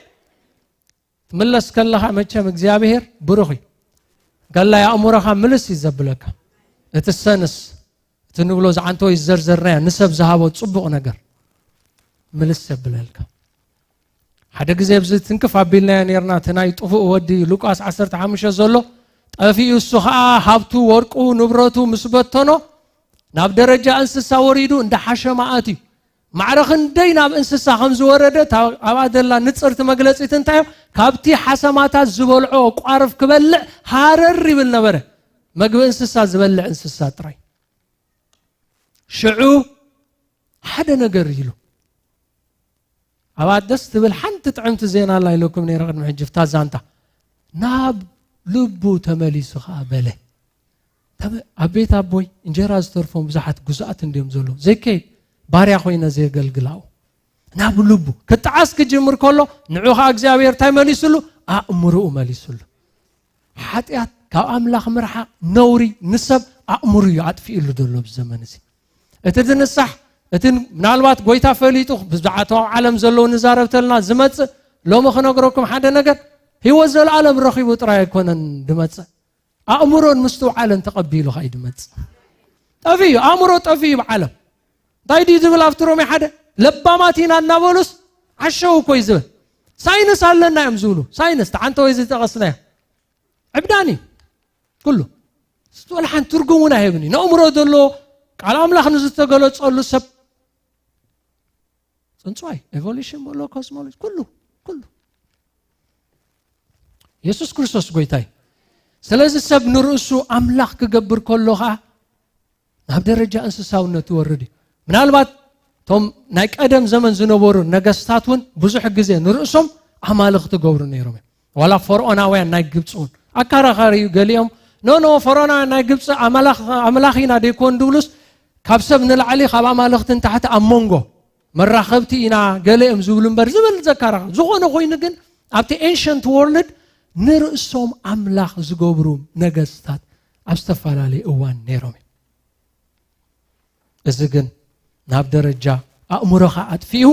ትምለስ ከለኻ መቸም እግዚኣብሔር ብሩኽ እዩ። ገላይ ኣእምሮኻ ምልስ እዩ ዘብለካ። እቲ ሰንስ፣ እቲ ንብሎ ዝዓንተወ ዝዘርዘርናዮ ንሰብ ዝሃቦ ጽቡቕ ነገር ምልስ ዘብለልካ። ሓደ ግዜ ኣብዚ ትንክፍ ኣቢልናዮ ነርና። እቲ ናይ ጥፉእ ወዲ ሉቃስ ዓሰርተ ሓሙሽተ ዘሎ ጠፊኡ፣ እሱ ኸዓ ሃብቱ፣ ወርቁ፣ ንብረቱ ምስ በተኖ ናብ ደረጃ እንስሳ ወሪዱ እንዳ ሓሸማ ኣትዩ። ማዕረ ክንደይ ናብ እንስሳ ከም ዝወረደ፣ እታ ኣብኣ ዘላ ንጽርቲ መግለጺት እንታይ እዩ? ካብቲ ሓሰማታት ዝበልዖ ቋርፍ ክበልዕ ሃረር ይብል ነበረ። መግቢ እንስሳ ዝበልዕ እንስሳ ጥራይ። ሽዑ ሓደ ነገር ኢሉ። ኣብኣ ደስ ትብል ሓንቲ ጥዕምቲ ዜና ኣላ ኢለኩም ነይረ ቅድሚ ሕጂ፣ ፍታ ዛንታ። ናብ ልቡ ተመሊሱ ኸዓ በለ። ተመ-፣ ኣብ ቤት ኣቦይ እንጀራ ዝተርፎም ብዙሓት ግዙኣት እንድዮም ዘለዉ። ዘይከይድ ባርያ ኮይነ ዘየገልግል ኣብኡ። ናብ ልቡ ክጠዓስ ክጅምር ከሎ፣ ንዑ ኸዓ እግዚኣብሔር እንታይ መሊሱሉ? ኣእምሮኡ መሊሱሉ። ሓጢኣት፣ ካብ ኣምላኽ ምርሓቕ፣ ነውሪ፣ ንሰብ ኣእምሩ እዩ ኣጥፊእሉ ዘሎ ኣብዚ ዘመን እዚ። እቲ ዝንሳሕ፣ እቲ ምናልባት ጎይታ ፈሊጡ ብዛዕባ ዓለም ዘለዉ ንዛረብ ተልና ዝመጽእ፣ ሎሚ ክነግረኩም ሓደ ነገር፣ ህይወት ዘለኣለም ረኺቡ ጥራይ ኣይኮነን ድመጽእ። ኣእምሮን ምስትውዓለን ተቐቢሉ ኸኣ እዩ ድመጽእ። ጠፊኡ፣ ኣእምሮ ጠፊኡ ብዓለም። እንታይ ድዩ ዝብል ኣብቲ ሮሜ ሓደ? ለባማት ኢና እናበሉስ ዓሸው እኮ እዩ ዝብል። ሳይንስ ኣለና እዮም ዝብሉ። ሳይንስ፣ ተዓንተ ወይ ዝጠቐስናዮ። ዕብዳን እዩ። ኩሉ። ስትወል ሓንቲ ትርጉም እውን ኣይህብን እዩ። ነእምሮ ዘሎ ቃል ኣምላኽ ንዝተገለጸሉ ሰብ ጽንጽዋይ፣ ኤቮሉሽን በሎ፣ ኮስሞሎጂ፣ ኩሉ፣ ኩሉ። የሱስ ክርስቶስ ጎይታ እዩ። ስለዚ ሰብ ንርእሱ ኣምላኽ ክገብር ከሎ ኸኣ ናብ ደረጃ እንስሳውነት ይወርድ እዩ። ምናልባት እቶም ናይ ቀደም ዘመን ዝነበሩ ነገስታት እውን ብዙሕ ግዜ ንርእሶም ኣማልኽቲ ገብሩ ነይሮም እዮም። ዋላ ፈርዖናውያን ናይ ግብፂ እውን ኣከራኻሪ እዩ። ገሊኦም ኖ ኖ ፈርዖናውያን ናይ ግብፂ ኣምላኽ፣ ኣምላኽ ኢና ደይኮን ድብሉስ ካብ ሰብ ንላዕሊ ካብ ኣማልኽቲ ንታሕቲ ኣብ መንጎ መራኸብቲ ኢና ገለ እዮም ዝብሉ እምበር ዝብል ዘካራኸ። ዝኾነ ኮይኑ ግን ኣብቲ ኤንሸንት ወርልድ ንርእሶም ኣምላኽ ዝገብሩ ነገስታት ኣብ ዝተፈላለየ እዋን ነይሮም እዮም። እዚ ግን ናብ ደረጃ ኣእምሮኻ ኣጥፊኡ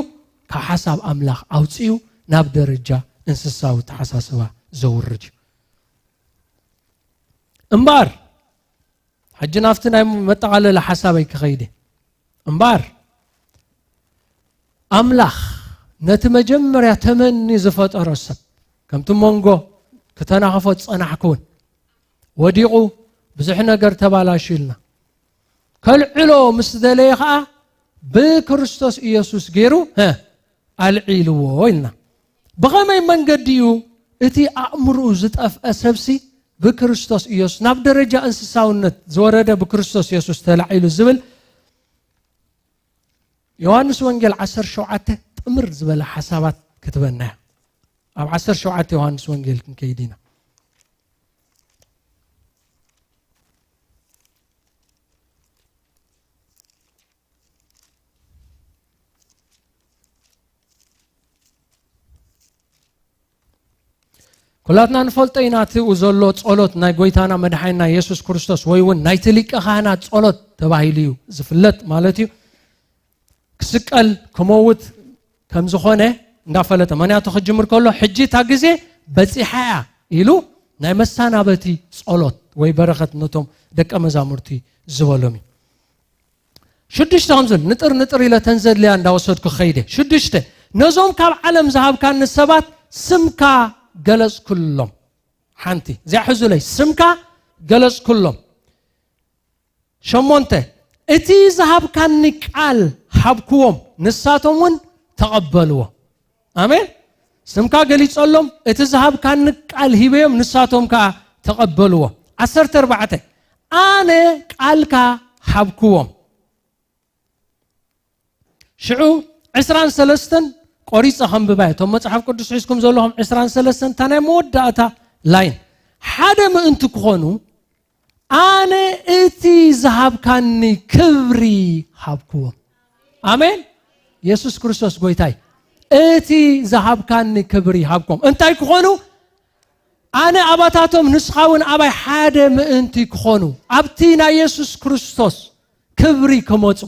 ካብ ሓሳብ ኣምላኽ ኣውፂኡ ናብ ደረጃ እንስሳዊ ተሓሳስባ ዘውርድ እዩ። እምበኣር ሕጂ ናብቲ ናይ መጠቓለሊ ሓሳበይ ክኸይድ እየ። እምበኣር ኣምላኽ ነቲ መጀመርያ ተመኒ ዝፈጠሮ ሰብ ከምቲ መንጎ ክተናኸፎ ዝጸናሕኩ እውን ወዲቑ ብዙሕ ነገር ተባላሹ ኢልና ከልዕሎ ምስ ደለየ ኸኣ ብክርስቶስ ኢየሱስ ገይሩ፣ ሀ፣ ኣልዒልዎ ኢልና። ብኸመይ መንገዲ እዩ እቲ ኣእምርኡ ዝጠፍአ ሰብሲ ብክርስቶስ ኢየሱስ ናብ ደረጃ እንስሳውነት ዝወረደ ብክርስቶስ ኢየሱስ ተላዒሉ ዝብል ዮሃንስ ወንጌል ዓሰርተ ሸውዓተ ጥምር ዝበለ ሓሳባት ክትበና እያ። ኣብ ዓሰርተ ሸውዓተ ዮሃንስ ወንጌል ክንከይድ ኢና። ኩላትና ንፈልጦ ኢና፣ እቲ ዘሎ ጸሎት ናይ ጎይታና መድሓኒና የሱስ ክርስቶስ ወይ እውን ናይቲ ሊቀ ካህናት ጸሎት ተባሂሉ እዩ ዝፍለጥ ማለት እዩ። ክስቀል ክመውት ከም ዝኾነ እንዳፈለጠ፣ ምኽንያቱ ክጅምር ከሎ ሕጂ እታ ግዜ በጺሓ እያ ኢሉ ናይ መሰናበቲ ጸሎት ወይ በረኸት ነቶም ደቀ መዛሙርቲ ዝበሎም እዩ። ሽዱሽተ ከም ዝብል ንጥር ንጥር ኢለ ተን ዘድልያ እንዳወሰድኩ ክኸይደ። ሽዱሽተ፣ ነዞም ካብ ዓለም ዝሃብካኒ ሰባት ስምካ ገለጽኩሎም። ሓንቲ እዚኣ ሕዙለይ፣ ስምካ ገለጽኩሎም። ሸሞንተ፣ እቲ ዝሃብካኒ ቃል ሃብክዎም፣ ንሳቶም እውን ተቐበልዎ። ኣሜን። ስምካ ገሊጸሎም፣ እቲ ዝሃብካኒ ቃል ሂበዮም፣ ንሳቶም ከኣ ተቐበልዎ። ዓሰርተ ኣርባዕተ፣ ኣነ ቃልካ ሃብክዎም። ሽዑ ዕስራን ሰለስተን ቆሪጸ ከንብባ እየ። እቶም መጽሓፍ ቅዱስ ሒዝኩም ዘለኹም ዕስራን ሰለስተን እታ ናይ መወዳእታ ላይን። ሓደ ምእንቲ ክኾኑ ኣነ እቲ ዝሃብካኒ ክብሪ ሃብክዎም። ኣሜን። የሱስ ክርስቶስ ጎይታይ፣ እቲ ዝሃብካኒ ክብሪ ሃብክዎም። እንታይ ክኾኑ? ኣነ ኣባታቶም ንስኻ እውን ኣባይ ሓደ ምእንቲ ክኾኑ፣ ኣብቲ ናይ የሱስ ክርስቶስ ክብሪ ክመጹ።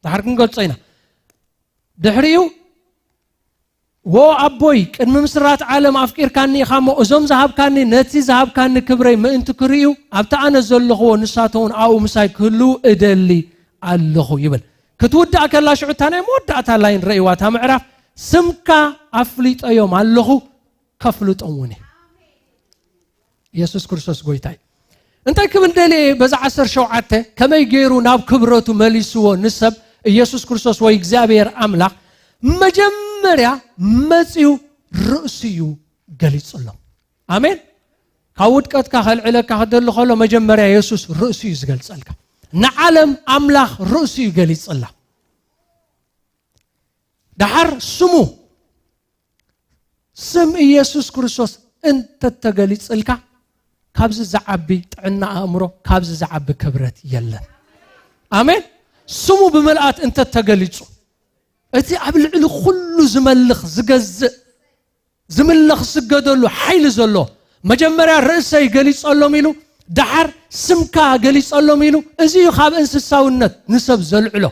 ድሓር ክንገልጾ ኢና። ድሕሪኡ፣ "ዎ ኣቦይ፣ ቅድሚ ምስራት ዓለም ኣፍቂርካኒ ኢኻ እሞ፣ እዞም ዝሃብካኒ፣ ነቲ ዝሃብካኒ ክብረይ ምእንቲ ክርእዩ፣ ኣብቲ ኣነ ዘለኽዎ ንሳቶም እውን ኣብኡ ምሳይ ክህልዉ እደሊ ኣለኹ" ይብል። ክትውዳእ ከላ ሽዑ እታ ናይ መወዳእታ ላይን ረእይዋ፣ እታ ምዕራፍ፣ ስምካ ኣፍሊጠዮም ኣለኹ፣ ከፍልጦም እውን እየ። ኢየሱስ ክርስቶስ ጎይታ እዩ። እንታይ ክብል ደልየ? በዛ ዓሰርተ ሸውዓተ ከመይ ገይሩ ናብ ክብረቱ መሊስዎ ንሰብ? ኢየሱስ ክርስቶስ ወይ እግዚኣብሔር ኣምላኽ መጀመርያ መጺኡ ርእሱ እዩ ገሊጹሎም። ኣሜን። ካብ ውድቀትካ ከልዕለካ ክደሊ ከሎ መጀመርያ የሱስ ርእሱ እዩ ዝገልጸልካ። ንዓለም ኣምላኽ ርእሱ እዩ ገሊጽላ። ደሓር ስሙ፣ ስም ኢየሱስ ክርስቶስ እንተተገሊጽልካ፣ ካብዚ ዝዓቢ ጥዕና ኣእምሮ፣ ካብዚ ዝዓቢ ክብረት የለን። ኣሜን። ስሙ ብምልኣት እንተተገሊጹ፣ እቲ ኣብ ልዕሊ ኩሉ ዝመልኽ፣ ዝገዝእ፣ ዝምለኽ፣ ዝስገደሉ ሓይሊ ዘሎ፣ መጀመርያ ርእሰይ ገሊጸሎም ኢሉ፣ ደሓር ስምካ ገሊጸሎም ኢሉ። እዚ እዩ ካብ እንስሳውነት ንሰብ ዘልዕሎ።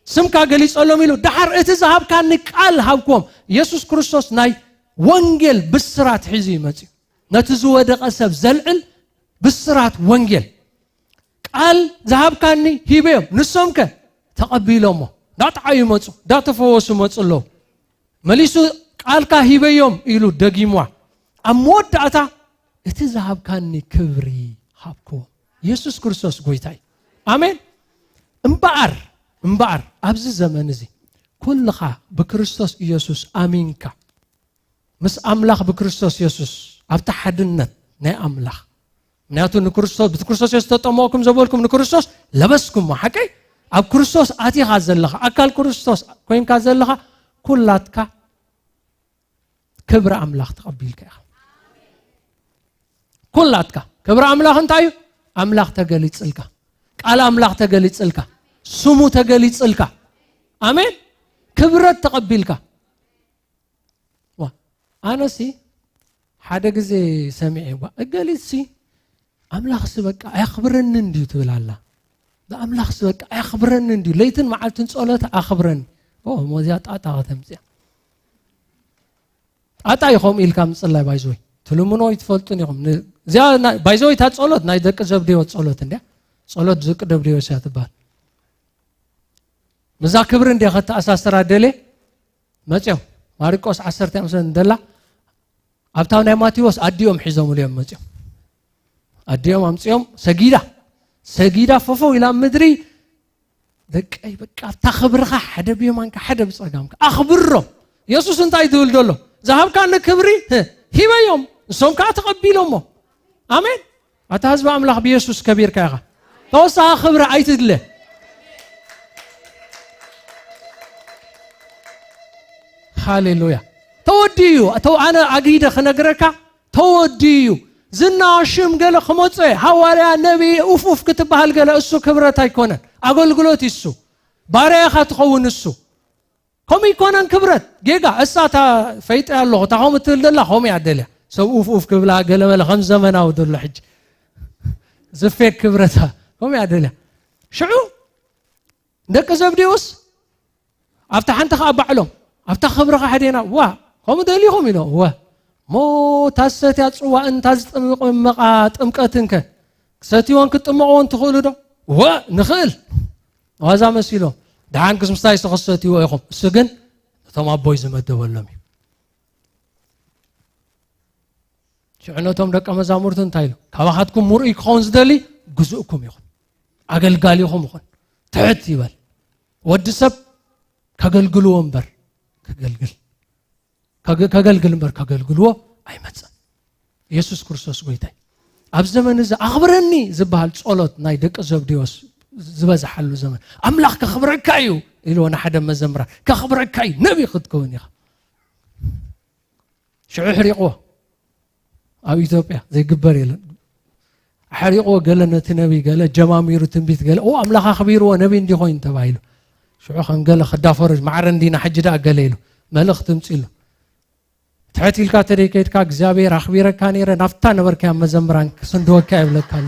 ስምካ ገሊጸሎም ኢሉ፣ ደሓር እቲ ዝሃብካኒ ቃል ሃብክዎም። ኢየሱስ ክርስቶስ ናይ ወንጌል ብስራት ሒዙ እዩ መጺኡ። ነቲ ዝወደቐ ሰብ ዘልዕል ብስራት ወንጌል። ቃል ዝሃብካኒ ሂበዮም፣ ንሶምከ ተቐቢሎሞ፣ እንዳጠዓዩ መጹ፣ እንዳተፈወሱ መጹ ኣለዉ። መሊሱ፣ ቃልካ ሂበዮም ኢሉ ደጊምዋ። ኣብ መወዳእታ እቲ ዝሃብካኒ ክብሪ ሃብክዎም። ኢየሱስ ክርስቶስ ጎይታ እዩ። ኣሜን። እምበኣር፣ እምበኣር ኣብዚ ዘመን እዚ ኩልኻ ብክርስቶስ ኢየሱስ ኣሚንካ፣ ምስ ኣምላኽ ብክርስቶስ የሱስ ኣብቲ ሓድነት ናይ ኣምላኽ። ምክንያቱ ንክርስቶስ፣ ብቲ ክርስቶስ የሱስ ተጠመቕኩም ዘበልኩም ንክርስቶስ ለበስኩሞ። ሓቀይ? ኣብ ክርስቶስ ኣቲኻ ዘለኻ፣ ኣካል ክርስቶስ ኮይንካ ዘለኻ፣ ኩላትካ ክብሪ ኣምላኽ ተቐቢልካ ኢኻ። ኩላትካ ክብሪ ኣምላኽ እንታይ እዩ? ኣምላኽ ተገሊጽልካ፣ ቃል ኣምላኽ ተገሊጽልካ፣ ስሙ ተገሊጽልካ። ኣሜን። ክብረት ተቐቢልካ። ዋ፣ ኣነሲ ሓደ ግዜ ሰሚዐ፣ ዋ፣ እገሊትሲ ኣምላኽሲ በቃ ኣያኽብረንን ድዩ ትብል ኣላ። ብኣምላኽሲ በቃ ኣያኽብረንን ድዩ? ለይትን መዓልትን ጸሎት ኣኽብረኒ። ኦ፣ እሞ እዚኣ ጣጣ ከተምጽያ። ጣጣ እዩ ከምኡ ኢልካ ምጽላይ፣ ባይዘወይ። ትልምኖ ኣይትፈልጡን ኢኹም። ን-፣ እዚኣ ናይ፣ ባይዘወይ፣ እታ ጸሎት ናይ ደቂ ዘብዴዎስ ጸሎት እንድያ። ጸሎት ደቂ ዘብዴዎስ እያ ትበሃል። ምዛ ክብሪ እንድያ ከተኣሳስራ ደልየ። መጺኦም። ማርቆስ ዓሰርተ እዮም ስለ እንደላ፣ ኣብታ ናይ ማቴዎስ ኣዲኦም ሒዞምሉ እዮም መጺኦም። ኣዲኦም ኣምጺኦም፣ ሰጊዳ፣ ሰጊዳ ፈፈው ኢላ ኣብ ምድሪ፣ ደቀይ፣ በቃ ኣብታ ክብርኻ ሓደ ብየማንካ ሓደ ብጸጋምካ ኣኽብሮም። የሱስ እንታይ ትብል ዘሎ? ዝሃብካኒ ክብሪ፣ ህ፣ ሂበዮም፣ ንሶም ከኣ ተቐቢሎሞ። ኣሜን። ኣታ ህዝቢ ኣምላኽ፣ ብየሱስ ከቢርካ ኢኻ። ተወሳኺ ክብሪ ኣይትድለ። ሃሌሉያ። ተወዲኡ እዩ። ተው-፣ ኣነ ኣግሂደ ክነግረካ፣ ተወዲኡ እዩ። ዝና፣ ሽም ገለ ክመጾ እየ። ሃዋርያ፣ ነቢይ፣ ኡፍ ኡፍ ክትበሃል ገለ፣ እሱ ክብረት ኣይኮነን። ኣገልግሎት እዩ እሱ። ባርያ ኢኻ ትኸውን እሱ። ከምኡ ይኮነን ክብረት። ጌጋ፣ እሳ እታ ፈይጠ ኣለኹ፣ እታ ከምኡ ትብል ዘላ ከምኡ እያ ደልያ። ሰብ ኡፍ ኡፍ ክብላ፣ ገለ መለ ከም ዘመናዊ ዘሎ ሕጂ። ዝፌክ ክብረታ፣ ከምኡ እያ ደልያ። ሽዑ ደቂ ዘብዴዎስ ኣብታ ሓንቲ ኸኣ ባዕሎም፣ ኣብታ ክብርኻ ሕዴና፣ ዋ፣ ከምኡ ደሊኹም ኢሎ፣ ወ። ሞ እታ ዝሰትያ ጽዋእን እታ ዝጥምቐ ጥምቀትን ከ? ክሰትይዎን ክጥመቕዎን ትኽእሉ ዶ? ወ፣ ንኽእል። ዋዛ መሲሎ፣ ደሓን ክስ ምስታይ ክሰትይዎ ኢኹም። እሱ ግን ነቶም ኣቦይ ዝመደበሎም እዩ። ሽዑ ነቶም ደቀ መዛሙርቱ እንታይ ኢሉ? ካባኻትኩም ምርኡይ ክኸውን ዝደሊ ግዙእኩም ይኹን፣ ኣገልጋሊኹም ይኹን። ትሕት ይበል። ወዲ ሰብ ከገልግልዎ እምበር ከገልግል፣ ከገ-፣ ከገልግል እምበር ከገልግልዎ ኣይመጸን። ኢየሱስ ክርስቶስ ጎይታይ። ኣብ ዘመን እዚ ኣኽብረኒ ዝበሃል ጸሎት ናይ ደቂ ዘብዴዎስ ዝበዝሓሉ ዘመን። ኣምላኽ ከኽብረካ እዩ ኢልዎ ንሓደ መዘምራን። ከኽብረካ እዩ፣ ነቢ ክትከውን ኢኻ። ሽዑ ኣሕሪቕዎ። ኣብ ኢትዮጵያ ዘይግበር የለን። ኣሕሪቕዎ፣ ገለ ነቲ ነቢ፣ ገለ ጀማሚሩ ትንቢት፣ ገለ፣ ኦ፣ ኣምላኽ ኣኽቢርዎ፣ ነቢ እንዲ ኮይኑ ተባሂሉ። ሽዑ ከም ገለ ክዳፈሩ፣ ማዕረ እንዲና ሕጂ ደኣ ገለ ኢሉ። መልእኽቲ ምጺሉ። ትሕት ኢልካ ተደይ ከይድካ፣ እግዚኣብሔር ኣኽቢረካ ነይረ፣ ናብታ ነበርካያ መዘምራን ክስንድወካ ይብለካ ኣሎ።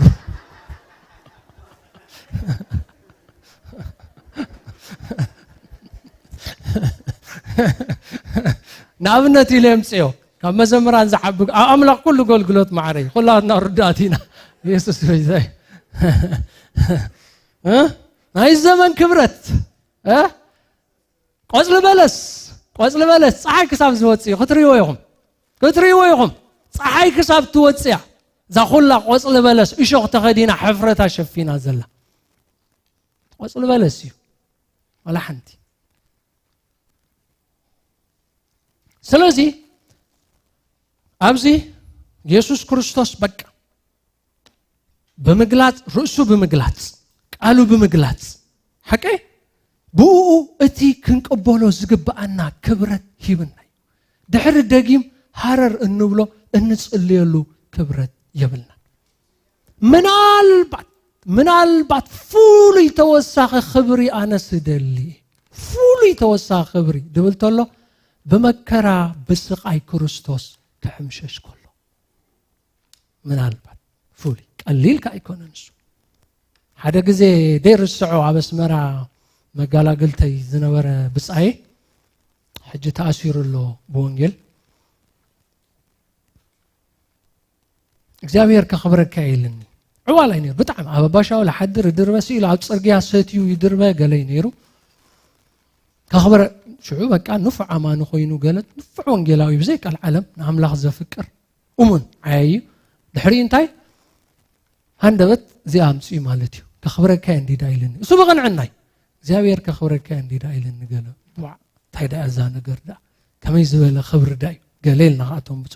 ንኣብነት ኢለ የምጽዮ። ካብ መዘምራን ዝዓቢ፣ ኣብ ኣምላኽ ኩሉ ኣገልግሎት ማዕረ እዩ። ኩላትና ርዱኣት ኢና። ኢየሱስ ጎይታ እዩ። እ? ናይ ዘመን ክብረት፣ እ? ቆጽሊ በለስ፣ ቆጽሊ በለስ ጸሓይ ክሳብ ዝወጽእ እዩ። ክትርእይዎ ኢኹም። ክትርእይዎ ኢኹም። ጸሓይ ክሳብ ትወጽእ እያ። እዛ ኩላ ቆጽሊ በለስ እሾኽ ተኸዲና፣ ሕፍረታ ሸፊና ዘላ ቆጽሊ በለስ እዩ። ዋላ ሓንቲ። ስለዚ ኣብዚ የሱስ ክርስቶስ በቃ ብምግላጽ፣ ርእሱ ብምግላጽ፣ ቃሉ ብምግላጽ፣ ሓቀይ ብኡ እቲ ክንቅበሎ ዝግብኣና ክብረት ሂብና እዩ። ድሕሪ ደጊም ሃረር እንብሎ፣ እንጽልየሉ ክብረት የብልናን። ምናልባት፣ ምናልባት ፍሉይ ተወሳኺ ክብሪ ኣነስ እደሊ፣ ፍሉይ ተወሳኺ ክብሪ ድብል ተሎ፣ ብመከራ ብስቓይ ክርስቶስ ክሕምሸሽ ከሎ። ምናልባት ፍሉይ፣ ቀሊል ከኣ ኣይኮነን እሱ። ሓደ ግዜ ደይርስዖ ኣብ ኣስመራ መጋላግልተይ ዝነበረ ብጻይ ሕጂ ተኣሲሩ ኣሎ ብወንጌል። እግዚኣብሔር ከኽብረካ ኢልኒ። ዕዋል ኣይነይሩ ብጣዕሚ ኣብ ኣባሻውል ሓድር ይድርበ ስኢሉ ኣብ ጽርግያ ሰትዩ ይድርበ ገለ እዩ ነይሩ። ከኽብረ ሽዑ በቃ ንፉዕ ኣማኒ ኮይኑ ገለ ንፉዕ ወንጌላዊ ብዘይ ቀልዓለም ንኣምላኽ ዘፍቅር እሙን ዓያዩ። ድሕሪ እንታይ ሃንደበት እዚኣ ኣምፅኡ ማለት እዩ። ከኽብረካ እየ እንዲዳ ኢልኒ እሱ ብቕንዕናይ እግዚኣብሔር ከኽብረካ እየ እንዲዳ ኢልኒ ገለ። ዋዕ እንታይ ደኣ እዛ ነገር ደኣ ከመይ ዝበለ ክብሪ ደኣ እዩ ገለ ኢልና ከኣቶም ብፁ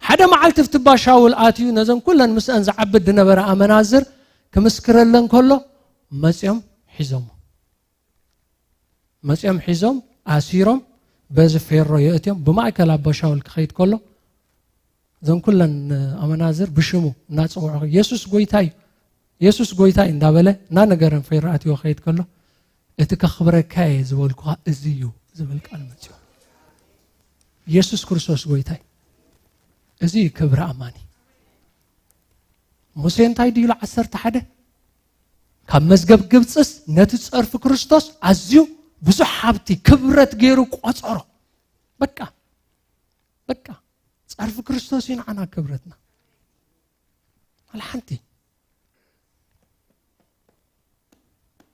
ሓደ መዓልቲ ፍትባ ሻውል ኣትዩ ነዘን ኩለን ምስአን ዝዓብድ ዝነበረ ኣመናዝር ክምስክረለን ከሎ መፅኦም ሒዞሞ መፅኦም ሒዞም ኣሲሮም በዚ ፌሮ የእትዮም ብማእከል ኣቦ ሻውል ክኸይድ ከሎ እዘን ኩለን ኣመናዝር ብሽሙ እናፀውዑ የሱስ ጎይታ እዩ የሱስ ጎይታ እዩ እንዳበለ እናነገረን ፌሮ ኣትዮ ክኸይድ ከሎ እቲ ከኽብረካ እየ ዝበልኩኻ እዚ እዩ ዝብል ቃል መፅኦ። የሱስ ክርስቶስ ጎይታ እዩ። እዚ እዩ ክብሪ ኣማኒ። ሙሴ እንታይ ድዩ ኢሉ ዓሰርተ ሓደ ካብ መዝገብ ግብፅስ ነቲ ፀርፊ ክርስቶስ ኣዝዩ ብዙሕ ሃብቲ ክብረት ገይሩ ቆፀሮ። በቃ በቃ ፀርፊ ክርስቶስ እዩ ንዓና ክብረትና። ዋላ ሓንቲ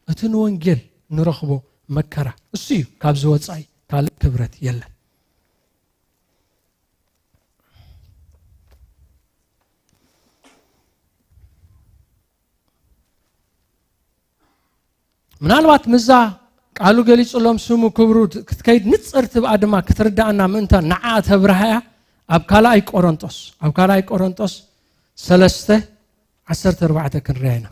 እቲ ንወንጌል ንረኽቦ መከራ እሱ እዩ። ካብዚ ወፃኢ ካልእ ክብረት የለን። ምናልባት ምዛ ቃሉ ገሊጹሎም ስሙ ክብሩ ክትከይድ ንጽር ትብኣ ድማ ክትርዳእና ምእንታ ንዓ ተብርሃያ ኣብ ካልኣይ ቆሮንጦስ ኣብ ካልኣይ ቆሮንጦስ ሰለስተ ዓሰርተ ኣርባዕተ ክንርያ ኢና።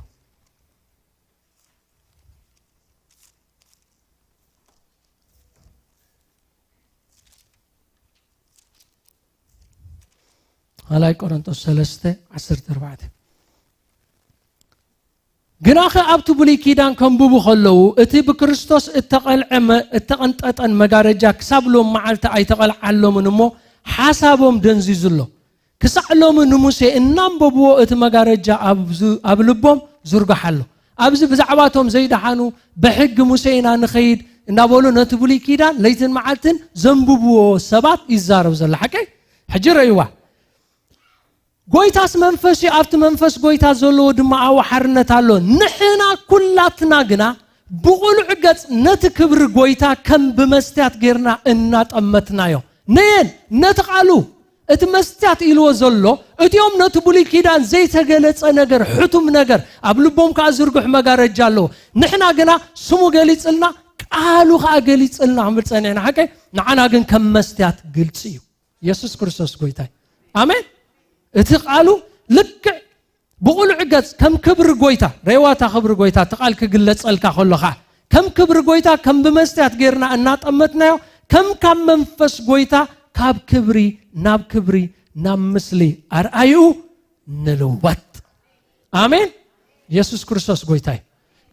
ካልኣይ ቆሮንጦስ ሰለስተ ዓሰርተ ኣርባዕተ ግናኸ ኣብቲ ብሉይ ኪዳን ከንብቡ ከለዉ እቲ ብክርስቶስ እተቐልዐ እተቐንጠጠን መጋረጃ ክሳብ ሎም መዓልቲ ኣይተቐልዓሎምን እሞ ሓሳቦም ደንዚዙ ኣሎ። ክሳዕ ሎሚ ንሙሴ እናንበብዎ እቲ መጋረጃ ኣብ ልቦም ዝርጋሕ ኣሎ። ኣብዚ ብዛዕባቶም ዘይደሓኑ ብሕጊ ሙሴ ኢና ንኸይድ እናበሉ ነቲ ብሉይ ኪዳን ለይትን መዓልትን ዘንብብዎ ሰባት ይዛረብ ዘሎ ሓቀይ ሕጂ ረእይዋ። ጎይታስ መንፈስ እዩ፣ ኣብቲ መንፈስ ጎይታ ዘለዎ ድማ ኣዋሓርነት ኣሎ። ንሕና ኩላትና ግና ብቑሉዕ ገጽ ነቲ ክብሪ ጎይታ ከም ብመስትያት ጌርና እናጠመትናዮ ነየን ነቲ ቃሉ እቲ መስትያት ኢልዎ ዘሎ እቲኦም ነቲ ብሉይ ኪዳን ዘይተገለጸ ነገር ሕቱም ነገር ኣብ ልቦም ከኣ ዝርግሕ መጋረጃ ኣለዎ። ንሕና ግና ስሙ ገሊጽልና ቃሉ ከኣ ገሊጽልና ክንብል ጸኒዕና ሓቀይ። ንዓና ግን ከም መስትያት ግልጺ እዩ። የሱስ ክርስቶስ ጎይታይ ኣሜን። እቲ ቃሉ ልክዕ ብቑሉዕ ገጽ ከም ክብሪ ጎይታ ረይዋታ ክብሪ ጎይታ እቲ ቃል ክግለጸልካ ከሎ ከዓ ከም ክብሪ ጎይታ ከም ብመስትያት ጌርና እናጠመትናዮ ከም ካብ መንፈስ ጎይታ ካብ ክብሪ ናብ ክብሪ ናብ ምስሊ ኣርኣይኡ ንልወጥ። ኣሜን። የሱስ ክርስቶስ ጎይታ እዩ።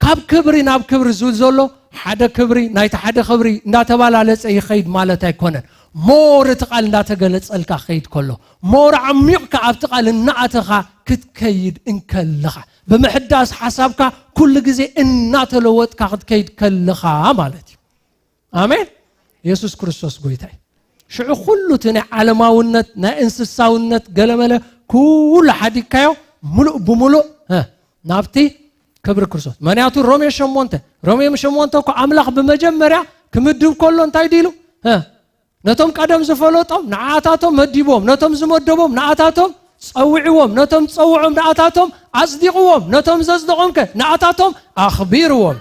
ካብ ክብሪ ናብ ክብሪ ዝብል ዘሎ ሓደ ክብሪ ናይቲ ሓደ ክብሪ እንዳተባላለጸ ይኸይድ ማለት ኣይኮነን። ሞር እቲ ቃል እንዳተገለጸልካ ክኸይድ ከሎ ሞር ዓሚቕካ ኣብቲ ቃል እናኣተኻ ክትከይድ እንከለኻ ብምሕዳስ ሓሳብካ ኩሉ ግዜ እናተለወጥካ ክትከይድ ከለኻ ማለት እዩ። ኣሜን። የሱስ ክርስቶስ ጎይታ እዩ። ሽዑ ኩሉ እቲ ናይ ዓለማውነት ናይ እንስሳውነት ገለመለ ኩሉ ሓዲግካዮ ሙሉእ ብሙሉእ ናብቲ ክብሪ ክርስቶስ። ምክንያቱ ሮሜ ሸሞንተ ሮሜ ሸሞንተ እኮ ኣምላኽ ብመጀመርያ ክምድብ ከሎ እንታይ ድሉ ነቶም ቀደም ዝፈለጦም ንዓታቶም መዲቦም፣ ነቶም ዝመደቦም ንዓታቶም ጸውዕዎም፣ ነቶም ጸውዖም ንዓታቶም ኣጽዲቕዎም፣ ነቶም ዘጽደቖም ከ ንዓታቶም ኣኽቢርዎም።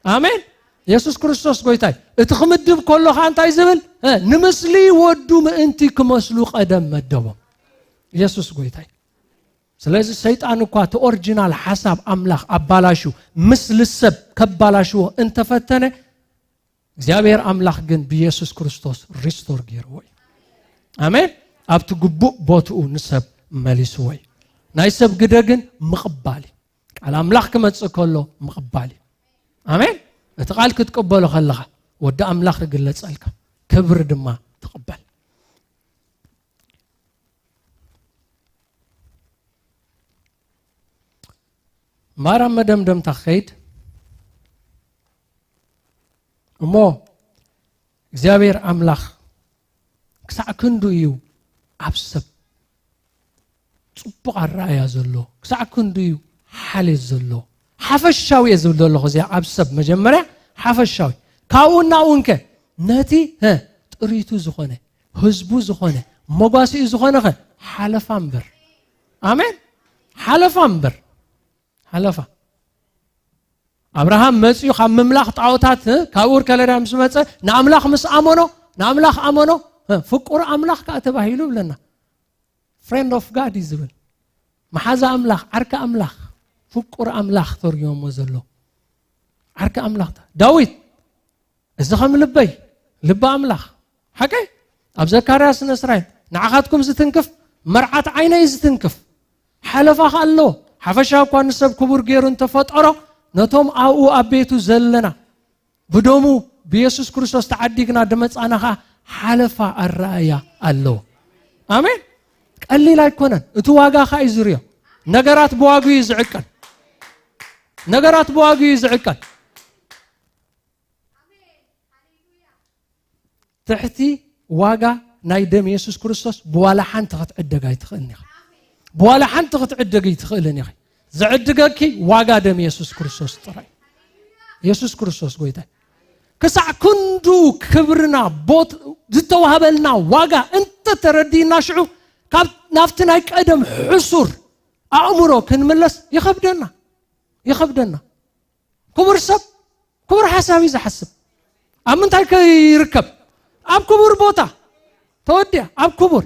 ኣሜን። የሱስ ክርስቶስ ጎይታይ። እቲ ክምድብ ከሎ ኸኣ እንታይ ዝብል? እ፣ ንምስሊ ወዱ ምእንቲ ክመስሉ ቀደም መደቦም። የሱስ ጎይታይ። ስለዚ ሰይጣን እኳ እቲ ኦሪጂናል ሓሳብ ኣምላኽ ኣባላሹ፣ ምስሊ ሰብ ከባላሽዎ እንተፈተነ፣ እግዚኣብሔር ኣምላኽ ግን ብየሱስ ክርስቶስ ሪስቶር ገይርዎ እዩ። ኣሜን። ኣብቲ ግቡእ ቦትኡ ንሰብ መሊስዎ እዩ። ናይ ሰብ ግደ ግን ምቕባል እዩ። ቃል ኣምላኽ ክመጽእ ከሎ ምቕባል እዩ። ኣሜን። እቲ ቃል ክትቅበሎ ከለኻ ወዲ ኣምላኽ ክግለጸልካ፣ ክብሪ ድማ ትቕበል። ማራ መደምደምታ ክኸይድ እሞ እግዚኣብሔር ኣምላኽ ክሳዕ ክንዱ እዩ ኣብ ሰብ ጽቡቕ ኣረኣያ ዘሎ፣ ክሳዕ ክንዱ እዩ ሓልዮት ዘሎ። ሓፈሻዊ እየ ዝብል ዘለኹ እዚኣ ኣብ ሰብ መጀመርያ ሓፈሻዊ። ካብኡ እናኡ እንከ ነቲ፣ እ፣ ጥሪቱ ዝኾነ፣ ህዝቡ ዝኾነ፣ መጓሲኡ ዝኾነ ኸ ሓለፋ እምበር። ኣሜን። ሓለፋ እምበር። ሓለፋ። ኣብርሃም መጺኡ ካብ ምምላኽ ጣዖታት፣ እ፣ ካብ ኡር ከለዳ ምስ መጸ ንኣምላኽ ምስ ኣመኖ፣ ንኣምላኽ ኣመኖ፣ እ፣ ፍቁር ኣምላኽ ከኣ ተባሂሉ ይብለና። ፍሬንድ ኦፍ ጋድ እዩ ዝብል። መሓዛ ኣምላኽ፣ ዓርኪ ኣምላኽ፣ ፍቁር ኣምላኽ ተርጉሞሞ ዘሎ። ዓርኪ ኣምላኽ። ዳዊት፣ እዚ ከም ልበይ፣ ልቢ ኣምላኽ። ሓቀይ? ኣብ ዘካርያስ ንእስራኤል፣ ንዓኻትኩም ዝትንክፍ፣ መርዓት ዓይነይ ዝትንክፍ። ሓለፋ ከ ኣለዎ። ሓፈሻ እኳ ንሰብ ክቡር ገይሩ እንተፈጠሮ፣ ነቶም ኣብኡ ኣብ ቤቱ ዘለና፣ ብደሙ ብየሱስ ክርስቶስ ተዓዲግና ድመጻና ኸኣ ሓለፋ ኣረኣያ ኣለዎ። ኣሜን። ቀሊል ኣይኮነን። እቲ ዋጋ ኸኣ እዩ ዝርዮ። ነገራት ብዋግኡ እዩ ዝዕቀን። ነገራት ብዋግኡ እዩ ዝዕቀን። ትሕቲ ዋጋ ናይ ደም የሱስ ክርስቶስ ብዋላ ሓንቲ ክትዕደግ ኣይትኽእልን ኢኻ። ብዋላ ሓንቲ ክትዕደግ ኣይትኽእልን ኢኻ። ዝዕድገኪ ዋጋ ደም የሱስ ክርስቶስ ጥራይ። የሱስ ክርስቶስ ጎይታ። ክሳዕ ክንዱ ክብርና ቦት-፣ ዝተዋህበልና ዋጋ እንተተረዲእና ሽዑ ካብ ናብቲ ናይ ቀደም ሕሱር ኣእምሮ ክንምለስ ይኸብደና። ይኸብደና። ክቡር ሰብ ክቡር ሓሳብ እዩ ዝሓስብ። ኣብ ምንታይ ከ ይርከብ? ኣብ ክቡር ቦታ። ተወዲኣ፣ ኣብ ክቡር።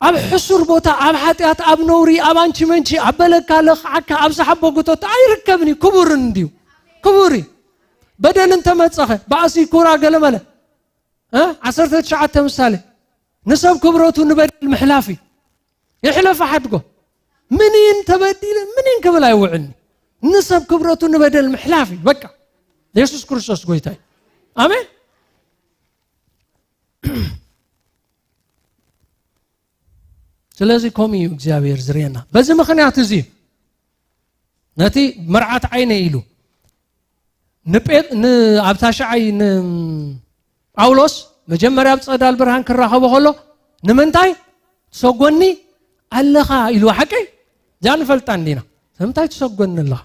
ኣብ ሕሱር ቦታ፣ ኣብ ሓጢኣት፣ ኣብ ነውሪ፣ ኣብ ኣንቺ መንቺ፣ ኣብ በለካ ለኽዓካ፣ ኣብ ዝሓቦ ጉቶት ኣይርከብን እዩ። ክቡር እንድዩ። ክቡር እዩ። በደል እንተመጸኸ፣ ባእሲ፣ ኩራ፣ ገለመለ፣ እ? ዓሰርተ ትሽዓተ ምሳሌ። ንሰብ ክብረቱ ንበደል ምሕላፍ እዩ። ይሕለፍ ሓድጎ። ምን እይን ተበዲለ፣ ምን እይን ክብል ኣይውዕልኒ። ንሰብ ክብረቱ ንበደል ምሕላፍ እዩ። በቃ። የሱስ ክርስቶስ ጎይታ እዩ። ኣሜን። ስለዚ ከምኡ እዩ እግዚኣብሔር ዝርእየና። በዚ ምኽንያት እዚ እዩ ነቲ መርዓት ዓይነ ኢሉ ንጴ-፣ ን-፣ ኣብታ ሸዓይ ንጳውሎስ መጀመርያ ኣብ ጸዳል ብርሃን ክራኸቦ ከሎ፣ "ንምንታይ ትሰጎኒ ኣለኻ?" ኢሉ። ሓቀይ? እዚኣ ንፈልጣ እንዲና። "ንምንታይ ትሰጎኒ ኣለኻ?"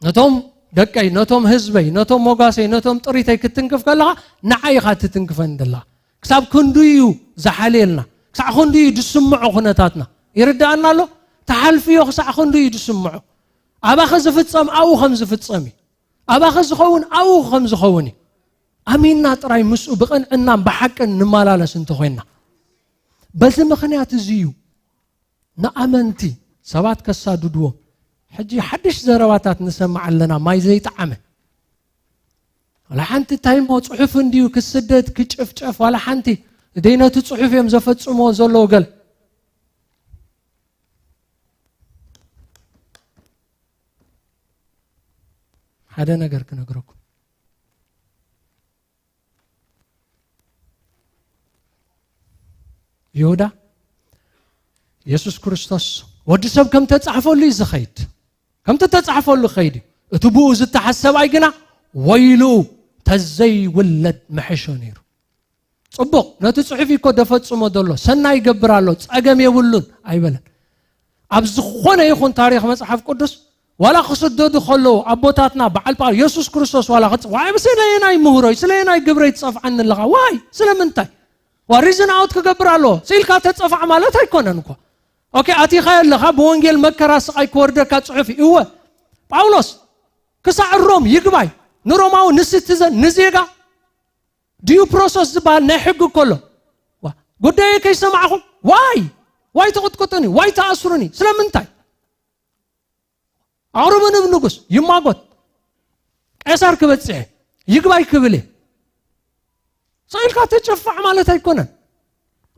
ነቶም ደቀይ፣ ነቶም ህዝበይ፣ ነቶም ሞጋሰይ፣ ነቶም ጥሪተይ ክትትንክፍ ከለኻ፣ ንዓይ ኢኻ ትትንክፈኒ ዘለኻ። ክሳብ ክንዱ እዩ ዝሓልየልና። ክሳዕ ክንዱ እዩ ዝስምዖ ኩነታትና። ይርድኣና ኣሎ? ተሓልፍዮ ክሳዕ ክንዱ እዩ ዝስምዖ። ኣባኸ ዝፍጸም ኣብኡ ከም ዝፍጸም እዩ። ኣባኸ ዝኸውን ኣብኡ ከም ዝኸውን እዩ። ኣሚንና ጥራይ ምስኡ ብቕንዕናን ብሓቅን ንመላለስ እንተኾይንና። በዚ ምኽንያት እዚ እዩ ንኣመንቲ ሰባት ከሳድድዎም። ሕጂ ሓድሽ ዘረባታት ንሰምዕ ኣለና፣ ማይ ዘይጠዓመ። ዋላ ሓንቲ እንታይ እሞ ጽሑፍ እንድዩ ክስደድ፣ ክጭፍጨፍ፣ ዋላ ሓንቲ ደይ ነቲ ጽሑፍ እዮም ዘፈጽምዎ ዘለዉ ገለ። ሓደ ነገር ክነግረኩም። ይሁዳ፣ የሱስ ክርስቶስ ወዲ ሰብ ከም ተጻሕፈሉ እዩ ዝኸይድ። ከም ተጻሕፈሉ ክኸይድ እዩ። እቲ ብኡ ዝተሓሰብ ኣይ ግና ወይሉ ተዘይውለድ ምሐሾ ነይሩ። ጽቡቕ፣ ነቲ ጽሑፍ እኮ ደፈጽሞ ዘሎ፣ ሰናይ ይገብር ኣሎ፣ ጸገም የብሉን ኣይበለን። ኣብ ዝኾነ ይኹን ታሪኽ መጽሓፍ ቅዱስ ዋላ ክስደዱ ከለዉ ኣቦታትና በዓል ጳውሎስ የሱስ ክርስቶስ ዋላ ክጽ-፣ ዋይ፣ ስለየናይ ምህሮይ፣ ስለየናይ ግብረይ ትጸፍዓኒ ኣለኻ? ዋይ፣ ስለምንታይ? ዋ፣ ሪዝን ኣውት ክገብር ኣለዎ። ስኢልካ ተጸፋዕ ማለት ኣይኮነን እኮ። ኦኬ፣ ኣቲኻዮ ኣለኻ፣ ብወንጌል መከራ ስቓይ ክወርደካ ጽሑፍ እዩ። እወ፣ ጳውሎስ ክሳዕ ሮም ይግባይ፣ ንሮማዊ፣ ንሲቲዘን፣ ንዜጋ፣ ድዩ ፕሮሰስ ዝበሃል ናይ ሕጊ እኮ ኣሎ። ዋ፣ ጉዳየ ከይሰማዕኹም፣ ዋይ፣ ዋይ ትቕጥቅጡኒ፣ ዋይ ትኣስሩኒ። ስለምንታይ? ኣቕርቡኒ ንጉስ፣ ይማጎት። ቄሳር ክበጽሕ፣ ይግባይ ክብል። ስኢልካ ተጨፋዕ ማለት ኣይኮነን።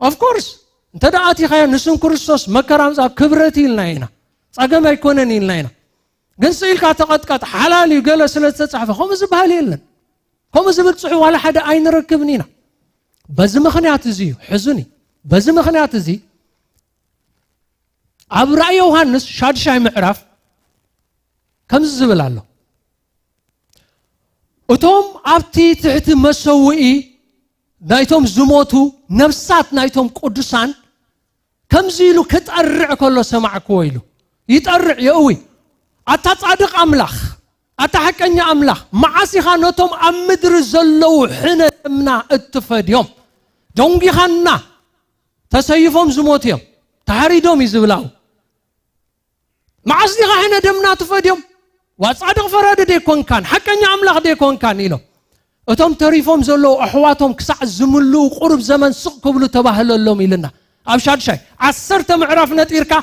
ኦፍ ኮርስ፣ እንተ ደኣ ኣቲኻዮ ንስም ክርስቶስ መከራ ምጻእ ክብረት ኢልና ኢና። ጸገም ኣይኮነን ኢልና ኢና። ግን ስኢልካ ተቐጥቀጥ፣ ሓላል እዩ፣ ገለ ስለ ዝተጻሕፈ፣ ከምኡ ዝበሃል የለን። ከምኡ ዝብል ጽሑፍ ዋላ ሓደ ኣይንረክብን ኢና። በዚ ምኽንያት እዚ እዩ፣ ሕዙኒ። በዚ ምኽንያት እዚ ኣብ ራእይ ዮሃንስ ሻድሻይ ምዕራፍ ከምዚ ዝብል ኣሎ። እቶም ኣብቲ ትሕቲ መሰውኢ ናይቶም ዝሞቱ ነፍሳት ናይቶም ቅዱሳን ከምዚ ኢሉ ክጠርዕ ከሎ ሰማዕክዎ ኢሉ። ይጠርዕ፣ የእዊ። ኣታ ጻድቕ ኣምላኽ፣ ኣታ ሓቀኛ ኣምላኽ፣ መዓስ ኢኻ ነቶም ኣብ ምድሪ ዘለዉ ሕነ ደምና እትፈድዮም? ደንጒኻና፣ ተሰይፎም ዝሞቱ እዮም፣ ተሃሪዶም እዩ ዝብል ኣብኡ። መዓስ ዲኻ ሕነ ደምና ትፈድዮም? ዋ ጻድቕ ፈራዲ ደይኮንካን፣ ሓቀኛ ኣምላኽ ደይኮንካን ኢሎም። እቶም ተሪፎም ዘለዉ ኣሕዋቶም ክሳዕ ዝምልኡ ቁሩብ ዘመን ስቕ ክብሉ ተባህለሎም ኢልና። ኣብ ሻድሻይ ዓሰርተ ምዕራፍ ነጢርካ፣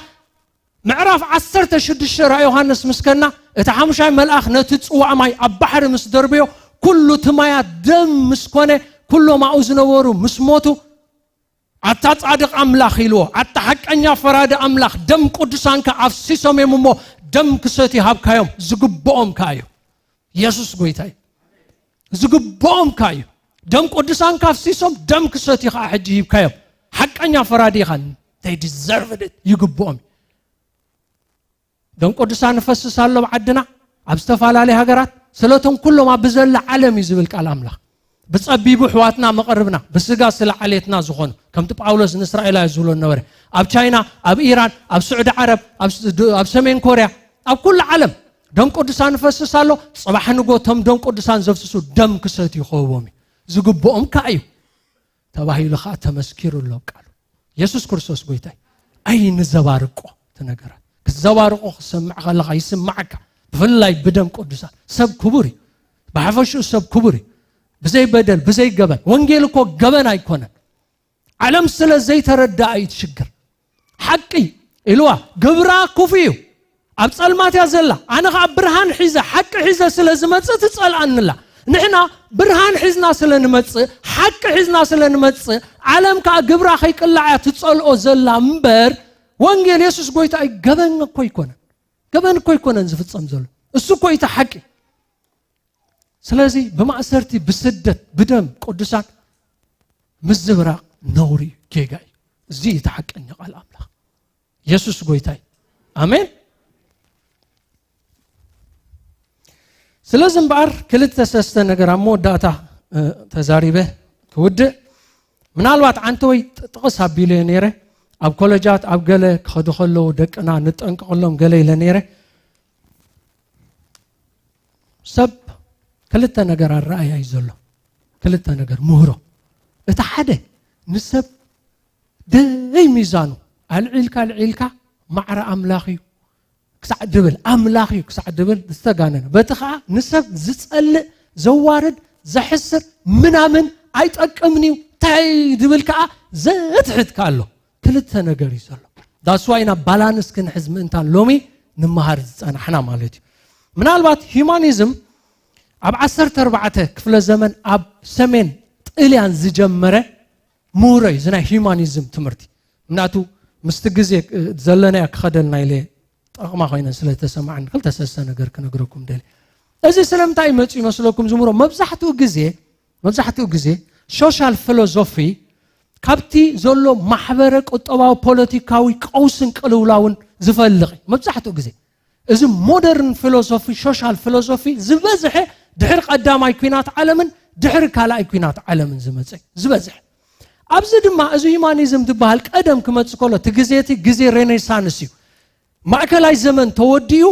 ምዕራፍ ዓሰርተ ሽዱሽተ ራእይ ዮሃንስ ምስ ከና፣ እቲ ሓሙሻይ መልኣኽ ነቲ ጽዋእ ማይ ኣብ ባሕሪ ምስ ደርበዮ፣ ኩሉ እቲ ማያት ደም ምስ ኮነ፣ ኩሎም ኣብኡ ዝነበሩ ምስ ሞቱ፣ ኣታ ጻድቕ ኣምላኽ ኢልዎ፣ ኣታ ሓቀኛ ፈራዲ ኣምላኽ፣ ደም ቅዱሳንካ ኣፍሲሶም እዮም እሞ፣ ደም ክሰትዩ ሃብካዮም፣ ዝግብኦም ከኣ እዩ። የሱስ ጎይታ እዩ። ዝግብኦም ከኣ እዩ። ደም ቅዱሳንካ ኣፍሲሶም፣ ደም ክሰትዩ ከኣ ሕጂ ሂብካዮም። ሓቀኛ ፈራዲ ኢኻ። They deserved it። ይግብኦም እዩ። ደም ቅዱሳን ይፈስስ ኣሎ ኣብ ዓድና፣ ኣብ ዝተፈላለየ ሃገራት፣ ስለቶም ኩሎም ኣብ ብዘላ ዓለም እዩ ዝብል ቃል ኣምላኽ። ብጸቢቡ ኣሕዋትና መቐርብና፣ ብስጋ ስለ ዓሌትና ዝኾኑ፣ ከምቲ ጳውሎስ ንእስራኤላውያን ዝብሎ ነበረ። ኣብ ቻይና፣ ኣብ ኢራን፣ ኣብ ስዑዲ ዓረብ፣ ኣብ ስ-፣ ድ-፣ ኣብ ሰሜን ኮርያ፣ ኣብ ኩሉ ዓለም ደም ቅዱሳን ይፈስስ ኣሎ። ጽባሕ ንጎ እቶም ደም ቅዱሳን ዘፍስሱ ደም ክሰትዩ ክህቦም እዩ። ዝግብኦም ከኣ እዩ። ተባሂሉ ኸዓ ተመስኪሩ ኣሎ ኣብ ቃሉ። የሱስ ክርስቶስ ጎይታ እዩ። ኣይንዘባርቆ እቲ ነገራት። ክትዘባርቆ ክትሰምዕ ከለኻ ይስምዓካ። ብፍላይ ብደም ቅዱሳን። ሰብ ክቡር እዩ። ብሓፈሽኡ ሰብ ክቡር እዩ። ብዘይ በደል፣ ብዘይ ገበን። ወንጌል እኮ ገበን ኣይኮነን። ዓለም ስለ ዘይተረድኣ እዩ እቲ ሽግር። ሓቂ ኢልዋ፣ ግብራ ክፉእ እዩ። ኣብ ጸልማት እያ ዘላ። ኣነ ኸኣ ብርሃን ሒዘ፣ ሓቂ ሒዘ ስለ ዝመጽእ ትጸልኣኒ ኣላ። ንሕና ብርሃን ሒዝና ስለ ንመጽእ፣ ሓቂ ሒዝና ስለ ንመጽእ፣ ዓለም ከኣ ግብራ ከይቅላዕ እያ ትጸልኦ ዘላ እምበር፣ ወንጌል የሱስ ጎይታ እዩ። ገበን እኮ ኣይኮነን። ገበን እኮ ኣይኮነን ዝፍጸም ዘሎ። እሱ እኮ እዩ እቲ ሓቂ። ስለዚ ብማእሰርቲ፣ ብስደት፣ ብደም ቅዱሳን ምዝብራቕ ነውሪ እዩ፣ ጌጋ እዩ። እዚ እዩ እቲ ሓቀኛ ቃል ኣምላኽ። የሱስ ጎይታ እዩ። ኣሜን። ስለዚ እምበኣር ክልተ ሰለስተ ነገር ኣብ መወዳእታ፣ እ፣ ተዛሪበ ክውድእ። ምናልባት ዓንተወይ ጥ-፣ ጥቕስ ኣቢለዮ ነይረ። ኣብ ኮለጃት፣ ኣብ ገለ ክኸዱ ከለዉ ደቅና ንጠንቀቐሎም ገለ ኢለ ነይረ። ሰብ ክልተ ነገር ኣረኣእያ እዩ ዘሎ። ክልተ ነገር ምህሮ። እቲ ሓደ ንሰብ ደይ ሚዛኑ ኣልዒልካ ኣልዒልካ ማዕረ ኣምላኽ እዩ ክሳዕ ድብል፣ ኣምላኽ እዩ ክሳዕ ድብል ዝተጋነነ። በቲ ኸዓ ንሰብ ዝጸልእ፣ ዘዋርድ፣ ዘሕስር ምናምን ኣይጠቅምን እዩ። እንታይ ድብል ከኣ ዘትሕት ከኣ ኣሎ። ክልተ ነገር እዩ ዘሎ። That's why ኢና ባላንስ ክንሕዝ ምእንታን ሎሚ ንመሃር ዝጸናሕና ማለት እዩ። ምናልባት ሂዩማኒዝም ኣብ ዓሰርተ ኣርባዕተ ክፍለ ዘመን ኣብ ሰሜን ጥልያን ዝጀመረ ምህሮ እዩ፣ እዚ ናይ ሂዩማኒዝም ትምህርቲ። ምክንያቱ ምስቲ ግዜ፣ እ፣ ዘለናዮ ክኸደልና ኢለ ጠቕማ ኮይነን ስለ ዝተሰማዕኒ ክልተ ሰለስተ ነገር ክነግረኩም ደልየ። እዚ ስለምንታይ እዩ መጺኡ ይመስለኩም? ዝምህሮ መብዛሕትኡ ግዜ፣ መብዛሕትኡ ግዜ ሶሻል ፊሎዞፊ ካብቲ ዘሎ ማሕበረ ቁጠባዊ ፖለቲካዊ ቀውስን ቅልውላውን ዝፈልቕ እዩ። መብዛሕትኡ ግዜ እዚ ሞደርን ፊሎዞፊ፣ ሶሻል ፊሎዞፊ ዝበዝሐ ድሕሪ ቀዳማይ ኲናት ዓለምን ድሕሪ ካልኣይ ኲናት ዓለምን ዝመጸ እዩ ዝበዝሐ። ኣብዚ ድማ እዚ ሂዩማኒዝም ዝበሃል ቀደም ክመጽእ ከሎ፣ እቲ ግዜ እቲ ግዜ ሬኔሳንስ እዩ። ማእከላይ ዘመን ተወዲኡ፣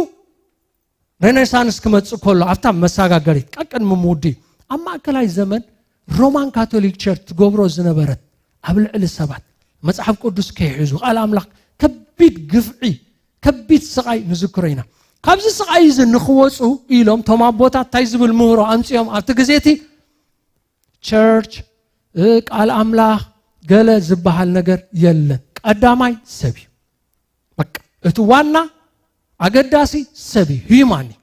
ሬኔሳንስ ክመጽእ ከሎ ኣብታ መሰጋገሪት ቀቅድሚ ምውዲ ኣብ ማእከላይ ዘመን ሮማን ካቶሊክ ቸርች ትገብሮ ዝነበረት ኣብ ልዕሊ ሰባት መጽሓፍ ቅዱስ ከይሕዙ ቃል ኣምላኽ ከቢድ ግፍዒ ከቢድ ስቓይ ንዝክሮ ኢና። ካብዚ ስቓይ እዚ ንኽወፁ ኢሎም ቶም ኣቦታት እንታይ ዝብል ምህሮ ኣምፅኦም ኣብቲ ግዜ እቲ ቸርች ቃል ኣምላኽ ገለ ዝበሃል ነገር የለን። ቀዳማይ ሰብ እዩ። በቃ እቲ ዋና ኣገዳሲ ሰብ እዩ። ሂዩማን እዩ።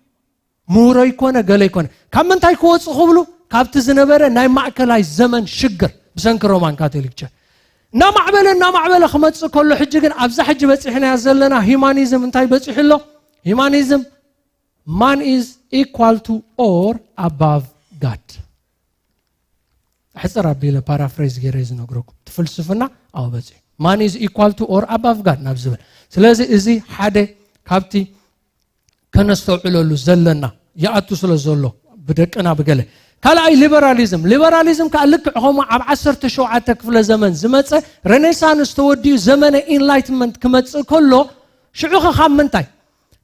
ምህሮ ይኮነ ገለ ይኮነ ካብ ምንታይ ክወፁ ክብሉ ካብቲ ዝነበረ ናይ ማእከላይ ዘመን ሽግር ብሰንኪ ሮማን ካቶሊክ ቸርች እናማዕበለ እናማዕበለ ክመፅእ ከሎ ሕጂ ግን ኣብዛ ሕጂ በፂሕናያ ዘለና ሂዩማኒዝም እንታይ በፂሑ ኣሎ? ሂዩማኒዝም man is equal to or above God። ሕፅር ኣቢለ ፓራፍሬዝ ገይረ ዝነግረኩም እቲ ፍልስፍና ኣብኡ በፂሑ man is equal to or above God ናብ ዝብል። ስለዚ እዚ ሓደ ካብቲ ከነስተውዕለሉ ዘለና ይኣቱ ስለ ዘሎ ብደቅና ብገለ ካልኣይ ሊበራሊዝም። ሊበራሊዝም ከዓ ልክዕ ከምኡ ኣብ ዓሰርተ ሸውዓተ ክፍለ ዘመን ዝመፀ ሬኔሳንስ ተወዲኡ ዘመነ ኢንላይትመንት ክመፅእ ከሎ ሽዑ ኸ ካብ ምንታይ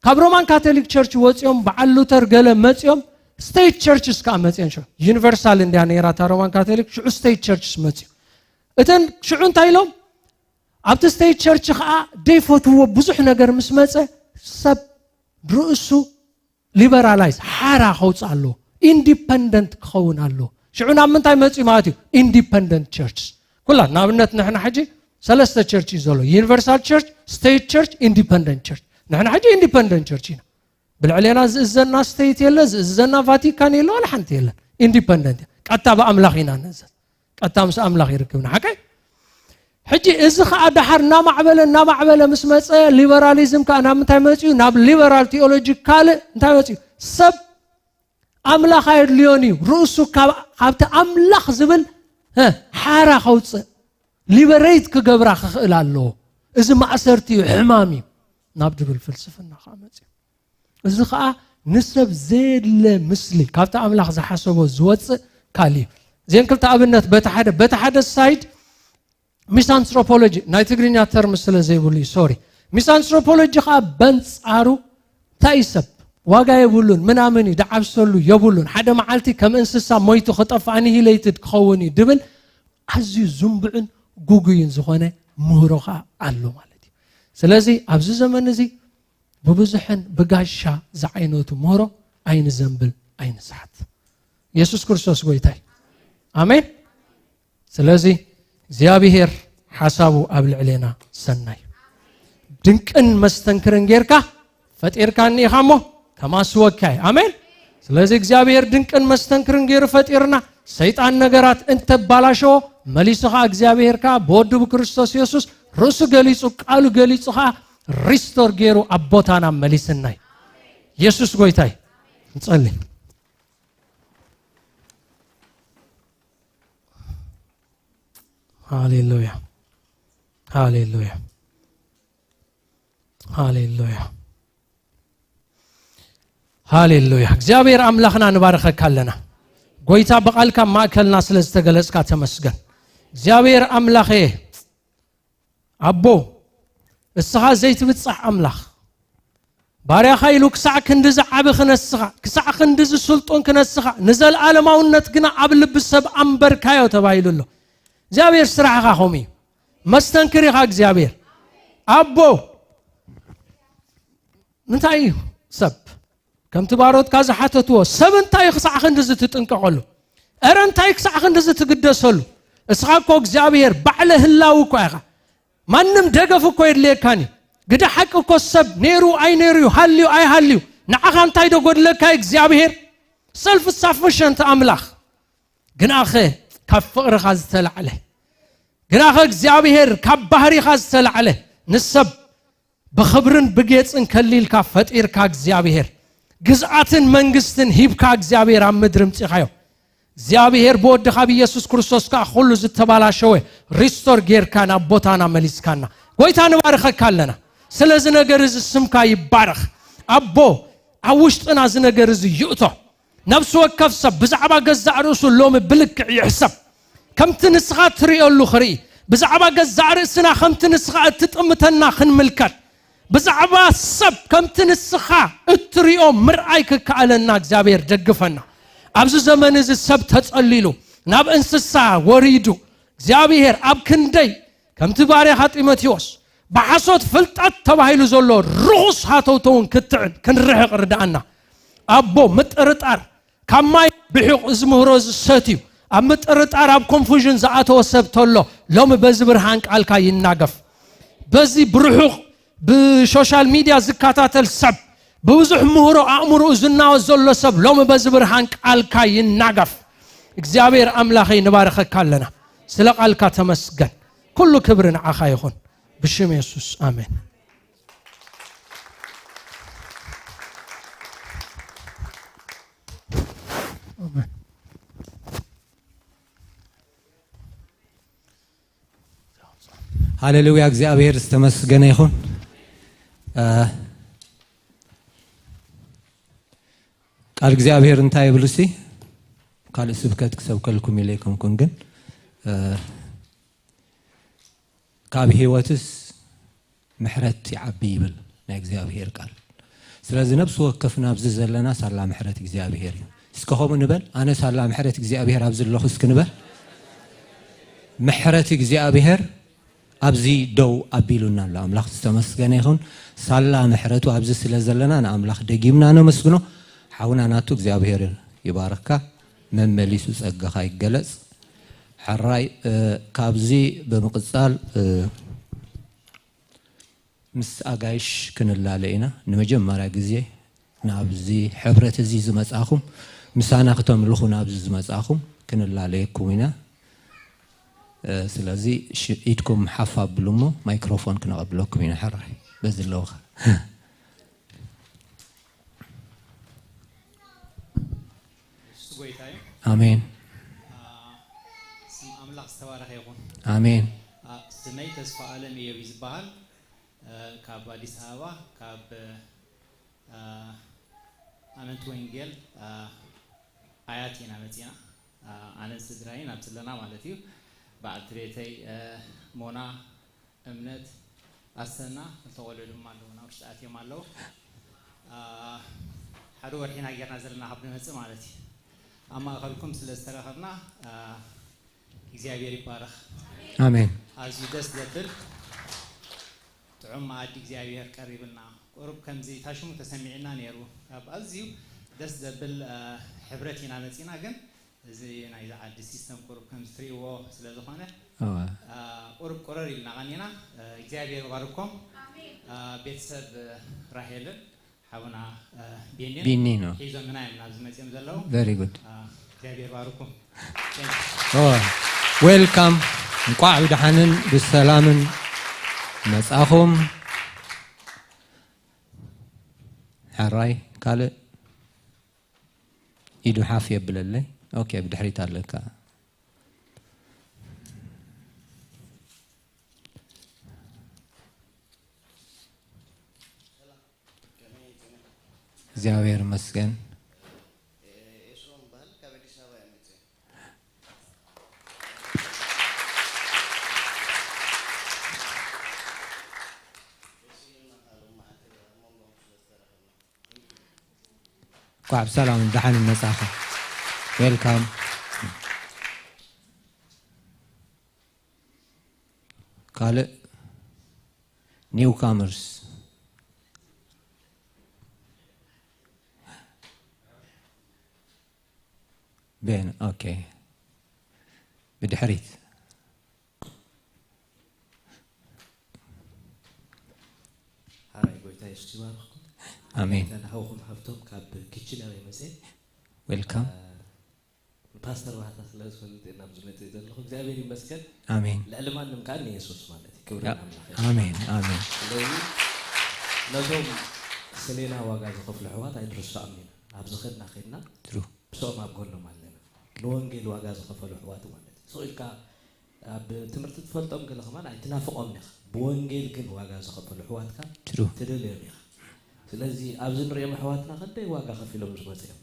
ካብ ሮማን ካቶሊክ ቸርች ወፂኦም በዓል ሉተር ገለ መፂኦም ስቴት ቸርችስ ከዓ መፅኦን ሽዑ ዩኒቨርሳል እንድያ ነይራ እታ ሮማን ካቶሊክ ሽዑ ስቴት ቸርችስ መፅኡ እተን ሽዑ እንታይ ኢሎም ኣብቲ ስቴት ቸርች ከዓ ደይፈትዎ ብዙሕ ነገር ምስ መፀ ሰብ ርእሱ ሊበራላይዝ ሓራ ከውፅእ ኣለዎ ኢንዲፐንደንት ክኸውን ኣለዎ ሽዑ ናብ ምንታይ መፅኡ ማለት እዩ ኢንዲፐንደንት ቸርች ኩላ ንኣብነት ንሕና ሕጂ ሰለስተ ቸርች እዩ ዘሎ ዩኒቨርሳል ቸርች ስቴት ቸርች ኢንዲፐንደንት ቸርች ንሕና ሕጂ ኢንዲፐንደንት ቸርች ኢና ብልዕሌና ዝእዘና ስቴት የለ ዝእዘና ቫቲካን የለ ዋላ ሓንቲ የለን ኢንዲፐንደንት እያ ቀጥታ ብኣምላኽ ኢና ንእዘዝ ቀጥታ ምስ ኣምላኽ ይርክብና ሓቀይ ሕጂ እዚ ከዓ ዳሓር እናማዕበለ እናማዕበለ ምስ መፀ ሊበራሊዝም ከዓ ናብ ምንታይ መፅኡ ናብ ሊበራል ቴኦሎጂ ካልእ እንታይ መፅኡ ሰብ ኣምላኽ ኣየድልዮን እዩ ርእሱ ካብቲ ኣምላኽ ዝብል ሓራ ከውፅእ ሊበሬት ክገብራ ክኽእል ኣለዎ እዚ ማእሰርቲ እዩ ሕማም እዩ ናብ ድብል ፍልስፍና ከዓ መፅኡ እዚ ከዓ ንሰብ ዘየድለ ምስሊ ካብቲ ኣምላኽ ዝሓሰቦ ዝወፅእ ካልእ እዩ እዚን ክልተ ኣብነት በቲ ሓደ በቲ ሓደ ሳይድ ሚስ ኣንትሮፖሎጂ ናይ ትግርኛ ተርም ስለ ዘይብሉ እዩ ሶሪ ሚስ ኣንትሮፖሎጂ ከዓ በንፃሩ እንታይ እዩ ሰብ ዋጋ የብሉን ምናምን እዩ ደዓብሰሉ የብሉን ሓደ መዓልቲ ከም እንስሳ ሞይቱ ክጠፍእ ኣኒሂሌይትድ ክኸውን እዩ ድብል ኣዝዩ ዝንቡዕን ጉጉይን ዝኾነ ምህሮ ከዓ ኣሎ ማለት እዩ ስለዚ ኣብዚ ዘመን እዚ ብብዙሕን ብጋሻ ዝዓይነቱ ምህሮ ኣይንዘንብል ኣይንስሓት የሱስ ክርስቶስ ጎይታይ ኣሜን ስለዚ እግዚኣብሔር ሓሳቡ ኣብ ልዕሌና ሰናይ ድንቅን መስተንክርን ጌርካ ፈጢርካኒ ኢኻ እሞ ከማስወካይ ኣሜን ስለዚ እግዚኣብሔር ድንቅን መስተንክርን ገይሩ ፈጢርና ሰይጣን ነገራት እንተባላሸዎ መሊሱ ኸዓ እግዚኣብሔር ከዓ ብወዱ ብክርስቶስ የሱስ ርእሱ ገሊጹ ቃሉ ገሊጹ ኸዓ ሪስቶር ገይሩ ኣብ ቦታና መሊስናይ የሱስ ጎይታይ ንጸሊ ሃሌሉያ ሃሌሉያ ሃሌሉያ ሃሌሉያ እግዚኣብሔር ኣምላኽና ንባርኸካ ኣለና ጎይታ ብቓልካ ማእከልና ስለ ዝተገለጽካ ተመስገን እግዚኣብሔር ኣምላኸ ኣቦ እስኻ ዘይትብጻሕ ኣምላኽ ባርያኻ ኢሉ ክሳዕ ክንዲ ዝዓቢ ክነስኻ ክሳዕ ክንዲ ዝስልጡን ክነስኻ ንዘለኣለማውነት ግና ኣብ ልቢ ሰብ ኣንበርካዮ ተባሂሉ ኣሎ እግዚኣብሔር ስራሕኻ ከምኡ እዩ መስተንክር ኢኻ እግዚኣብሔር ኣቦ እንታይ እዩ ሰብ ከምቲ ባሮትካ ዝሓተትዎ ሰብ እንታይ ክሳዕ ክንድዚ ትጥንቀቐሉ? እረ እንታይ ክሳዕ ክንድዚ ትግደሰሉ? እስኻ እኮ እግዚኣብሔር ባዕለ ህላዊ እኳ ኢኻ። ማንም ደገፍ እኮ የድልየካን እዩ። ግደ ሓቂ እኮ ሰብ ነይሩ ኣይነይሩ እዩ፣ ሃልዩ ኣይሃልዩ፣ ንዓኻ እንታይ ዶ ጎድለካ እዩ እግዚኣብሔር? ሰልፍ ሳፊሸንት ኣምላኽ። ግናኸ ካብ ፍቕርኻ ዝተላዕለ፣ ግናኸ እግዚኣብሔር ካብ ባህሪኻ ዝተላዕለ ንሰብ ብኽብርን ብጌጽን ከሊልካ ፈጢርካ እግዚኣብሔር፣ ግዝኣትን መንግስትን ሂብካ እግዚኣብሔር ኣብ ምድሪ ምጺኻዮ። እግዚኣብሔር ብወድኻ ብኢየሱስ ክርስቶስ ከኣ ኩሉ ዝተባላሸወ ሪስቶር ጌርካ ናብ ቦታና መሊስካና። ጎይታ ንባርኸካ ኣለና። ስለዚ ነገር እዚ ስምካ ይባረኽ። ኣቦ ኣብ ውሽጥና እዚ ነገር እዚ ይእቶ። ነፍሲ ወከፍ ሰብ ብዛዕባ ገዛእ ርእሱ ሎሚ ብልክዕ ይሕሰብ። ከምቲ ንስኻ እትርእየሉ ክርኢ፣ ብዛዕባ ገዛእ ርእስና ከምቲ ንስኻ እትጥምተና ክንምልከት፣ ብዛዕባ ሰብ ከምቲ ንስኻ እትሪኦ ምርኣይ ክከኣለና እግዚኣብሔር ደግፈና። ኣብዚ ዘመን እዚ ሰብ ተጸሊሉ ናብ እንስሳ ወሪዱ፣ እግዚኣብሔር ኣብ ክንደይ ከምቲ ባርያኻ ጢሞቴዎስ ብሓሶት ፍልጠት ተባሂሉ ዘሎ ርኹስ ሃተውተውን ክትዕን ክንርሕቕ ርድኣና። ኣቦ ምጥርጣር ካብ ማይ ብሒቕ እዚ ምህሮ ዝሰትዩ ኣብ ምጥርጣር ኣብ ኮንፉዥን ዝኣተወ ሰብ ተሎ ሎሚ በዚ ብርሃን ቃልካ ይናገፍ። በዚ ብርሑቕ ብሶሻል ሚድያ ዝከታተል ሰብ ብብዙሕ ምህሮ ኣእምሮኡ ዝናወዝ ዘሎ ሰብ ሎሚ በዚ ብርሃን ቃልካ ይናገፍ። እግዚኣብሔር ኣምላኸይ ንባረኸካ ኣለና። ስለ ቃልካ ተመስገን። ኩሉ ክብሪ ንዓኻ ይኹን። ብሽም የሱስ ኣሜን። ሃሌሉያ፣ እግዚኣብሔር ዝተመስገነ ይኹን። እ፣ ቃል እግዚኣብሔር እንታይ ይብል ሲ? ካልእ ስብከት ክሰብከልኩም ኢለ ኣይኮንኩን፣ ግን እ፣ ካብ ህይወትስ ምሕረት ይዓቢ ይብል ናይ እግዚኣብሔር ቃል። ስለዚ ነብሲ ወከፍና ኣብዚ ዘለና ሳላ ምሕረት እግዚኣብሔር እዩ። እስከ ከምኡ ንበል፣ ኣነ ሳላ ምሕረት እግዚኣብሔር ኣብዚ ኣለኹ እስኪ ንበል። ምሕረት እግዚኣብሔር ኣብዚ ደው ኣቢሉና ኣሎ። ኣምላኽ ዝተመስገነ ይኹን። ሳላ ምሕረቱ ኣብዚ ስለ ዘለና ንኣምላኽ ደጊምና ነመስግኖ። ሓውና ናቱ እግዚኣብሔር ይባርካ፣ መመሊሱ ጸጋኻ ይገለጽ። ሕራይ እ፣ ካብዚ ብምቕጻል እ፣ ምስ ኣጋይሽ ክንላለ ኢና። ንመጀመርያ ግዜ ናብዚ ሕብረት እዚ ዝመጻኹም፣ ምሳና ክተምልኹ ናብዚ ዝመጻኹም ክንላለየኩም ኢና። እ፣ ስለዚ ሽ-፣ ኢድኩም ሓፍ ኣብሉ እሞ ማይክሮፎን ክነቐብለኩም ኢና። ሕራይ በዚ ኣለውኻ። እሱ ጎይታ እዩ። ኣሜን። ስም ኣምላኽ ዝተባረኸ ይኹን። ኣሜን። ስመይ ተስፋ ኣለም እዮብ እዩ ዝበሃል። ካብ ኣዲስ ኣበባ ካብ ኣመንቲ ወንጌል ኣያት ኢና መፂና። ኣነን ስድራይን ኣብ ዘለና ማለት እዩ። በዓልቲ ቤተይ ሞና እምነት ኣሰና ክልተ ቆልዑ ድማ ኣለውና ውሽጢ ኣትዮም ኣለዉ። ሓደ ወርሒና ጌርና ዘለና ካብ ንመፅእ ማለት እዩ። ኣብ ማእኸልኩም ስለ ዝተረኸብና እግዚኣብሔር ይባረኽ። ኣሜን። ኣዝዩ ደስ ዘብል ጥዑም መኣዲ እግዚኣብሔር ቀሪብልና። ቁሩብ ከምዚ ታሽሙ ተሰሚዕና ነይሩ። ካብ ኣዝዩ ደስ ዘብል ሕብረት ኢና መፂና፣ ግን እዚ ናይዚ ዓዲ ሲስተም ቁሩብ ከምዚ ትሪእዎ ስለ ዝኾነ ቁሩብ ቁርር ኢልና ቐኒና። እግዚኣብሔር ይባርኮም ቤተሰብ ራሄልን ሓውና ቢኒን ቢኒ ነው። ሒዞምና እዮም ናብዚ መፅኦም ዘለዉ። Very good። እግዚኣብሔር ይባርኩም። Welcome። እንቋዕ ብደሓንን ብሰላምን መጻኹም። ሕራይ ካልእ ኢዱ ሓፍ የብለለይ። ኦኬ፣ ብድሕሪት ኣለካ። እግዚኣብሔር ይመስገን። እንኳዕ ብሰላም ደሓን መጻኻ። Welcome። ካልእ newcomers። Ben okay። ብድሕሪት ሓራይ ጎይታ የሱስ ይባርኽኩም። ኣሜን። ተን ሓውኹም ሃብቶም ካብ ኪችነር የመፀ። Welcome። ፓስተር ባህታ ስለ ዝፈልጥ ናብ ዝመፅእ ዘለኹ እግዚኣብሔር ይመስገን። ኣሜን። ልዕሊ ማንም ከዓ ንየሱስ ማለት እዩ። ክብሪ ኣምላኽ። ኣሜን ኣሜን። ስለዚ ነዞም ስሌና ዋጋ ዝኸፍሉ ኣሕዋት ኣይንርስዖም ኢና። ኣብዚ ኸድና ኸድና True። ምስኦም ኣብ ጎኖም ኣለና። ንወንጌል ዋጋ ዝኸፈሉ ኣሕዋት ማለት እዩ። ስቕ ኢልካ ኣብ ትምህርቲ ትፈልጦም ገለ ከማን ኣይትናፍቖም ኢኻ። ብወንጌል ግን ዋጋ ዝኸፈሉ ኣሕዋትካ True። ትደልዮም ኢኻ። ስለዚ ኣብዚ ንሪኦም ኣሕዋትና ክንደይ ዋጋ ከፊሎም ዝመፁ እዮም።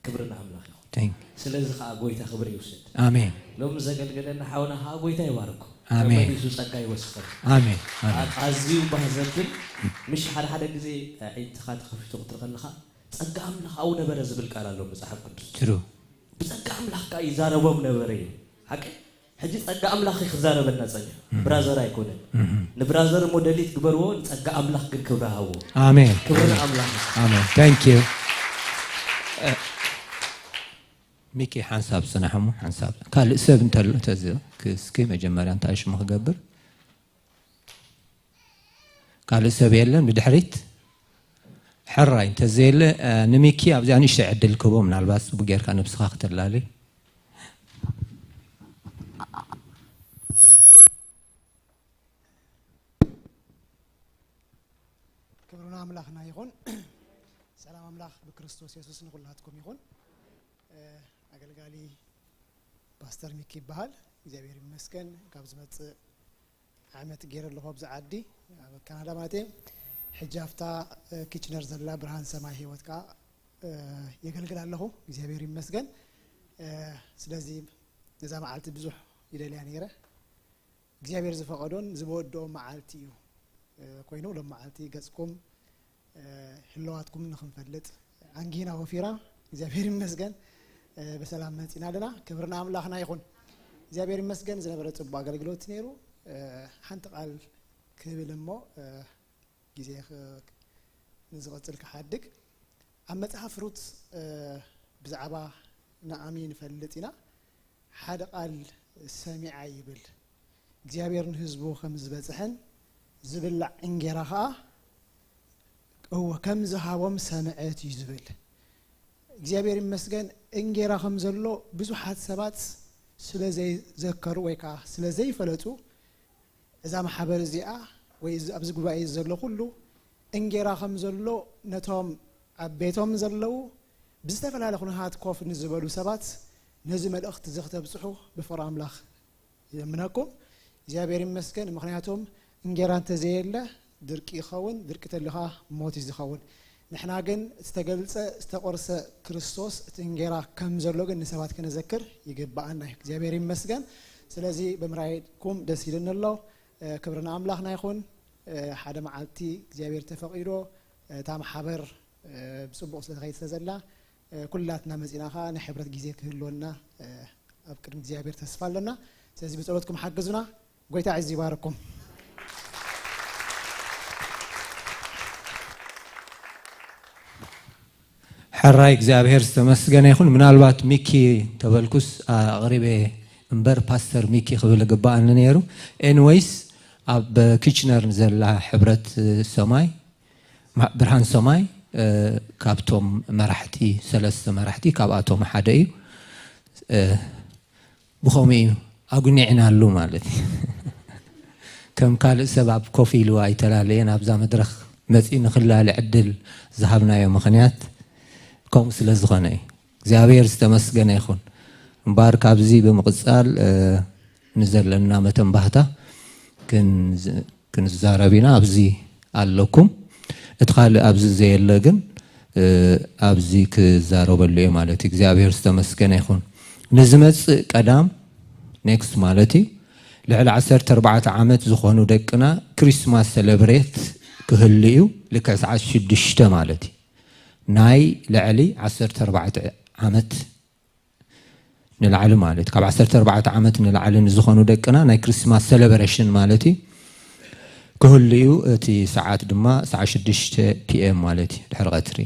ክብሪ ንኣምላኽ ይኹን። Thank you። ስለዚ ከዓ ጎይታ ክብሪ ይውሰድ። ኣሜን። ሎሚ ዘገልገለና ሓውና ከዓ ጎይታ ይባርኮ። ኣሜን። ተመሊሱ ጸጋ ይወስኸል። ኣሜን ኣሜን። ኣዝዩ ባህ ዘብል፣ ምሽ ሓደ ሓደ ግዜ ኣዒንትኻ ተኸፊቱ ክትርኢ ከለኻ ጸጋ ኣምላኽ ኣብኡ ነበረ ዝብል ቃል ኣሎ መጽሓፍ ቅዱስ። ትሩ ብጸጋ ኣምላኽ ከኣ ይዛረቦም ነበረ እዩ። ሓቂ? ሕጂ ጸጋ ኣምላኽ እዩ ክዛረበና ጸኒሑ። ብራዘር ኣይኮነን። ንብራዘር ሞደሊት ግበርዎ፣ ንጸጋ ኣምላኽ ግን ክብሪ ሃብዎ። ኣሜን ክብሪ ንኣምላኽ። ኣሜን። Thank you። ሚኪ ሓንሳብ ጽናሕሞ ሓንሳብ ካልእ ሰብ እንተሎ ተዚ እስኪ መጀመርያ እንታይ ሽሙ ክገብር ካልእ ሰብ የለን ብድሕሪት ሕራይ እንተዘየለ እ፣ ንሚኪ ኣብዚኣ ንእሽተይ ዕድል ክህቦ ምናልባት ጽቡቅ ጌርካ ነብስኻ ክተላሊ ክብሪ ንኣምላኽና ይኹን። ሰላም ኣምላኽ ብክርስቶስ የሱስ ንኹላትኩም ይኹን። እ፣ ኣገልጋሊ ፓስተር ሚኪ ይበሃል። እግዚኣብሔር ይመስገን ካብ ዝመጽእ ዓመት ገይረ ኣለኹ ኣብዚ ዓዲ ኣብ ካናዳ ማለት እየ። ሕጂ ኣብታ እ፣ ኪችነር ዘላ ብርሃን ሰማይ ህይወት ከዓ እ፣ የገልግል ኣለኹ። እግዚኣብሔር ይመስገን። እ፣ ስለዚ ነዛ መዓልቲ ብዙሕ ይደልያ ነይረ። እግዚኣብሔር ዝፈቐዶን ዝወደኦ መዓልቲ እዩ እ፣ ኮይኑ ሎም መዓልቲ ገጽኩም እ፣ ህለዋትኩም ንክንፈልጥ ኣንጊና ወፊራ እግዚኣብሔር ይመስገን እ፣ ብሰላም መጺና ኣለና። ክብሪ ንኣምላኽና ይኹን። እግዚኣብሔር ይመስገን ዝነበረ ጽቡቅ ኣገልግሎት ነይሩ። እ፣ ሓንቲ ቃል ክብል እሞ እ፣ ግዜ ክ- ንዝቕጽል ክሓድግ ኣብ መጽሓፍ ሩት እ፣ ብዛዕባ ንኣሚ ንፈልጥ ኢና። ሓደ ቃል ሰሚዓ ይብል እግዚኣብሔር ንህዝቡ ከም ዝበጽሐን ዝብላዕ እንጌራ ኸዓ እወ ከም ዝሃቦም ሰምዐት እዩ ዝብል እግዚኣብሔር ይመስገን እንጌራ ከም ዘሎ ብዙሓት ሰባት ስለ ዘይዘከሩ ወይ ከዓ ስለ ዘይፈለጡ እዛ ማሕበር እዚኣ ወይ ኣብዚ ጉባኤ ዘሎ ኩሉ እንጌራ ከም ዘሎ ነቶም ኣብ ቤቶም ዘለዉ ብዝተፈላለየ ኩነታት ኮፍ ንዝበሉ ሰባት ነዚ መልእኽቲ እዚ ክተብፅሑ ብፍቕሪ ኣምላኽ ይለምነኩም እግዚኣብሔር ይመስገን ምክንያቱም እንጌራ እንተዘየለ ድርቂ ይኸውን ድርቂ ተልኻ ሞት እዩ ዝኸውን ንሕና ግን ዝተገልፀ ዝተቆርሰ ክርስቶስ እቲ እንጌራ ከም ዘሎ ግን ንሰባት ክነዘክር ይግባኣና እዩ እግዚኣብሔር ይመስገን ስለዚ ብምራየኩም ደስ ኢልኒ ኣሎ ክብሪ ንኣምላኽና ይኹን ሓደ መዓልቲ እግዚኣብሔር ተፈቒዶ እታ ማሕበር ብፅቡቕ ስለተኸይድ ስለዘላ ኩላትና መፂና ከዓ ናይ ሕብረት ግዜ ክህልወና ኣብ ቅድሚ እግዚኣብሔር ተስፋ ኣለና ስለዚ ብፀሎትኩም ሓግዙና ጎይታ ዕዚ ይባርኩም ሕራይ እግዚኣብሔር ዝተመስገነ ይኹን ምናልባት ሚኪ ተበልኩስ ኣቕሪበ እምበር ፓስተር ሚኪ ክብል ግባኣኒ ነይሩ ኤንወይስ ኣብ ኪችነር ዘላ ሕብረት ሰማይ ብርሃን ሰማይ ካብቶም መራሕቲ ሰለስተ መራሕቲ ካብኣቶም ሓደ እዩ ብኸምኡ እዩ ኣጉኒዕናሉ ማለት እዩ ከም ካልእ ሰብ ኣብ ኮፍ ኢሉ ኣይተላለየን ኣብዛ መድረኽ መፂኡ ንክላለ ዕድል ዝሃብናዮ ምኽንያት ከምኡ ስለ ዝኾነ እዩ እግዚኣብሔር ዝተመስገነ ይኹን እምበኣር ካብዚ ብምቕፃል ንዘለና መተንባህታ ክንዛረብ ኢና ኣብዚ ኣለኩም እቲ ካልእ ኣብዚ ዘየለ ግን ኣብዚ ክዛረበሉ እየ ማለት እዩ እግዚኣብሔር ዝተመስገነ ይኹን ንዝመፅእ ቀዳም ኔክስት ማለት እዩ ልዕሊ ዓሰርተ ኣርባዕተ ዓመት ዝኾኑ ደቅና ክሪስማስ ሰለብሬት ክህሉ እዩ ልክዕ ሰዓት ሽዱሽተ ማለት እዩ ናይ ልዕሊ ዓሰርተ ኣርባዕተ ዓመት ንላዕሊ ማለት ካብ ዓሰርተ ኣርባዕተ ዓመት ንላዕሊ ንዝኾኑ ደቅና ናይ ክሪስማስ ሰለብሬሽን ማለት እዩ ክህሉ እዩ እቲ ሰዓት ድማ ሰዓ ሽዱሽተ ፒኤም ማለት እዩ ድሕሪ ቀትሪ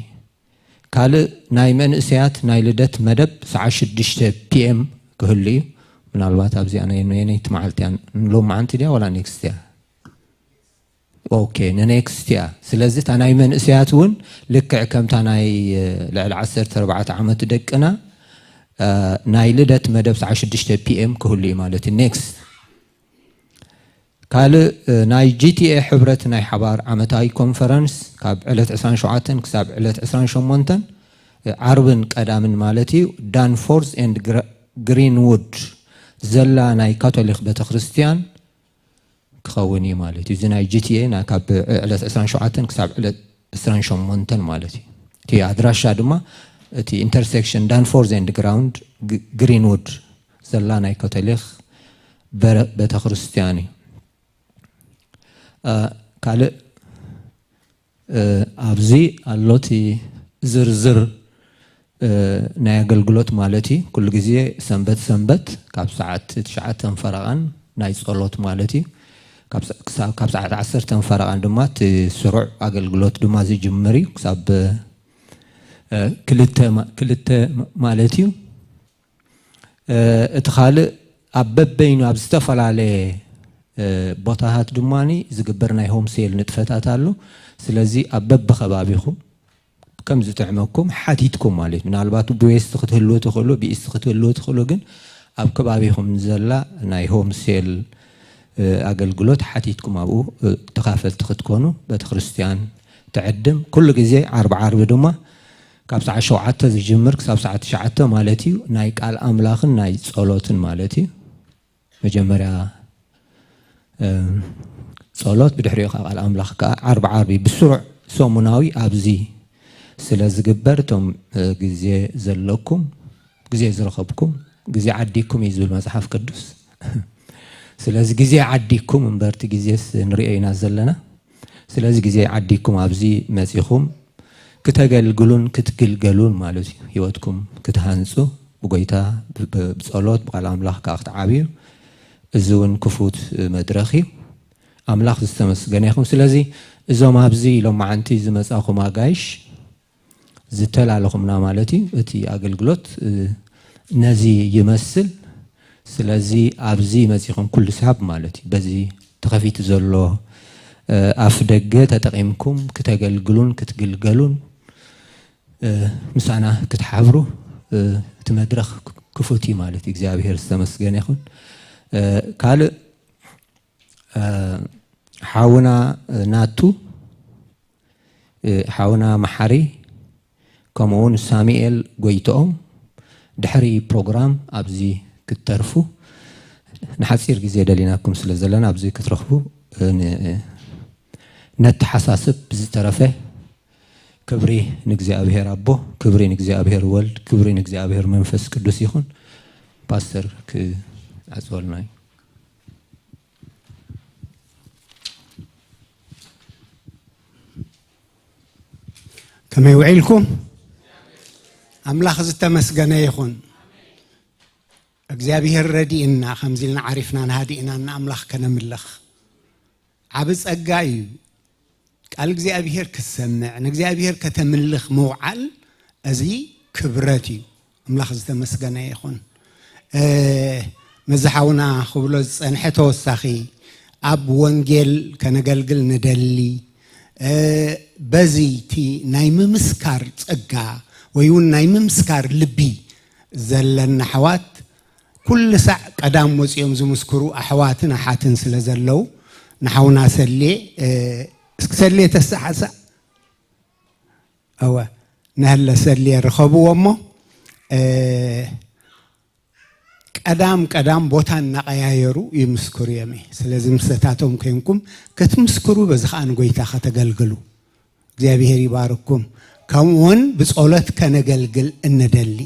ካልእ ናይ መንእሰያት ናይ ልደት መደብ ሰዓ ሽዱሽተ ፒኤም ክህሉ እዩ ምናልባት ኣብዚኣ ናይ ነየነይቲ መዓልቲ እያ ንሎማዓንቲ ድያ ዋላ ኔክስት እያ ኦኬ ንኔክስት እያ ስለዚ እታ ናይ መንእሰያት እውን ልክዕ ከምታ ናይ ልዕሊ ዓሰርተ ኣርባዕተ ዓመት ደቅና ናይ ልደት መደብ ሰዓ ሽዱሽተ ፒኤም ክህሉ እዩ ማለት እዩ ኔክስት ካልእ ናይ ጂቲኤ ሕብረት ናይ ሓባር ዓመታዊ ኮንፈረንስ ካብ ዕለት ዕስራን ሸውዓተን ክሳብ ዕለት ዕስራን ሸሞንተን ዓርብን ቀዳምን ማለት እዩ ዳንፎርዝ ኤንድ ግሪንውድ ዘላ ናይ ካቶሊክ ቤተክርስትያን ክኸውን እዩ ማለት እዩ እዚ ናይ ጂቲኤ ካብ ዕለት ዕስራን ሸውዓተን ክሳብ ዕለት ዕስራን ሸሞንተን ማለት እዩ እቲ ኣድራሻ ድማ እቲ ኢንተርሴክሽን ዳንፎርዝ ኤንድ ግራውንድ ግሪንውድ ዘላ ናይ ካቶሊክ በረ- ቤተክርስትያን እዩ። እ፣ ካልእ እ፣ ኣብዚ ኣሎ እቲ ዝርዝር እ፣ ናይ ኣገልግሎት ማለት እዩ። ኩሉ ግዜ ሰንበት ሰንበት ካብ ሰዓት ትሽዓተ ፈረቓን ናይ ጸሎት ማለት እዩ። ካብ ሰ- ክሳብ- ካብ ሰዓት ዓሰርተ ፈረቓን ድማ እቲ ስሩዕ ኣገልግሎት ድማ ዝጅምር እዩ። ክሳብ እ፣ ክልተ ማ- ክልተ ማለት እዩ። እ፣ እቲ ካልእ ኣብ በበይኑ ኣብ ዝተፈላለየ እ፣ ቦታታት ድማ ዝግበር ናይ ሆም ሴል ንጥፈታት ኣሎ። ስለዚ ኣብ በብኸባቢኹም ከም ዝጥዕመኩም ሓቲትኩም ማለት እዩ። ምናልባት ብዌስት ክትህልዉ ትኽእሉ፣ ብኢስት ክትህልዉ ትኽእሉ፣ ግን ኣብ ከባቢኹም ዘላ ናይ ሆም ሴል እ፣ ኣገልግሎት ሓቲትኩም ኣብኡ እ፣ ተኻፈልቲ ክትኮኑ ቤተክርስትያን ትዕድም። ኩሉ ግዜ ዓርቢ ዓርቢ ድማ ካብ ሰዓት ሸውዓተ ዝጅምር ክሳብ ሰዓት ትሽዓተ ማለት እዩ፣ ናይ ቃል ኣምላኽን ናይ ጸሎትን ማለት እዩ። መጀመርያ እ፣ ጸሎት፣ ብድሕሪኡ ከዓ ቃል ኣምላኽ ከዓ ዓርቢ ዓርቢ ብስሩዕ ሰሙናዊ ኣብዚ ስለ ዝግበር፣ እቶም እ፣ ግዜ ዘለኩም፣ ግዜ ዝረኸብኩም፣ ግዜ ዓዲኩም እዩ ዝብል መጽሓፍ ቅዱስ። ስለዚ ግዜ ዓዲኩም እምበር እቲ ግዜስ ንሪኦ ኢና ዘለና። ስለዚ ግዜ ዓዲኩም ኣብዚ መጺኹም ክተገልግሉን ክትግልገሉን ማለት እዩ። ህይወትኩም ክትሃንጹ ብጎይታ ብ- ብ- ብጸሎት ብቃል ኣምላኽ ከዓ ክትዓብዩ፣ እዚ እውን ክፉት መድረኽ እዩ። ኣምላኽ ዝተመስገነ ይኹን። ስለዚ እዞም ኣብዚ ሎማዓንቲ ዝመጻኹም ኣጋይሽ ዝተላለኹምና ማለት እዩ። እቲ ኣገልግሎት እ፣ ነዚ ይመስል። ስለዚ ኣብዚ መጺኹም ኩሉ ሰብ ማለት እዩ በዚ ተኸፊቱ ዘሎ እ፣ ኣፍ ደገ ተጠቒምኩም ክተገልግሉን ክትግልገሉን እ፣ ምሳና ክትሓብሩ እ፣ እቲ መድረኽ ክፉት እዩ ማለት እዩ። እግዚኣብሔር ዝተመስገነ ይኹን። እ፣ ካልእ እ፣ ሓውና እ፣ ናቱ እ፣ ሓውና መሓሪ ከምኡ እውን ሳሙኤል ጎይትኦም ድሕሪ ፕሮግራም ኣብዚ ክትተርፉ ንሓፂር ግዜ ደሊናኩም ስለ ዘለና ኣብዚ ክትረኽቡ እ፣ ን- ነተሓሳስብ። ብዝተረፈ ክብሪ ንእግዚኣብሔር ኣቦ፣ ክብሪ ንእግዚኣብሔር ወልድ፣ ክብሪ ንእግዚኣብሔር መንፈስ ቅዱስ ይኹን። ፓስተር ክዓጽወልና እዩ። ከመይ ውዒልኩም? ኣምላኽ ዝተመስገነ ይኹን። እግዚኣብሔር ረዲእና ከምዚ ኢልና ዓሪፍና ንሃዲእና ንኣምላኽ ከነምልኽ ዓቢ ጸጋ እዩ። ቃል እግዚኣብሔር ክትሰምዕ ንእግዚኣብሔር ከተምልኽ ምውዓል እዚ ክብረት እዩ። ኣምላኽ ዝተመስገነ ይኹን። እ፣ መዚ ሓውና ክብሎ ዝጸንሐ ተወሳኺ ኣብ ወንጌል ከነገልግል ንደሊ እ፣ በዚ እቲ ናይ ምምስካር ጸጋ ወይ እውን ናይ ምምስካር ልቢ ዘለና ኣሕዋት ኩሉ ሳዕ ቀዳም ወጺኦም ዝምስክሩ ኣሕዋትን ኣሓትን ስለ ዘለዉ ንሓውና ሰሌ እ፣ እስኪ ሰሌ ተሰሓሳእ እወ ነህለ ሰሌ ርኸብዎ እሞ እ፣ ቀዳም ቀዳም ቦታ እናቐያየሩ ይምስክሩ እዮም። ስለዚ ምሰታቶም ኮንኩም ክትምስክሩ በዚ ከዓ ንጎይታ ከተገልግሉ እግዚኣብሔር ይባርኩም። ከምኡውን ብጸሎት ከነገልግል እንደሊ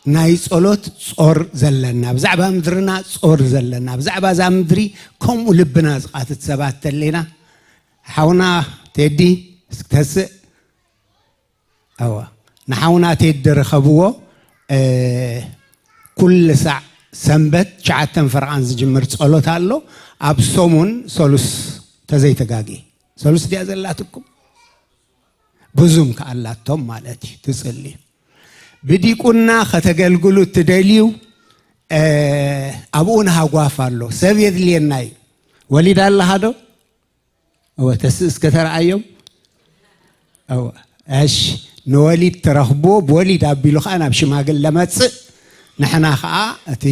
ናይ ጸሎት ጾር ዘለና ብዛዕባ ምድርና ጾር ዘለና ብዛዕባ እዛ ምድሪ ከምኡ ልብና ዝቃትት ሰባት ተለና ሓውና ቴዲ እስክተስእ ኣዋ ንሓውና ቴዲ ርኸብዎ ኩሉ ሳዕ ሰንበት ትሽዓተን ፈረቓን ዝጅምር ጸሎት ኣሎ። ኣብ ሰሙን ሰሉስ ተዘይተጋጊ ሰሉስ ድያ ዘላትኩም ብዙም ከኣላቶም ማለት እዩ ትጽሊ ብዲቁና ከተገልግሉ ትደልዩ ኣብኡ ንሃጓፍ ኣሎ ሰብ የድልየና እዩ። ወሊድ ኣለሃ ዶ? እወ ተስእ እስከ ተረኣዮም። እወ እሺ ንወሊድ ትረኽብዎ ብወሊድ ኣቢሉ ከዓ ናብ ሽማግለ መፅእ ንሕና ከዓ እቲ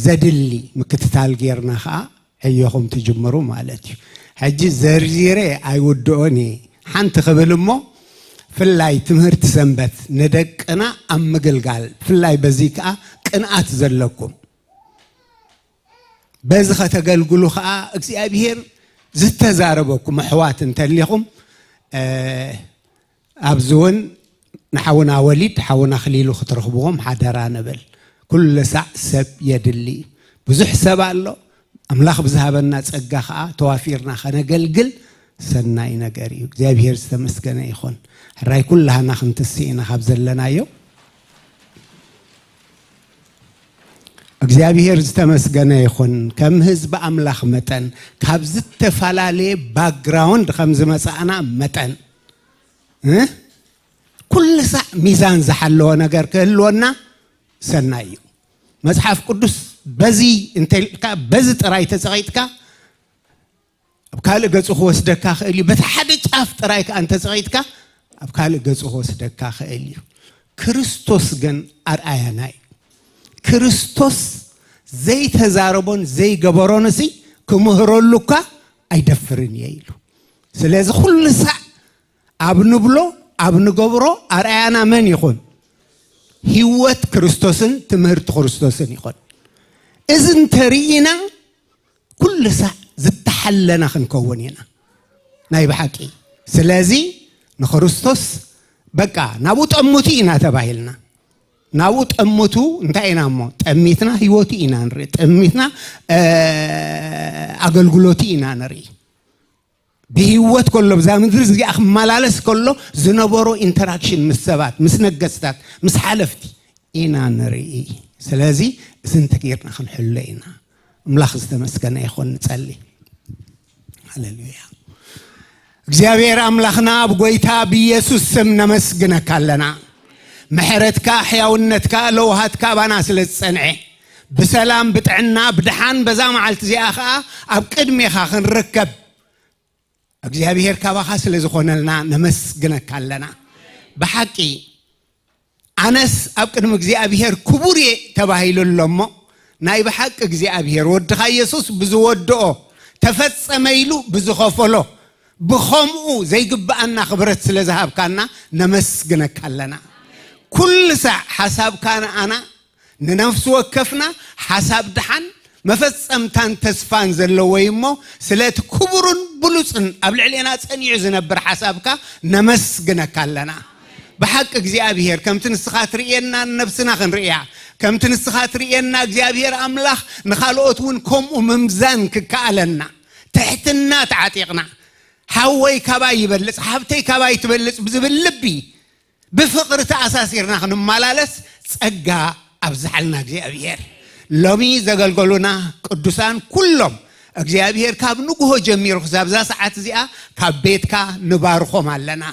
ዘድሊ ምክትታል ጌርና ከዓ ዕዮኹም ትጅምሩ ማለት እዩ። ሕጂ ዘርዚረ ኣይውድኦን እየ ሓንቲ ክብል እሞ ፍላይ ትምህርቲ ሰንበት ንደቅና ኣብ ምግልጋል ፍላይ በዚ ከዓ ቅንኣት ዘለኩም በዚ ከተገልግሉ ከዓ እግዚኣብሔር ዝተዛረበኩም ኣሕዋት እንተሊኹም ኣብዚ እውን ንሓውና ወሊድ ሓውና ክሊሉ ክትረኽብዎም ሓደራ ንብል። ኩሉ ሳዕ ሰብ የድሊ እዩ። ብዙሕ ሰብ ኣሎ። ኣምላኽ ብዝሃበና ጸጋ ኸኣ ተዋፊርና ኸነገልግል ሰናይ ነገር እዩ። እግዚኣብሔር ዝተመስገነ ይኹን። ሕራይ ኩላህና ክንትስእ ኢና ካብ ዘለናዮ። እግዚኣብሔር ዝተመስገነ ይኹን። ከም ህዝቢ ኣምላኽ መጠን፣ ካብ ዝተፈላለየ ባክግራውንድ ከም ዝመጻእና መጠን፣ እ? ኩሉ ሳዕ ሚዛን ዝሓለወ ነገር ክህልወና ሰናይ እዩ። መጽሓፍ ቅዱስ በዚ እንተ ኢልካ፣ በዚ ጥራይ ተጸቒጥካ፣ ኣብ ካልእ ገጹ ክወስደካ ክእል እዩ። በቲ ሓደ ጫፍ ጥራይ ከኣ እንተጸቒጥካ፣ ኣብ ካልእ ገጹ ክወስደካ ክእል እዩ። ክርስቶስ ግን ኣርኣያና እዩ። ክርስቶስ ዘይተዛረቦን ዘይገበሮንሲ ክምህረሉ እኳ ኣይደፍርን እየ ኢሉ። ስለዚ ኩሉ ሳዕ ኣብ ንብሎ፣ ኣብ ንገብሮ ኣርኣያና መን ይኹን? ህይወት ክርስቶስን ትምህርቲ ክርስቶስን ይኹን። እዚ እንተርኢና፣ ኩሉ ሳዕ ዝተሓለና ክንከውን ኢና። ናይ ብሓቂ። ስለዚ ንክርስቶስ በቃ ናብኡ ጠምቱ ኢና ተባሂልና። ናብኡ ጠምቱ እንታይ ኢና እሞ? ጠሚትና ህይወቱ ኢና ንርኢ። ጠሚትና፣ እ፣ ኣገልግሎቱ ኢና ንርኢ። ብህይወት ከሎ፣ ብዛ ምድሪ እዚኣ ክመላለስ ከሎ ዝነበሮ ኢንተራክሽን ምስ ሰባት፣ ምስ ነገስታት፣ ምስ ሓለፍቲ ኢና ንርኢ። ስለዚ እዚ እንተጌርና ክንሕሎ ኢና። ኣምላኽ ዝተመስገነ ይኹን። ንጸሊ። ሃሌሉያ። እግዚኣብሔር ኣምላኽና፣ ኣብ ጎይታ ብኢየሱስ ስም ነመስግነካ ኣለና። ምሕረትካ፣ ሕያውነትካ፣ ለውሃትካ ኣባና ስለ ዝጸንዐ፣ ብሰላም፣ ብጥዕና፣ ብድሓን በዛ መዓልቲ እዚኣ ኸኣ ኣብ ቅድሜኻ ክንርከብ እግዚኣብሔር ካባኻ ስለ ዝኾነልና ነመስግነካ ኣለና። ብሓቂ ኣነስ ኣብ ቅድሚ እግዚኣብሔር ክቡር እየ ተባሂሉ ኣሎ እሞ፣ ናይ ብሓቂ እግዚኣብሔር ወድኻ ኢየሱስ ብዝወድኦ፣ ተፈጸመ ኢሉ ብዝኸፈሎ፣ ብኸምኡ ዘይግብኣና ክብረት ስለ ዝሃብካና ነመስግነካ ኣለና። ኩሉ ሳዕ ሓሳብካ ንኣና ንነፍሲ ወከፍና ሓሳብ ድሓን መፈጸምታን ተስፋን ዘለዎ እዩ እሞ፣ ስለቲ ክቡርን ብሉጽን ኣብ ልዕሌና ጸኒዑ ዝነብር ሓሳብካ ነመስግነካ ኣለና። ብሓቂ እግዚኣብሔር፣ ከምቲ ንስኻ ትርእየና ንነብስና ክንርእያ፣ ከምቲ ንስኻ ትርእየና እግዚኣብሔር ኣምላኽ ንኻልኦት እውን ከምኡ ምምዛን ክከኣለና፣ ትሕትና ተዓጢቕና፣ ሓወይ ካባይ ይበልጽ፣ ሓብተይ ካባይ ትበልጽ ብዝብል ልቢ ብፍቕሪ ተኣሳሲርና ክንመላለስ ጸጋ ኣብዝሓልና እግዚኣብሔር። ሎሚ ዘገልገሉና ቅዱሳን ኩሎም እግዚኣብሔር ካብ ንግሆ ጀሚሩ ክሳብ እዛ ሰዓት እዚኣ ካብ ቤትካ ንባርኾም ኣለና።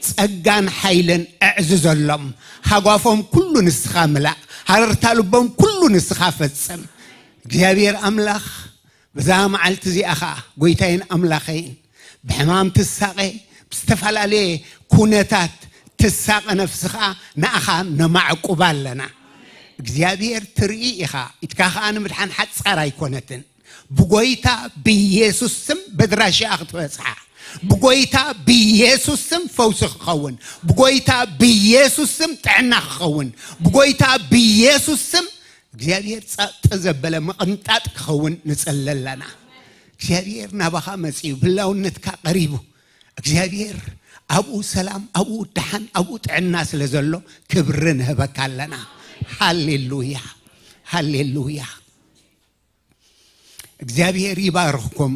ጸጋን ሓይልን ኣዕዝዘሎም። ሃጓፎም ኩሉ ንስኻ ምላእ። ሃረርታ ልቦም ኩሉ ንስኻ ፈጽም። እግዚኣብሔር ኣምላኽ፣ በዛ መዓልቲ እዚኣ ኸኣ፣ ጎይታይን ኣምላኸይን፣ ብሕማም ትሳቐ፣ ብዝተፈላለየ ኩነታት ትሳቐ ነፍሲ ኸኣ፣ ንኣኻ ነማዕቁባ ኣለና። እግዚኣብሔር ትርኢ ኢኻ፣ ኢድካ ኸኣ ንምድሓን ሓጻር ኣይኮነትን። ብጎይታ ብኢየሱስ ስም በድራሽኣ ክትበጽሓ፣ ብጎይታ ብኢየሱስ ስም ፈውሲ ክኸውን፣ ብጎይታ ብኢየሱስ ስም ጥዕና ክኸውን፣ ብጎይታ ብኢየሱስ ስም እግዚኣብሔር ጸጥ ዘበለ ምቕንጣጥ ክኸውን ንጽሊ ኣለና። እግዚኣብሔር ናባኻ መጺኡ፣ ብላውነትካ ቀሪቡ። እግዚኣብሔር ኣብኡ ሰላም፣ ኣብኡ ደሓን፣ ኣብኡ ጥዕና ስለ ዘሎ ክብሪ ንህበካ ኣለና። ሃሌሉያ፣ ሃሌሉያ። እግዚኣብሔር ይባርኽኩም።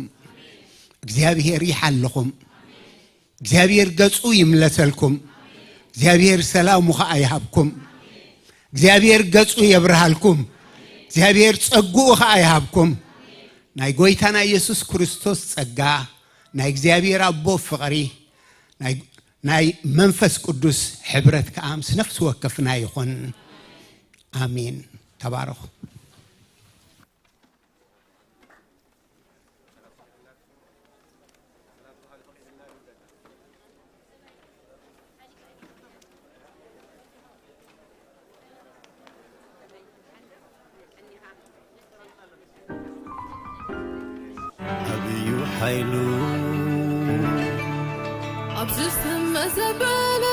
እግዚኣብሔር ይሓልኹም። እግዚኣብሔር ገጹ ይምለሰልኩም። እግዚኣብሔር ሰላሙ ኸኣ ይሃብኩም። እግዚኣብሔር ገጹ የብርሃልኩም። እግዚኣብሔር ጸግኡ ኸኣ ይሃብኩም። ናይ ጎይታና ኢየሱስ ክርስቶስ ጸጋ፣ ናይ እግዚኣብሔር ኣቦ ፍቕሪ፣ ናይ፣ ናይ መንፈስ ቅዱስ ሕብረት ከኣ ምስ ነፍሲ ወከፍና ይኹን። ኣሜን። ተባረኹ። ዓብዩ ሓይሉ ኣብዚ ዝስመ ዘበለ